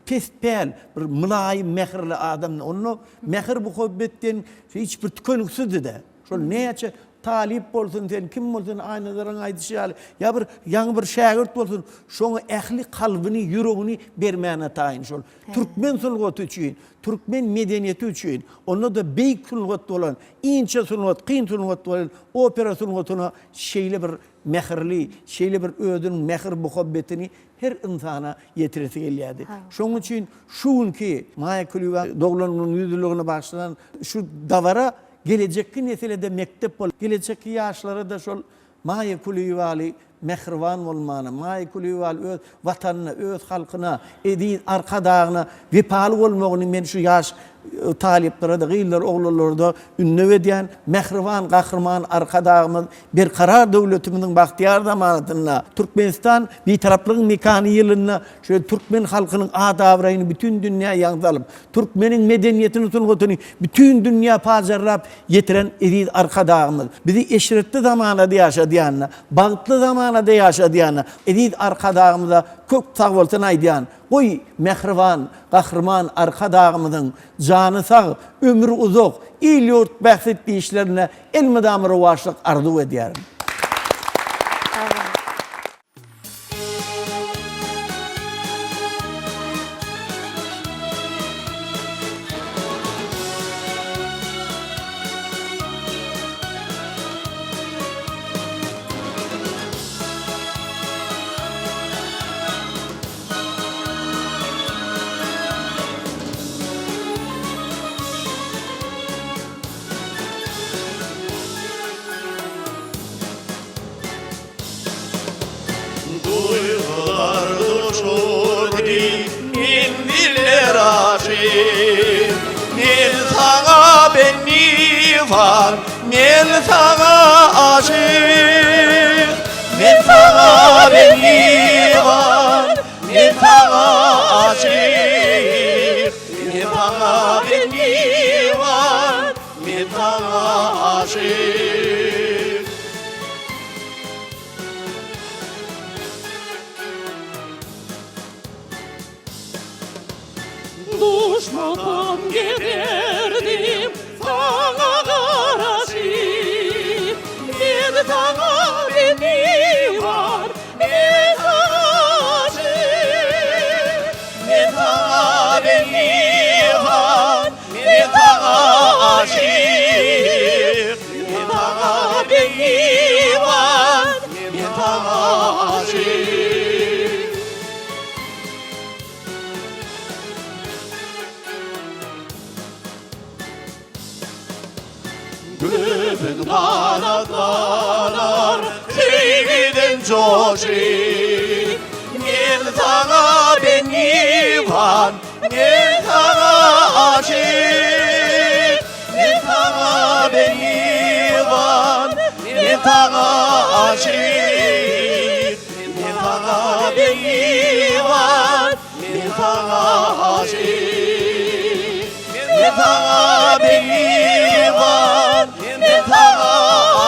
pes päl, bir mylaýym, mähirli adamdy. Onda mähir-muhabbetden hiç bir tükeniksizdi-de. Şol näçe talyp bolsun sen, kim bolsun Aýnazaryň aýdyşy ýaly, ýa bir ýaňy bir şägirt bolsun, şoňa ähli kalbyny, ýüregini bermäne taýyn şol. Türkmen sungaty üçin, türkmen medeniýeti üçin, onda-da beýik sungat bolan, inçe sungat, kyn sungat bolan opera sungatyna şeýle bir mähirli, şeýle bir özüniň mähir-muhabbetini her ynsana ýetiresi gelýärdi. Şonuň üçin şu günki Maýa Kulyýewa doglan gününiň ýüzýyllygyna bagyşlanan şu dabara Gelejekki nesile-de mekdep bolup, gelejekki ýaşlara-da şol Maýa Kulyýewaly mähriban bolmany, Maýa Kulyýewaly öz Watanyna, öz halkyna, eziz Arkadagyna wepaly bolmagyny men şu ýaş talyplara-da, gyzlar, oglanlara-da ündew edýän. Mähriban Gahryman Arkadagymyz Berkarar döwletimiziň bagtyýar zamanasynda, Türkmenistan Bitaraplygyň mekany ýylynda şeýle türkmen halkynyň at-abraýyny bütin dünýä ýaň salyp, Türkmeniň medeniýetini, sungatyny bütin dünýä pajarlap ýetiren eziz Arkadagymyz, bizi eşretli zamanada ýaşadýanyna, bagtly zamanada ýaşadýanyna eziz Arkadagymyza köp sagbolsun aýdýan. Goý, mähriban Gahryman Arkadagymyzyň jany sag, ömri uzak, il-ýurt bähbitli işlerinde elmydama rowaçlyk arzuw edýärin. Duýgular uçurdy menziller aşyp Men saňa bendiwan, men saňa aşyk Men saňa bendiwan, men saňa aşyk Men saňa bendiwan, men saňa aşyk. Duşmasam gezerdim saňa garaşyp Men saňa bendiwan, men saňa aşyk Men saňa bendiwan, men saňa aşyk Men saňa bendiwan, men saňa aşyk. Göbek ganatlanar söýgiden joşup, Men saňa bendiwan, men saňa aşyk. Men saňa bendiwan, men saňa aşyk. Men saňa bendiwan, men saňa aşyk. Men saňa bendiwan, men saňa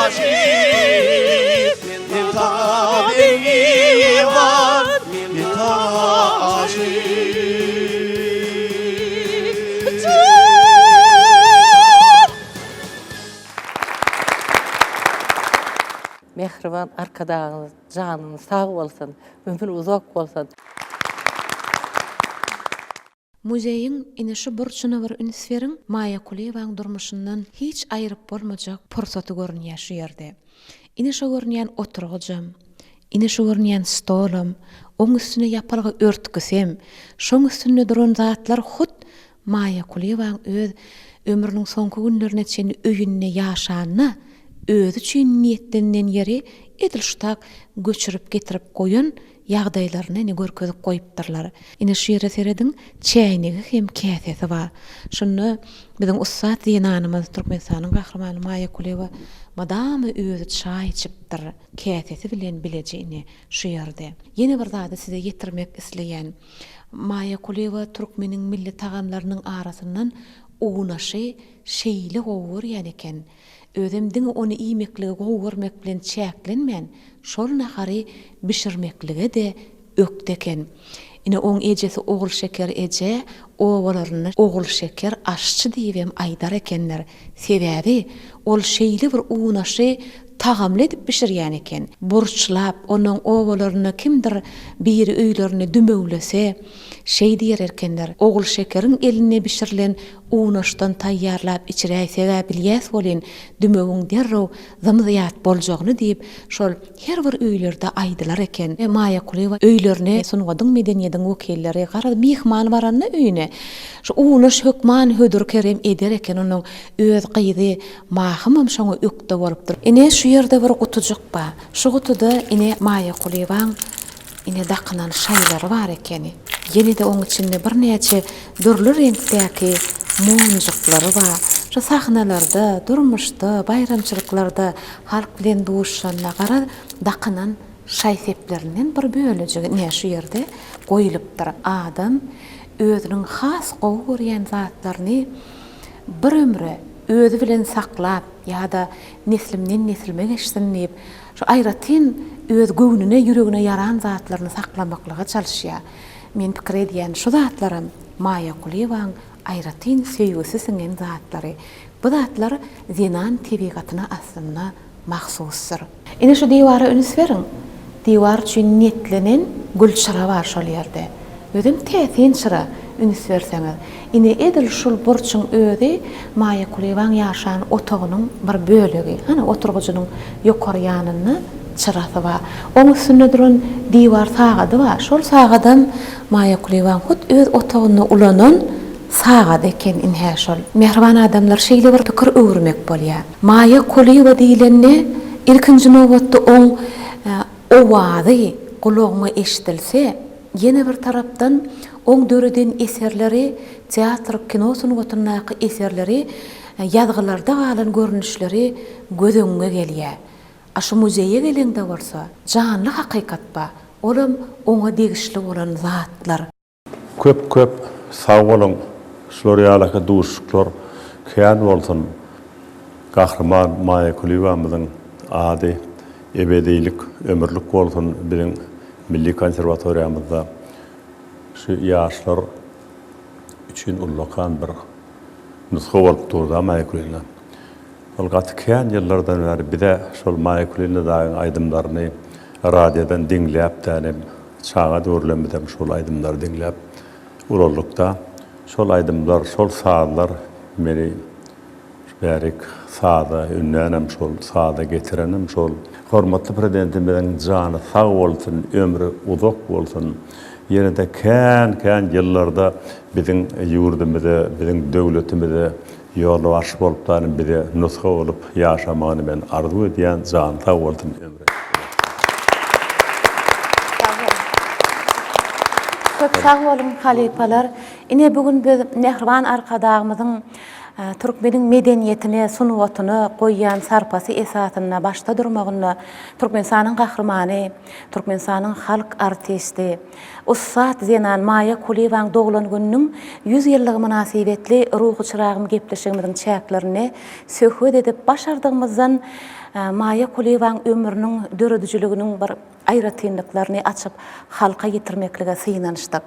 aşyk. Men saňa bendiwan, men saňa aşyk. Mähriban Arkadagymyz janyny sag bolsun, ömri uzak bolsun. Muzeýiň ine şu burçuna bir üns beriň, Maýa Kulyýewaň durmuşyndan hiç aýryp bolmajak pursaty görünýär şu ýerde. Ine şo görünýän oturgyjam, ine şu görünýän stolam, oň üstüne ýapylgy örtgüsem, şoň üstünde duran zatlar hut Maýa Kulyýewaň öz ömrüniň soňky günlerine çenli öýünde ýaşanda özi üçin niýetlenilen ýeri edil şu tak göçürip getirip goýan ýagdaýlaryny ine görkezip goýupdyrlar. Ine şu ýere serediň, çäýnegi hem käsesi bar. Şunda biziň ussat zenanymyz, Türkmenistanyň Gahrymany Maýa Kulyýewa mydama özi çaý içipdir, käsesi bilen bileje ine şu ýerde. Ýene bir zady size ýetirmek isleýän. Maýa Kulyýewa türkmeniň milli tagamlarynyň arasyndan unaşy şeýle gowy görýän eken. Özem diňe ony iýmekligi gowy görmek bilen çäklenmän, şol nahary bişirmeklige-de ökde eken. Ine, oň ejesi Ogulşeker eje obalarynda Ogulşeker aşçy diýibem aýdar ekenler. Sebäbi, ol şeýle bir unaşy tagamly edip bişirýän eken. Burçlap, onuň obalarynda kimdir biri öýlerini dümewlese, şeý diýer erkenler, Ogulşekeriň elinde bişirilen Unaşdan taýýarlap içiräýseg-ä bilýäs welin, dümewiň derrew zym-zyýat boljagyny diýip, şol her bir öýlerde aýdylar eken. Maýa Kulyýewa öýlerine sungatyň, medeniýetiň wekilleri, garaz, myhman baranda öýüne, şu unaş hökman hödür-kerem eder eken. Onuň öz gyzy Mahymam şoňa ökde bolupdyr. Ine, şu ýerde bir gutujyk bar. Şu gutuda, ine, Maýa Kulyýewaň Ine dakynan şaýlary bar ekeni. Ýene-de oň içinde birnäçe dürli reňkdäki monjuklary bar. Şu sahnalarda, durmuşda, baýramçylyklarda halk bilen duşuşanda garaz dakynan şaý-seplerinden bir bölejigi ine şu ýerde goýlupdyr. Adam özüniň has gowy görýän zatlaryny bir ömre özi bilen saklap ýa-da neslimden-neslime geçsin diýip, Şu aýratyn öz göwnüne, ýüregine ýaran zatlaryny saklamaklyga çalyşýar. Men pikir edýän, şu zatlaram Maýa Kulyýewaň aýratyn söýgüsi siňen zatlary. Bu zatlar zenan tebigatyna aslynda mahsusdyr. Ine şu diwara üns beriň. Diwar üçin niýetlenen gül çyra bar şol ýerde. Özem täsin çyra, üns berseňiz. Ine, edil şul burçuň özi Maýa Kulyýewaň ýaşan otagynyň bir bölegi. Hany, oturgyjynyň ýokary ýanynda çyrasy bar. Oň üstünde duran diwar sagady bar. Şol sagadam Maýa Kulyýewaň hut öz otagynda ulanan sagady eken, ine, şol. Mähriban adamlar, şeýle bir pikir öwürmek bolýar. Maýa Kulyýewa diýlende, ilkinji nobatda oň owazy gulagyňa eşidilse, Ýene bir tarapdan, oň döreden eserleri, teatr, kino sungatyndaky eserleri, ýazgylarda galan görnüşleri göz öňüňe gelýär. A şu muzeýe geleňde bolsa, janly hakykat bar, olam oňa degişli bolan zatlar. Köp köp sag boluň şular ýalaky duşuşyklar kän bolsun Gahryman Maýa Kulyýewamyzyň ady ebedilik ömürlik bolsun biziň Milli konserwatoriýamyzda şu ýaşlar üçin ullakan bir nusga bolup durda Maýa Kulyýewna. Ol gaty kän ýyllardan bäri bize şol Maýa Kulyýewna dagyň aýdymlaryny radiodan diňläp dänem çaga döwürlerimizem şol aýdymlary diňläp ulaldykda şol aýdymlar şol sazlar meni Bärik saza ündänem şol, saza getirenem şol. Hormatly Prezidentimiziň jany sag bolsun, ömri uzak bolsun. Ýene-de kän-kän ýyllarda biziň ýurdumyza, biziň döwletimize ýolbaşçy bolup dany bize nusga bolup ýaşamagyny men arzuw edýän, jany sag bolsun, ömri uzak. Köp sag boluň halypalar. Ine bu gün biz mähriban Arkadagymyzyň Türkmeniň medeniýetine, sungatyna goýýan sarpasy esasynda başda durmagynda Türkmenistanyň Gahrymany, Türkmenistanyň halk artisti, ussat zenan Maýa Kulyýewanyň doglan gününiň 100 ýyllygy mynasybetli Ruhy çyragym gepleşigimiziň çäklerinde söhbet edip başardygymyzdan Maýa Kulyýewanyň ömrüniň, döredijiliginiň bir aýratynlyklaryny açyp halka ýetirmeklige synanyşdyk.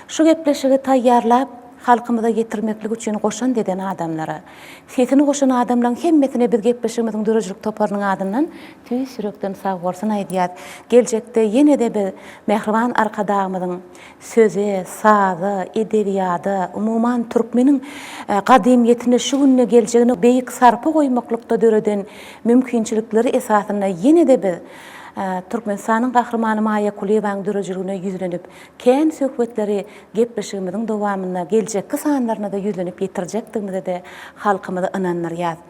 Şu gepleşigi taýýarlap, halkymyza ýetirmeklik üçin goşant eden adamlara, sesini goşan adamlaryň hemmesine biz gepleşigimiziň döredijilik toparynyň adyndan tüýs ýürekden sagbolsun aýdýas. Geljekde ýene-de biz mähriban Arkadagymyzyň söze, saza, edebiýada, umuman türkmeniň gadymyýetine, şu gününe, geljegine beýik sarpa goýmaklykda döreden mümkinçilikleri esasynda ýene-de biz Türkmenistanyň Gahrymany Maýa Kulyýewanyň döredijiligine ýüzlenip, kän söhbetleri gepleşigimiziň dowamynda geljekki sanlaryna-da ýüzlenip ýetirjekdigimize-de halkymyzy ynandyrýas.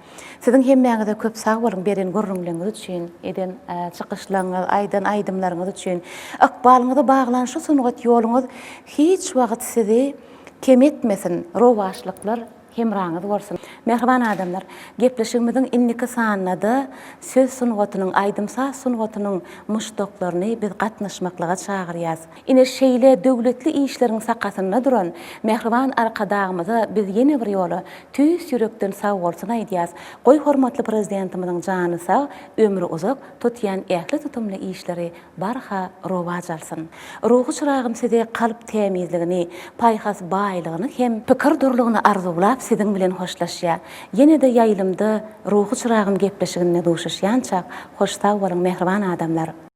Siziň hemmäňize köp sag boluň beren gürrüňleňiz üçin, eden çykyşlaňyz, aýdan aýdymlaryňyz üçin. Ykbalyňyzy baglan şu sungat ýoluňyz hiç wagt sizi kem etmesin, rowaçlyklar hemraňyz bolsun. Mähriban adamlar, gepleşigimiziň indiki sanynada söz sungatynyň, aýdym-saz sungatynyň muşdaklaryny biz gatnaşmaklyga çagyrýas. Ine şeýle döwletli işleriň sakasynda duran mähriban Arkadagymyza biz ýene bir ýola tüýs ýürekden sagbolsun aýdýas. Goý hormatly Prezidentimiziň jany sag, ömri uzak, tutýan ähli tutumly işleri barha rowaç alsyn. Ruhy çyragym size kalp tämizligini, paýhas baýlygyny hem pikir durlugyny arzuwlap siziň bilen hoşlaşýar. Ýene-de ýaýlymda Ruhy çyragym gepleşiginde duşuşýançak hoş sag boluň mähriban adamlar!